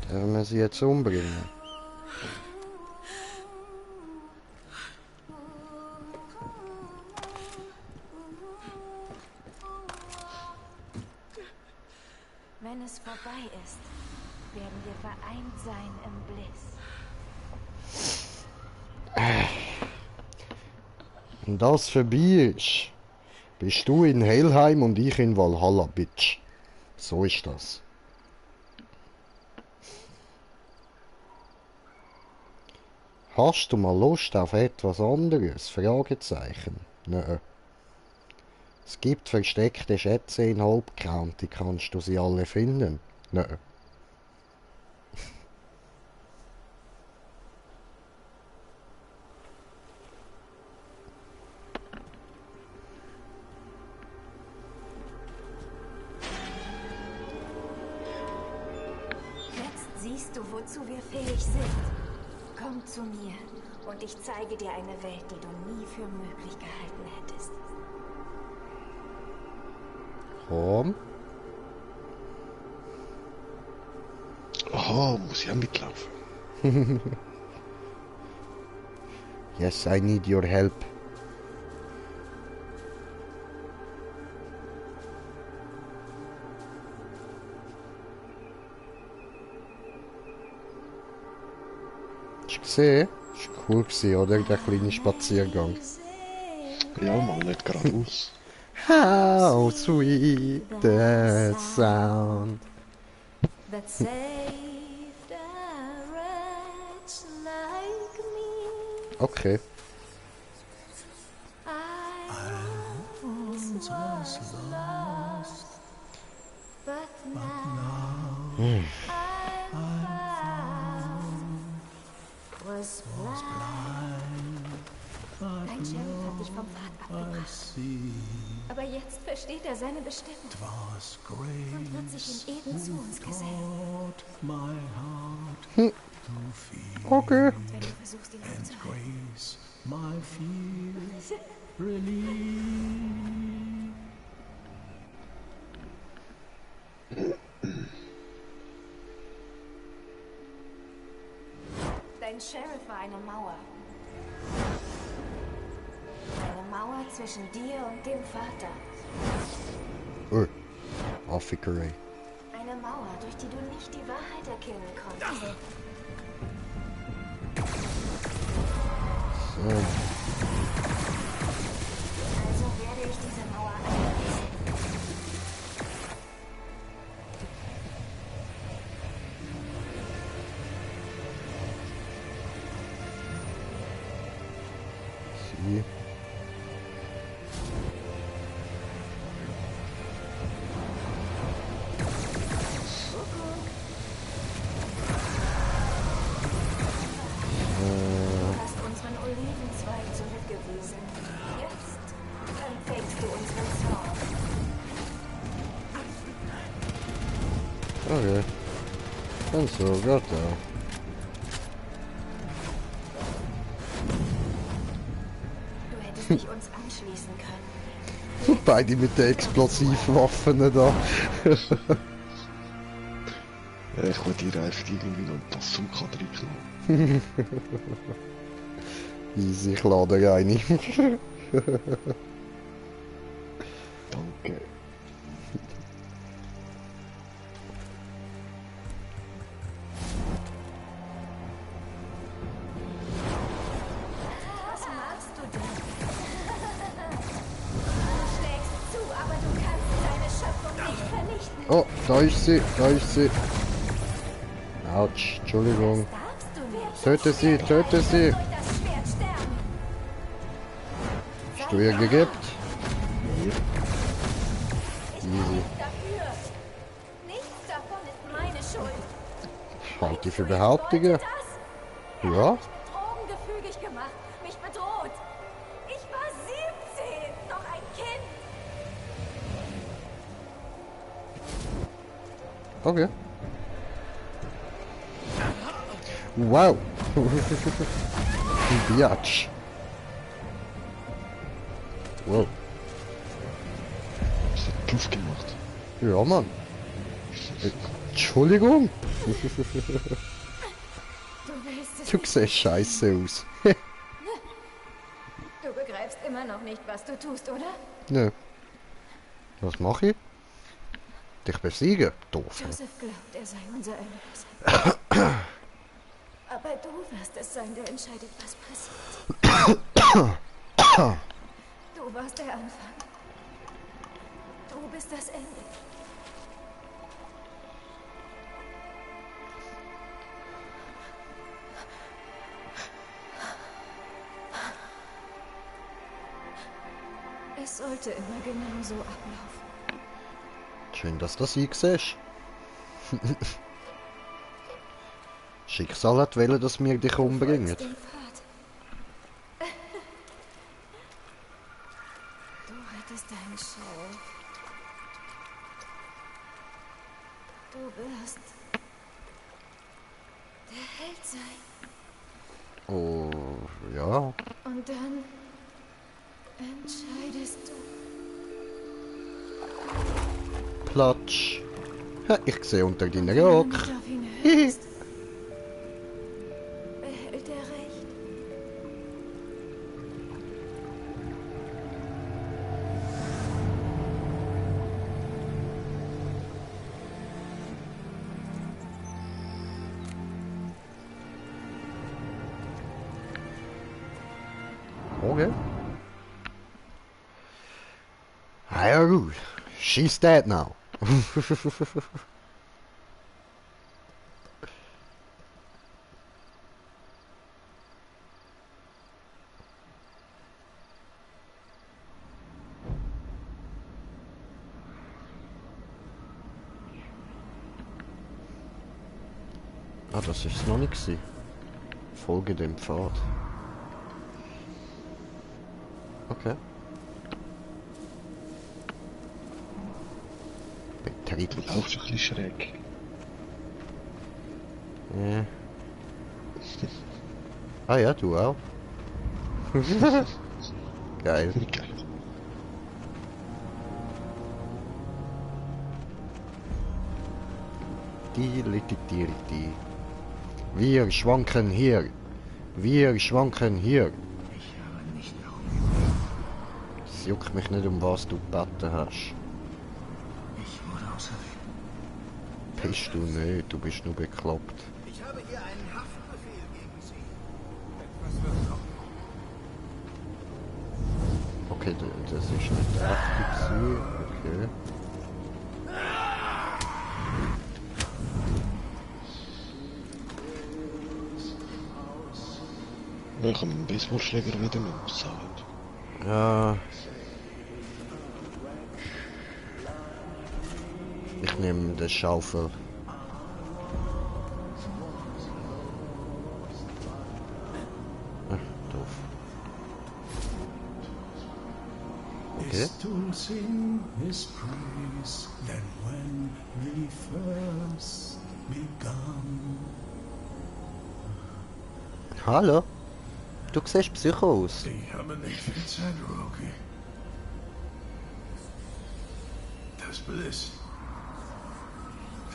Werden wir sie jetzt umbringen? Wenn es vorbei ist, werden wir vereint sein im Bliss. Und das vorbei ist, bist du in Helheim und ich in Valhalla, Bitch. So ist das. Hast du mal Lust auf etwas anderes? Fragezeichen. Nö. Es gibt versteckte Schätze in Halbcounty, kannst du sie alle finden? Nö. Jetzt siehst du, wozu wir fähig sind. Komm zu mir und ich zeige dir eine Welt, die du nie für möglich gehalten hättest. Komm. Aha, muss ich auch mitlaufen? Yes, I need your help. Hast du gesehen? Das war cool gewesen, oder? Der kleine Spaziergang. Ja, mal nicht geradeaus. How sweet the sound. That saved a wretch like me. Okay. I once was lost, but now Hm. I'm found. Was blind. Dein Sheriff hat dich vom Pfad abgebracht. Aber jetzt versteht er seine Bestimmung und wird sich in Eden zu uns gesellen. Hm. Okay. Und wenn du versuchst, ihn aufzuhalten. Dein Sheriff war eine Mauer. Eine Mauer zwischen dir und dem Vater. Affikerei. Eine Mauer, durch die du nicht die Wahrheit erkennen konntest. So. Also werde ich diese Mauer einreißen. Sie. Okay. Dann so, gut, ja. Du hättest dich uns anschließen können. Beide mit den Explosivwaffen da. Ja, ich wollte dir einfach irgendwie noch ein Bazooka reingenommen. Easy, ich lade rein. Danke. Was machst du denn? Du schlägst zu, aber du kannst deine Schöpfung nicht vernichten. Oh, da ist sie, da ist sie. Autsch, Entschuldigung. Darfst du nicht. Töte sie, töte sie. Durch das Schwert sterben. Hast du ihr gegeben? Easy. Dafür. Nichts davon ist meine Schuld. Ich halte die für Behauptungen. Ja. Drogen gefügig gemacht, mich bedroht. Ich war 17, noch ein Kind. Okay. Wow. Biatch. Wow. Hast du Puff gemacht? Ja, Mann. Entschuldigung. Du siehst scheiße aus. Du begreifst immer noch nicht, was du tust, oder? Nö. Was mache ich? Dich besiegen, doof. Joseph glaubt, er sei unser Erlöser. Aber du wirst es sein, der entscheidet, was passiert. Du warst der Anfang. Du bist das Ende. Es sollte immer genau so ablaufen. Schön, dass das ich siehst. Schicksal hat wollen, dass wir dich umbringen. Du rettest deinen Sheriff. Du wirst der Held sein. Oh, ja. Und dann entscheidest du. Platsch. Ja, ich sehe unter deinen Rock. Behält er recht? Okay. Ah, ja gut. She's dead now. Ah, das ist es noch nicht gewesen. Folge dem Pfad. Okay. Betrieb. Du laufst ein bisschen schräg. Ja. Ah ja, du auch. Geil. Geil. Die. Wir schwanken hier. Wir schwanken hier. Es juckt mich nicht, um was du gebeten hast. Ich wurde auserwählt. Bist du nicht, du bist nur bekloppt. Ich habe hier einen Haftbefehl gegen Sie. Was wird kommen? Okay, das ist nicht echt gewesen. Okay. Ja, ich habe meinen Baseballschläger wieder mit aussagen. Ja. Ich nehme die Schaufel. Doof. to sing his praise than when we first begun. Hallo? Du siehst Psycho aus. Ich habe nicht viel Zeit, Rocky. Das Bliss.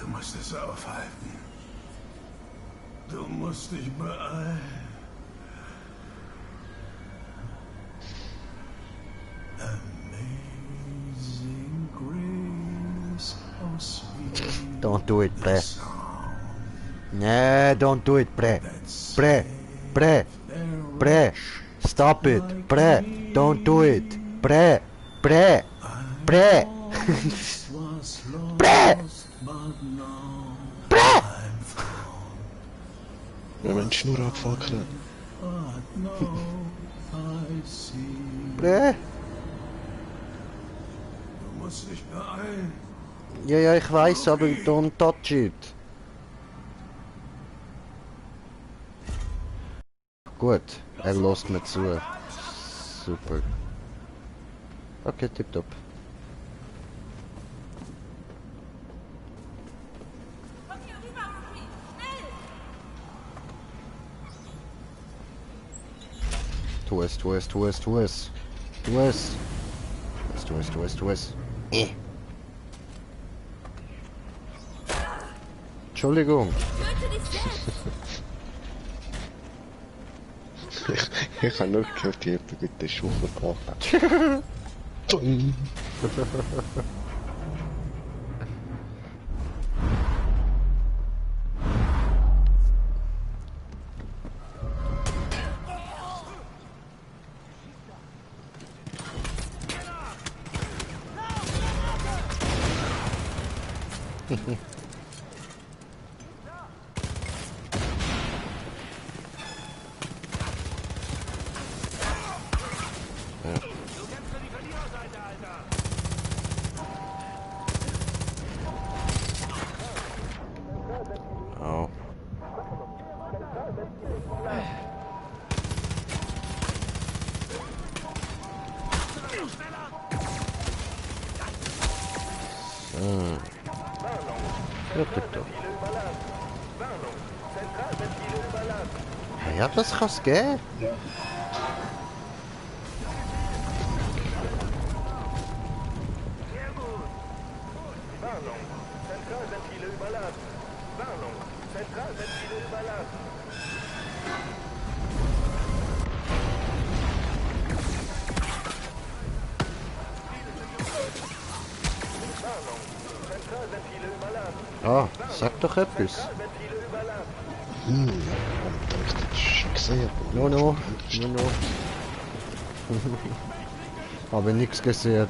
Du musst es aufhalten. Du musst dich beeilen. Amazing grace, oh sweet. Don't do it, Bre. Nee, don't do it, Bre. Bre. Bre. Bre. Stop it. Bre. Don't do it. Bre. Bre. Bre. Bre. Bre. Ja, wenn die Schnur abfackeln. Bre. Du musst dich beeilen. Ja, ich weiß, aber don't touch it. Gut, er lässt mir zu. Super. Okay, tipptopp. Tu es. Entschuldigung. Ich habe nur gehört, die hat den Schuh verpackt. Oh. Ja, tipptopp. Ja, das kann's geben. Ah, sag doch etwas. No. Habe nichts gesehen.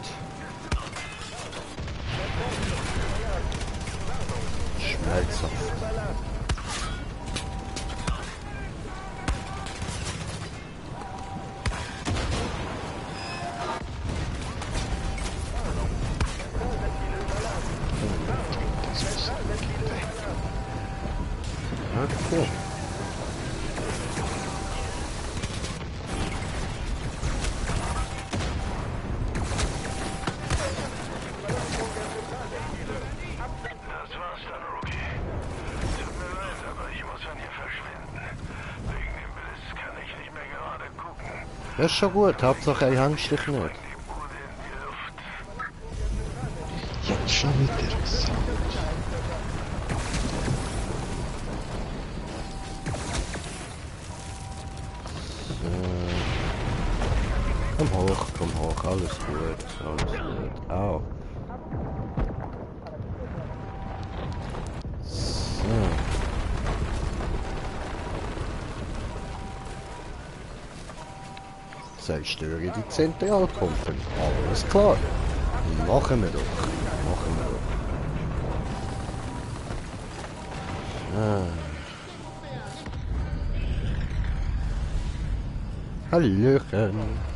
Schmelzhaft. Okay. Das ist schon gut, Hauptsache ein Handstich nicht. Jetzt schon wieder. Komm hoch, alles gut. Au. So. Zerstöre die Zentralpumpen. Alles klar. Machen wir doch. Hallöchen.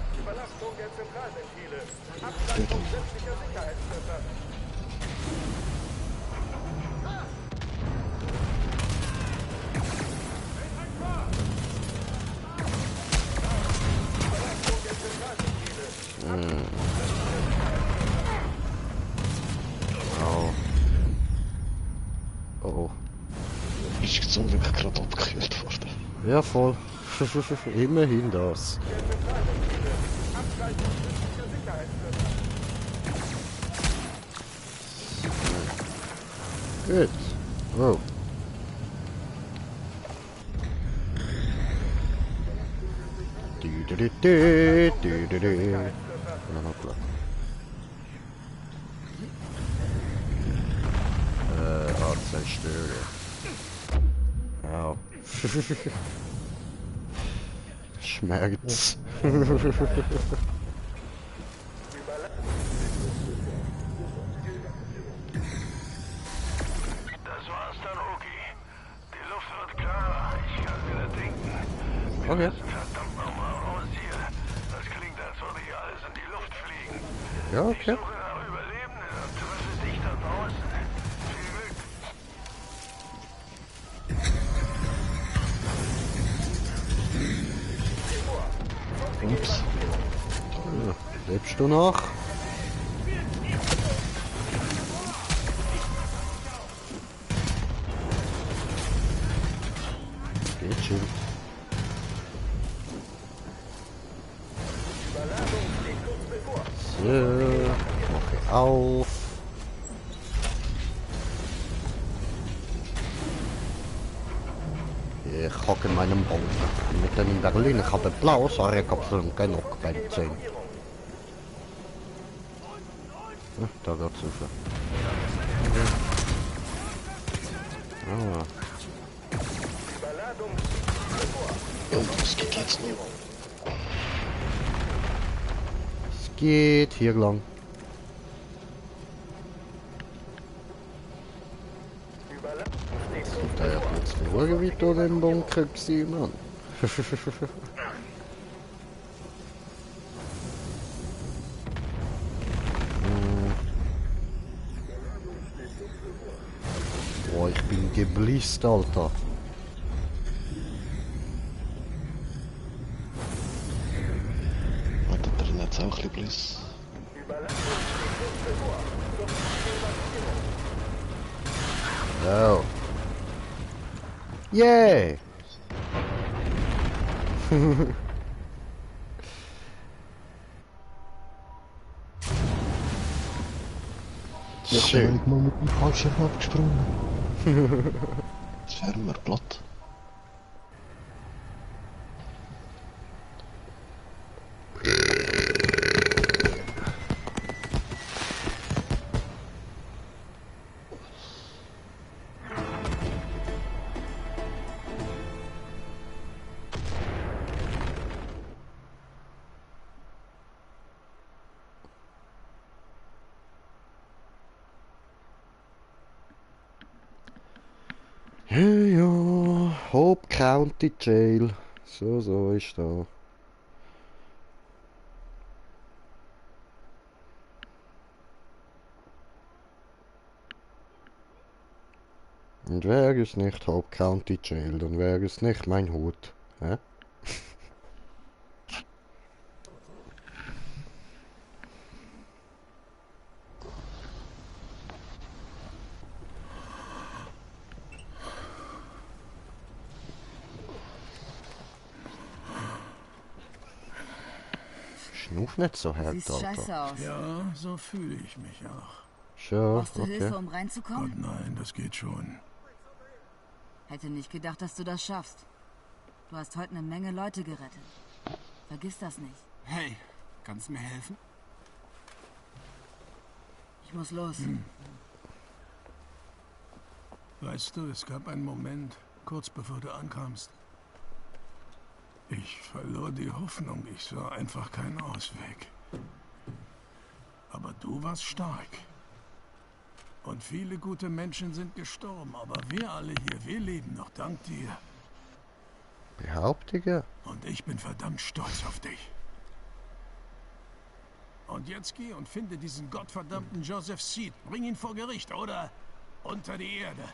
Ja, voll. Immerhin das. Gut. Oh. Na klar. Zerstören. Au. Schmerz. Das war's dann, Oki. Die Luft wird klarer. Ich kann wieder trinken. Okay. Verdammt nochmal raus hier. Das klingt, als würde hier alles in die Luft fliegen. Ja, okay. Ich suche nach Überlebenden und treffe dich da draußen. Viel Glück. Ups. Ja, lebst du noch? Geht schon. So, mache auf. Ich hocke in meinem Bunker. Mitten in Berlin. Ich habe Applaus, aber ich habe genug Benzin. Da geht's rauf. Ah. Und was geht jetzt noch? Es geht hier lang. Und der hat jetzt schauen, wie du im Bunker gewesen, Mann. Boah, ich bin geblisst, Alter. Hat er denn jetzt auch ein bisschen Bliss? Oh. Yay! Ich bin nicht mal mit dem Fallschirm abgesprungen. Jetzt wären wir platt. Ja, Hope County Jail. So ist da. Und wäre es nicht Hope County Jail, dann wäre es nicht mein Hut. Hä? Schnuf nicht so hart, Siehst Alter. scheiße aus. Ja, so fühle ich mich auch. Sure, Brauchst du Hilfe, um reinzukommen? Gott, nein, das geht schon. Hätte nicht gedacht, dass du das schaffst. Du hast heute eine Menge Leute gerettet. Vergiss das nicht. Hey, kannst du mir helfen? Ich muss los. Weißt du, es gab einen Moment, kurz bevor du ankamst. Ich verlor die Hoffnung, ich sah einfach keinen Ausweg. Aber du warst stark. Und viele gute Menschen sind gestorben, aber wir alle hier, wir leben noch dank dir. Behauptige. Und ich bin verdammt stolz auf dich. Und jetzt geh und finde diesen gottverdammten Joseph Seed. Bring ihn vor Gericht oder unter die Erde.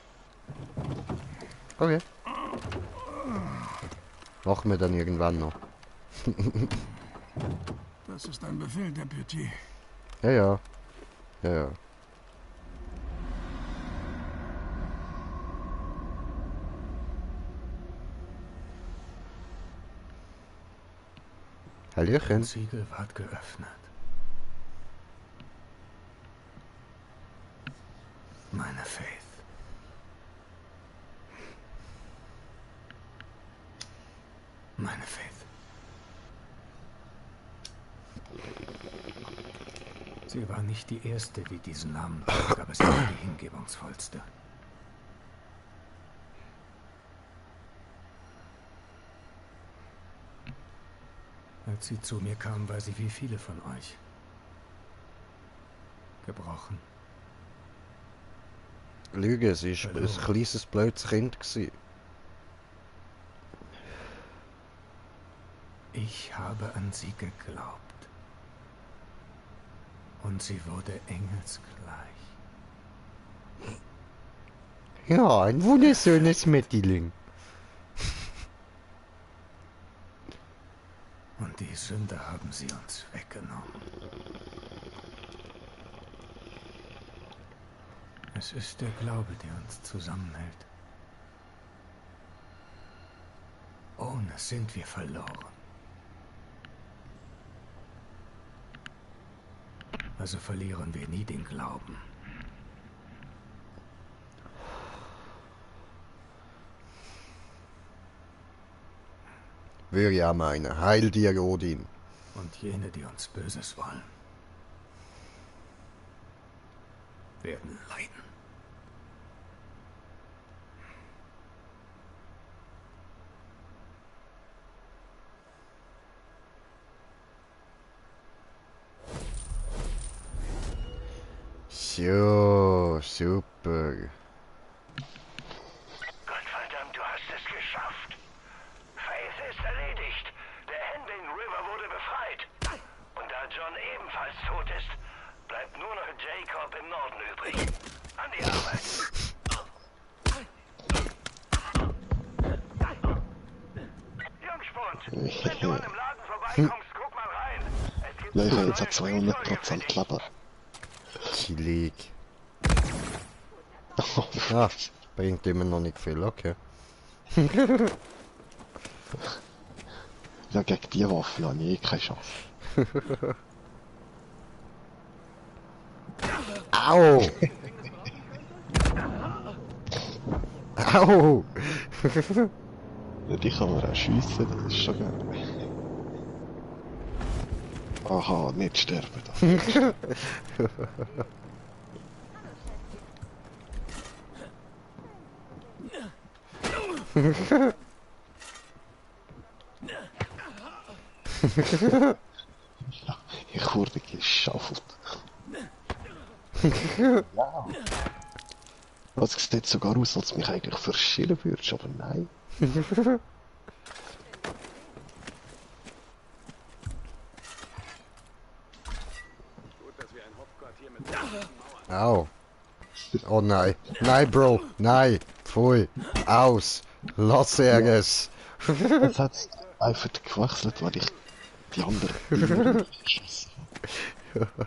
Okay. Machen wir dann irgendwann noch. Das ist ein Befehl, Deputy. Ja. Hallöchen. Das Siegel ward geöffnet. Meine Faith. Meine Faith. Sie war nicht die erste, die diesen Namen trug, aber sie war die hingebungsvollste. Als sie zu mir kam, war sie wie viele von euch. Gebrochen. Lüge, es war ein kleines, blödes Kind. Ich habe an sie geglaubt. Und sie wurde engelsgleich. Ja, ein wunderschönes Mädchen. Und die Sünder haben sie uns weggenommen. Es ist der Glaube, der uns zusammenhält. Ohne sind wir verloren. Also verlieren wir nie den Glauben. Würde ja meinen. Heil dir, Odin. Und jene, die uns Böses wollen, werden leiden. So, super. Gottverdammt, du hast es geschafft. Faith ist erledigt. Der Hending River wurde befreit. Und da John ebenfalls tot ist, bleibt nur noch Jacob im Norden übrig. An die Arbeit. Jungspund, wenn du an einem Laden vorbeikommst, guck mal rein. Es gibt Ja, ich habe jetzt 200% Kleber. Chillig. Ah, bringt immer noch nicht viel, okay. Ja, gegen die Waffe habe ich eh keine Chance. Au! Au! Ja, die kann man auch schiessen, das ist schon geil. Aha, nicht sterben da. Ja, ich wurde geschaufelt. Ja. Das sieht sogar aus, als mich eigentlich verschillen würdest, aber nein. Au. Oh nein. Nein, Bro. Nein. Pfui. Aus. Lass es. Jetzt hat es einfach gewechselt, weil ich die anderen geschossen habe.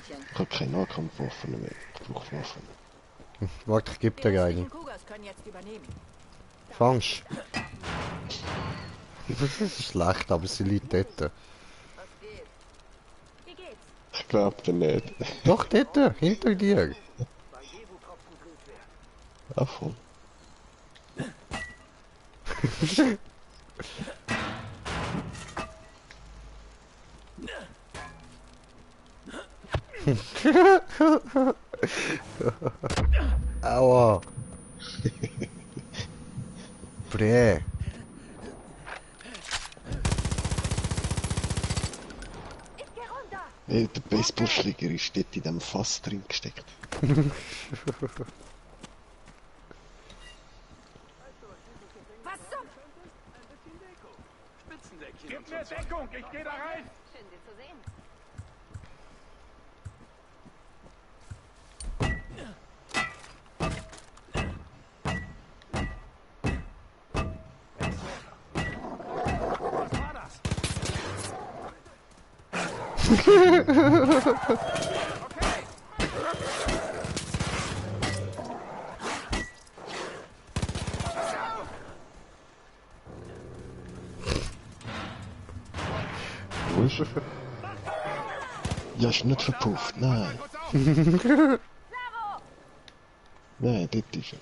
Ich habe keine Nahkampfwaffen mehr. Ich brauche Waffen. Warte, ich geb dir eine. Fangst. Das ist schlecht, aber sie liegt dort. Ich glaube nicht. Doch, dort, hinter dir. Ja, voll. Aua. Bre. Hey, der Baseballschläger ist dort in dem Fass drin gesteckt. Gib mir Deckung, ich gehe da rein! Schön, Sie zu sehen. Wo ist er? Ja, ist nicht verpufft, nein. Nein, dort ist er.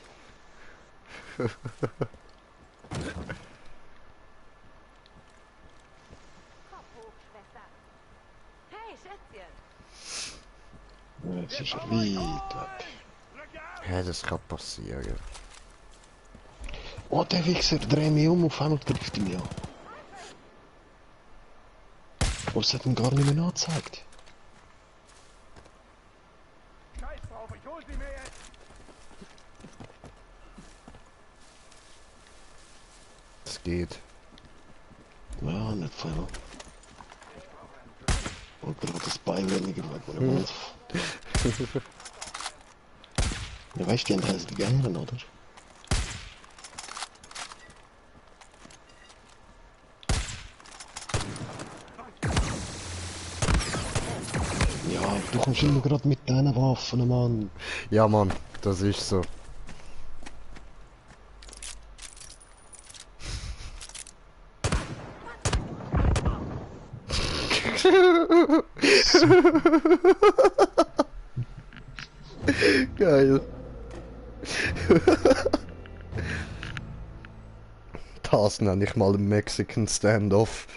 Nein, jetzt ist er weit weg. Ja, das kann passieren. Oh, der Wichser, dreh mich um, auf einmal trifft er mich an. Oh, es hat ihn gar nicht mehr angezeigt. Es geht. Ja, nicht voll. Und gerade das Bein weniger weg, meinem Wolf. Ja, weißt du, die haben die Geilen, oder? Ja, aber du kommst immer gerade mit deinen Waffen, Mann. Ja, Mann, das ist so. Geil. Das nenne ich mal einen Mexican Standoff.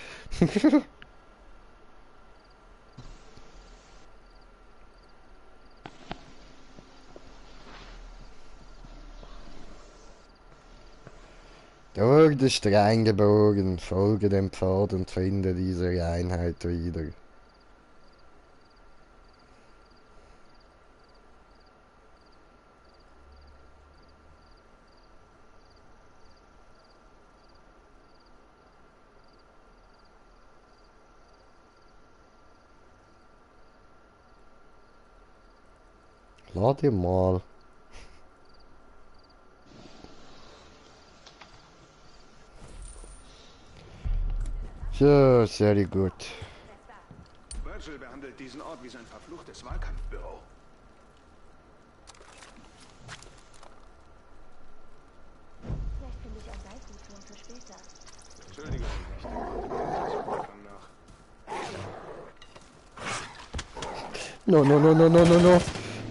Dort ist der eingebogen, folge dem Pfad und finde diese Einheit wieder. Lad dir mal. So, sehr gut. Virgil behandelt diesen Ort wie sein verfluchtes Wahlkampfbüro. Vielleicht finde ich ein Geistesturm für später. Entschuldigung, ich denke, nach. No, no, no, no, no, no, no.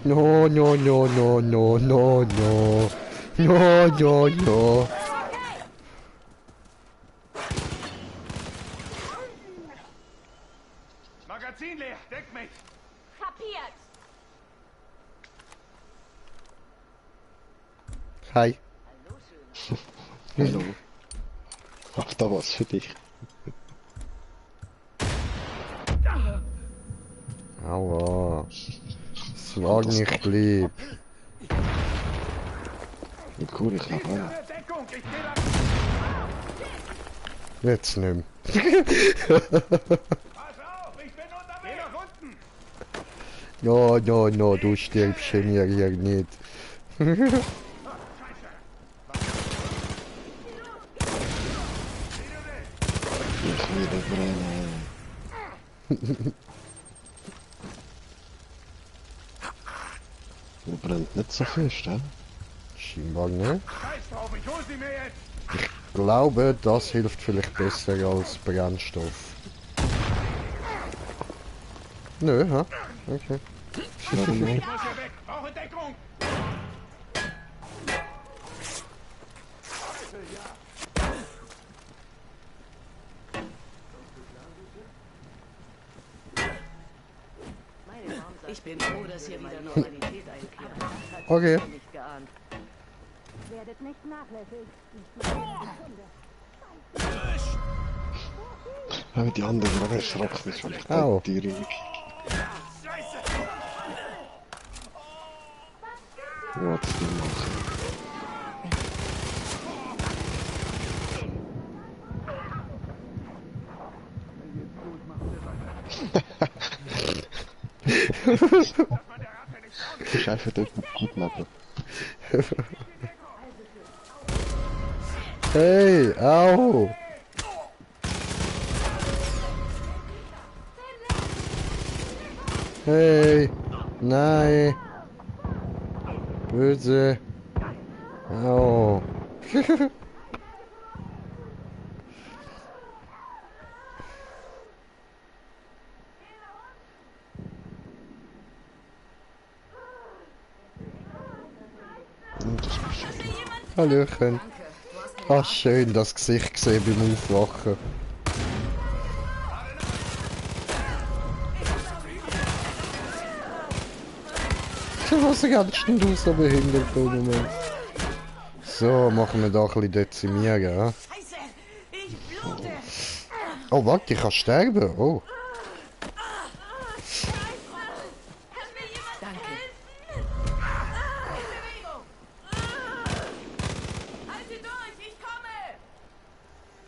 No, no, no, no, no, no, no. No, no, no. Magazin leer, deck mich! Kapiert! Hi. Hallo. Ach, da was für dich. Aua. Das war nicht lieb. Cool, ich glaube auch. Jetzt nicht mehr. No, no, no, du stirbst mir hier nicht. Ich will brennen. Der brennt nicht so fest, hä? Scheinbar nicht. Ich glaube, das hilft vielleicht besser als Brennstoff. Nö, ha? Okay. Warum nicht? Ich bin froh, dass hier wieder Normalität einkehrt. Okay. Werdet nicht nachlässig. Ja, die anderen waren erschrocken, ist vielleicht Au. die Tiere. Ja, das will machen. Das ist einfach dort gut machen. Hey, au! Hey, nein! Böse! Au! Hallöchen. Ah, schön, das Gesicht gesehen beim Aufwachen. Was ganz schnell so behindert, Moment. So, machen wir da ein bisschen dezimieren, ja? Oh, warte, ich kann sterben. Oh.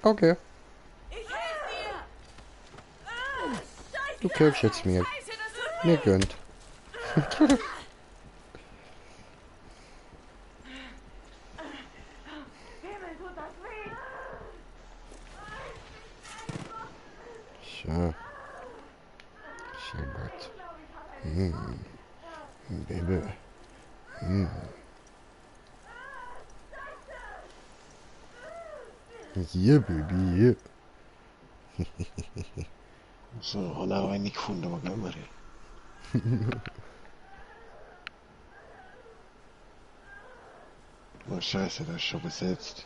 Okay. Du kämpfst jetzt mir. Mir gönnt. So. Sehr gut. Baby. Hier, Baby, hier. So, habe auch eine gefunden, was gehen wir hier? Oh Scheiße, das ist schon besetzt.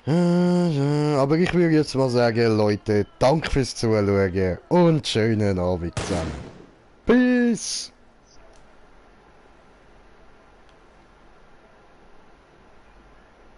Aber ich würde jetzt mal sagen, Leute, danke fürs Zuschauen und schönen Abend zusammen. Peace!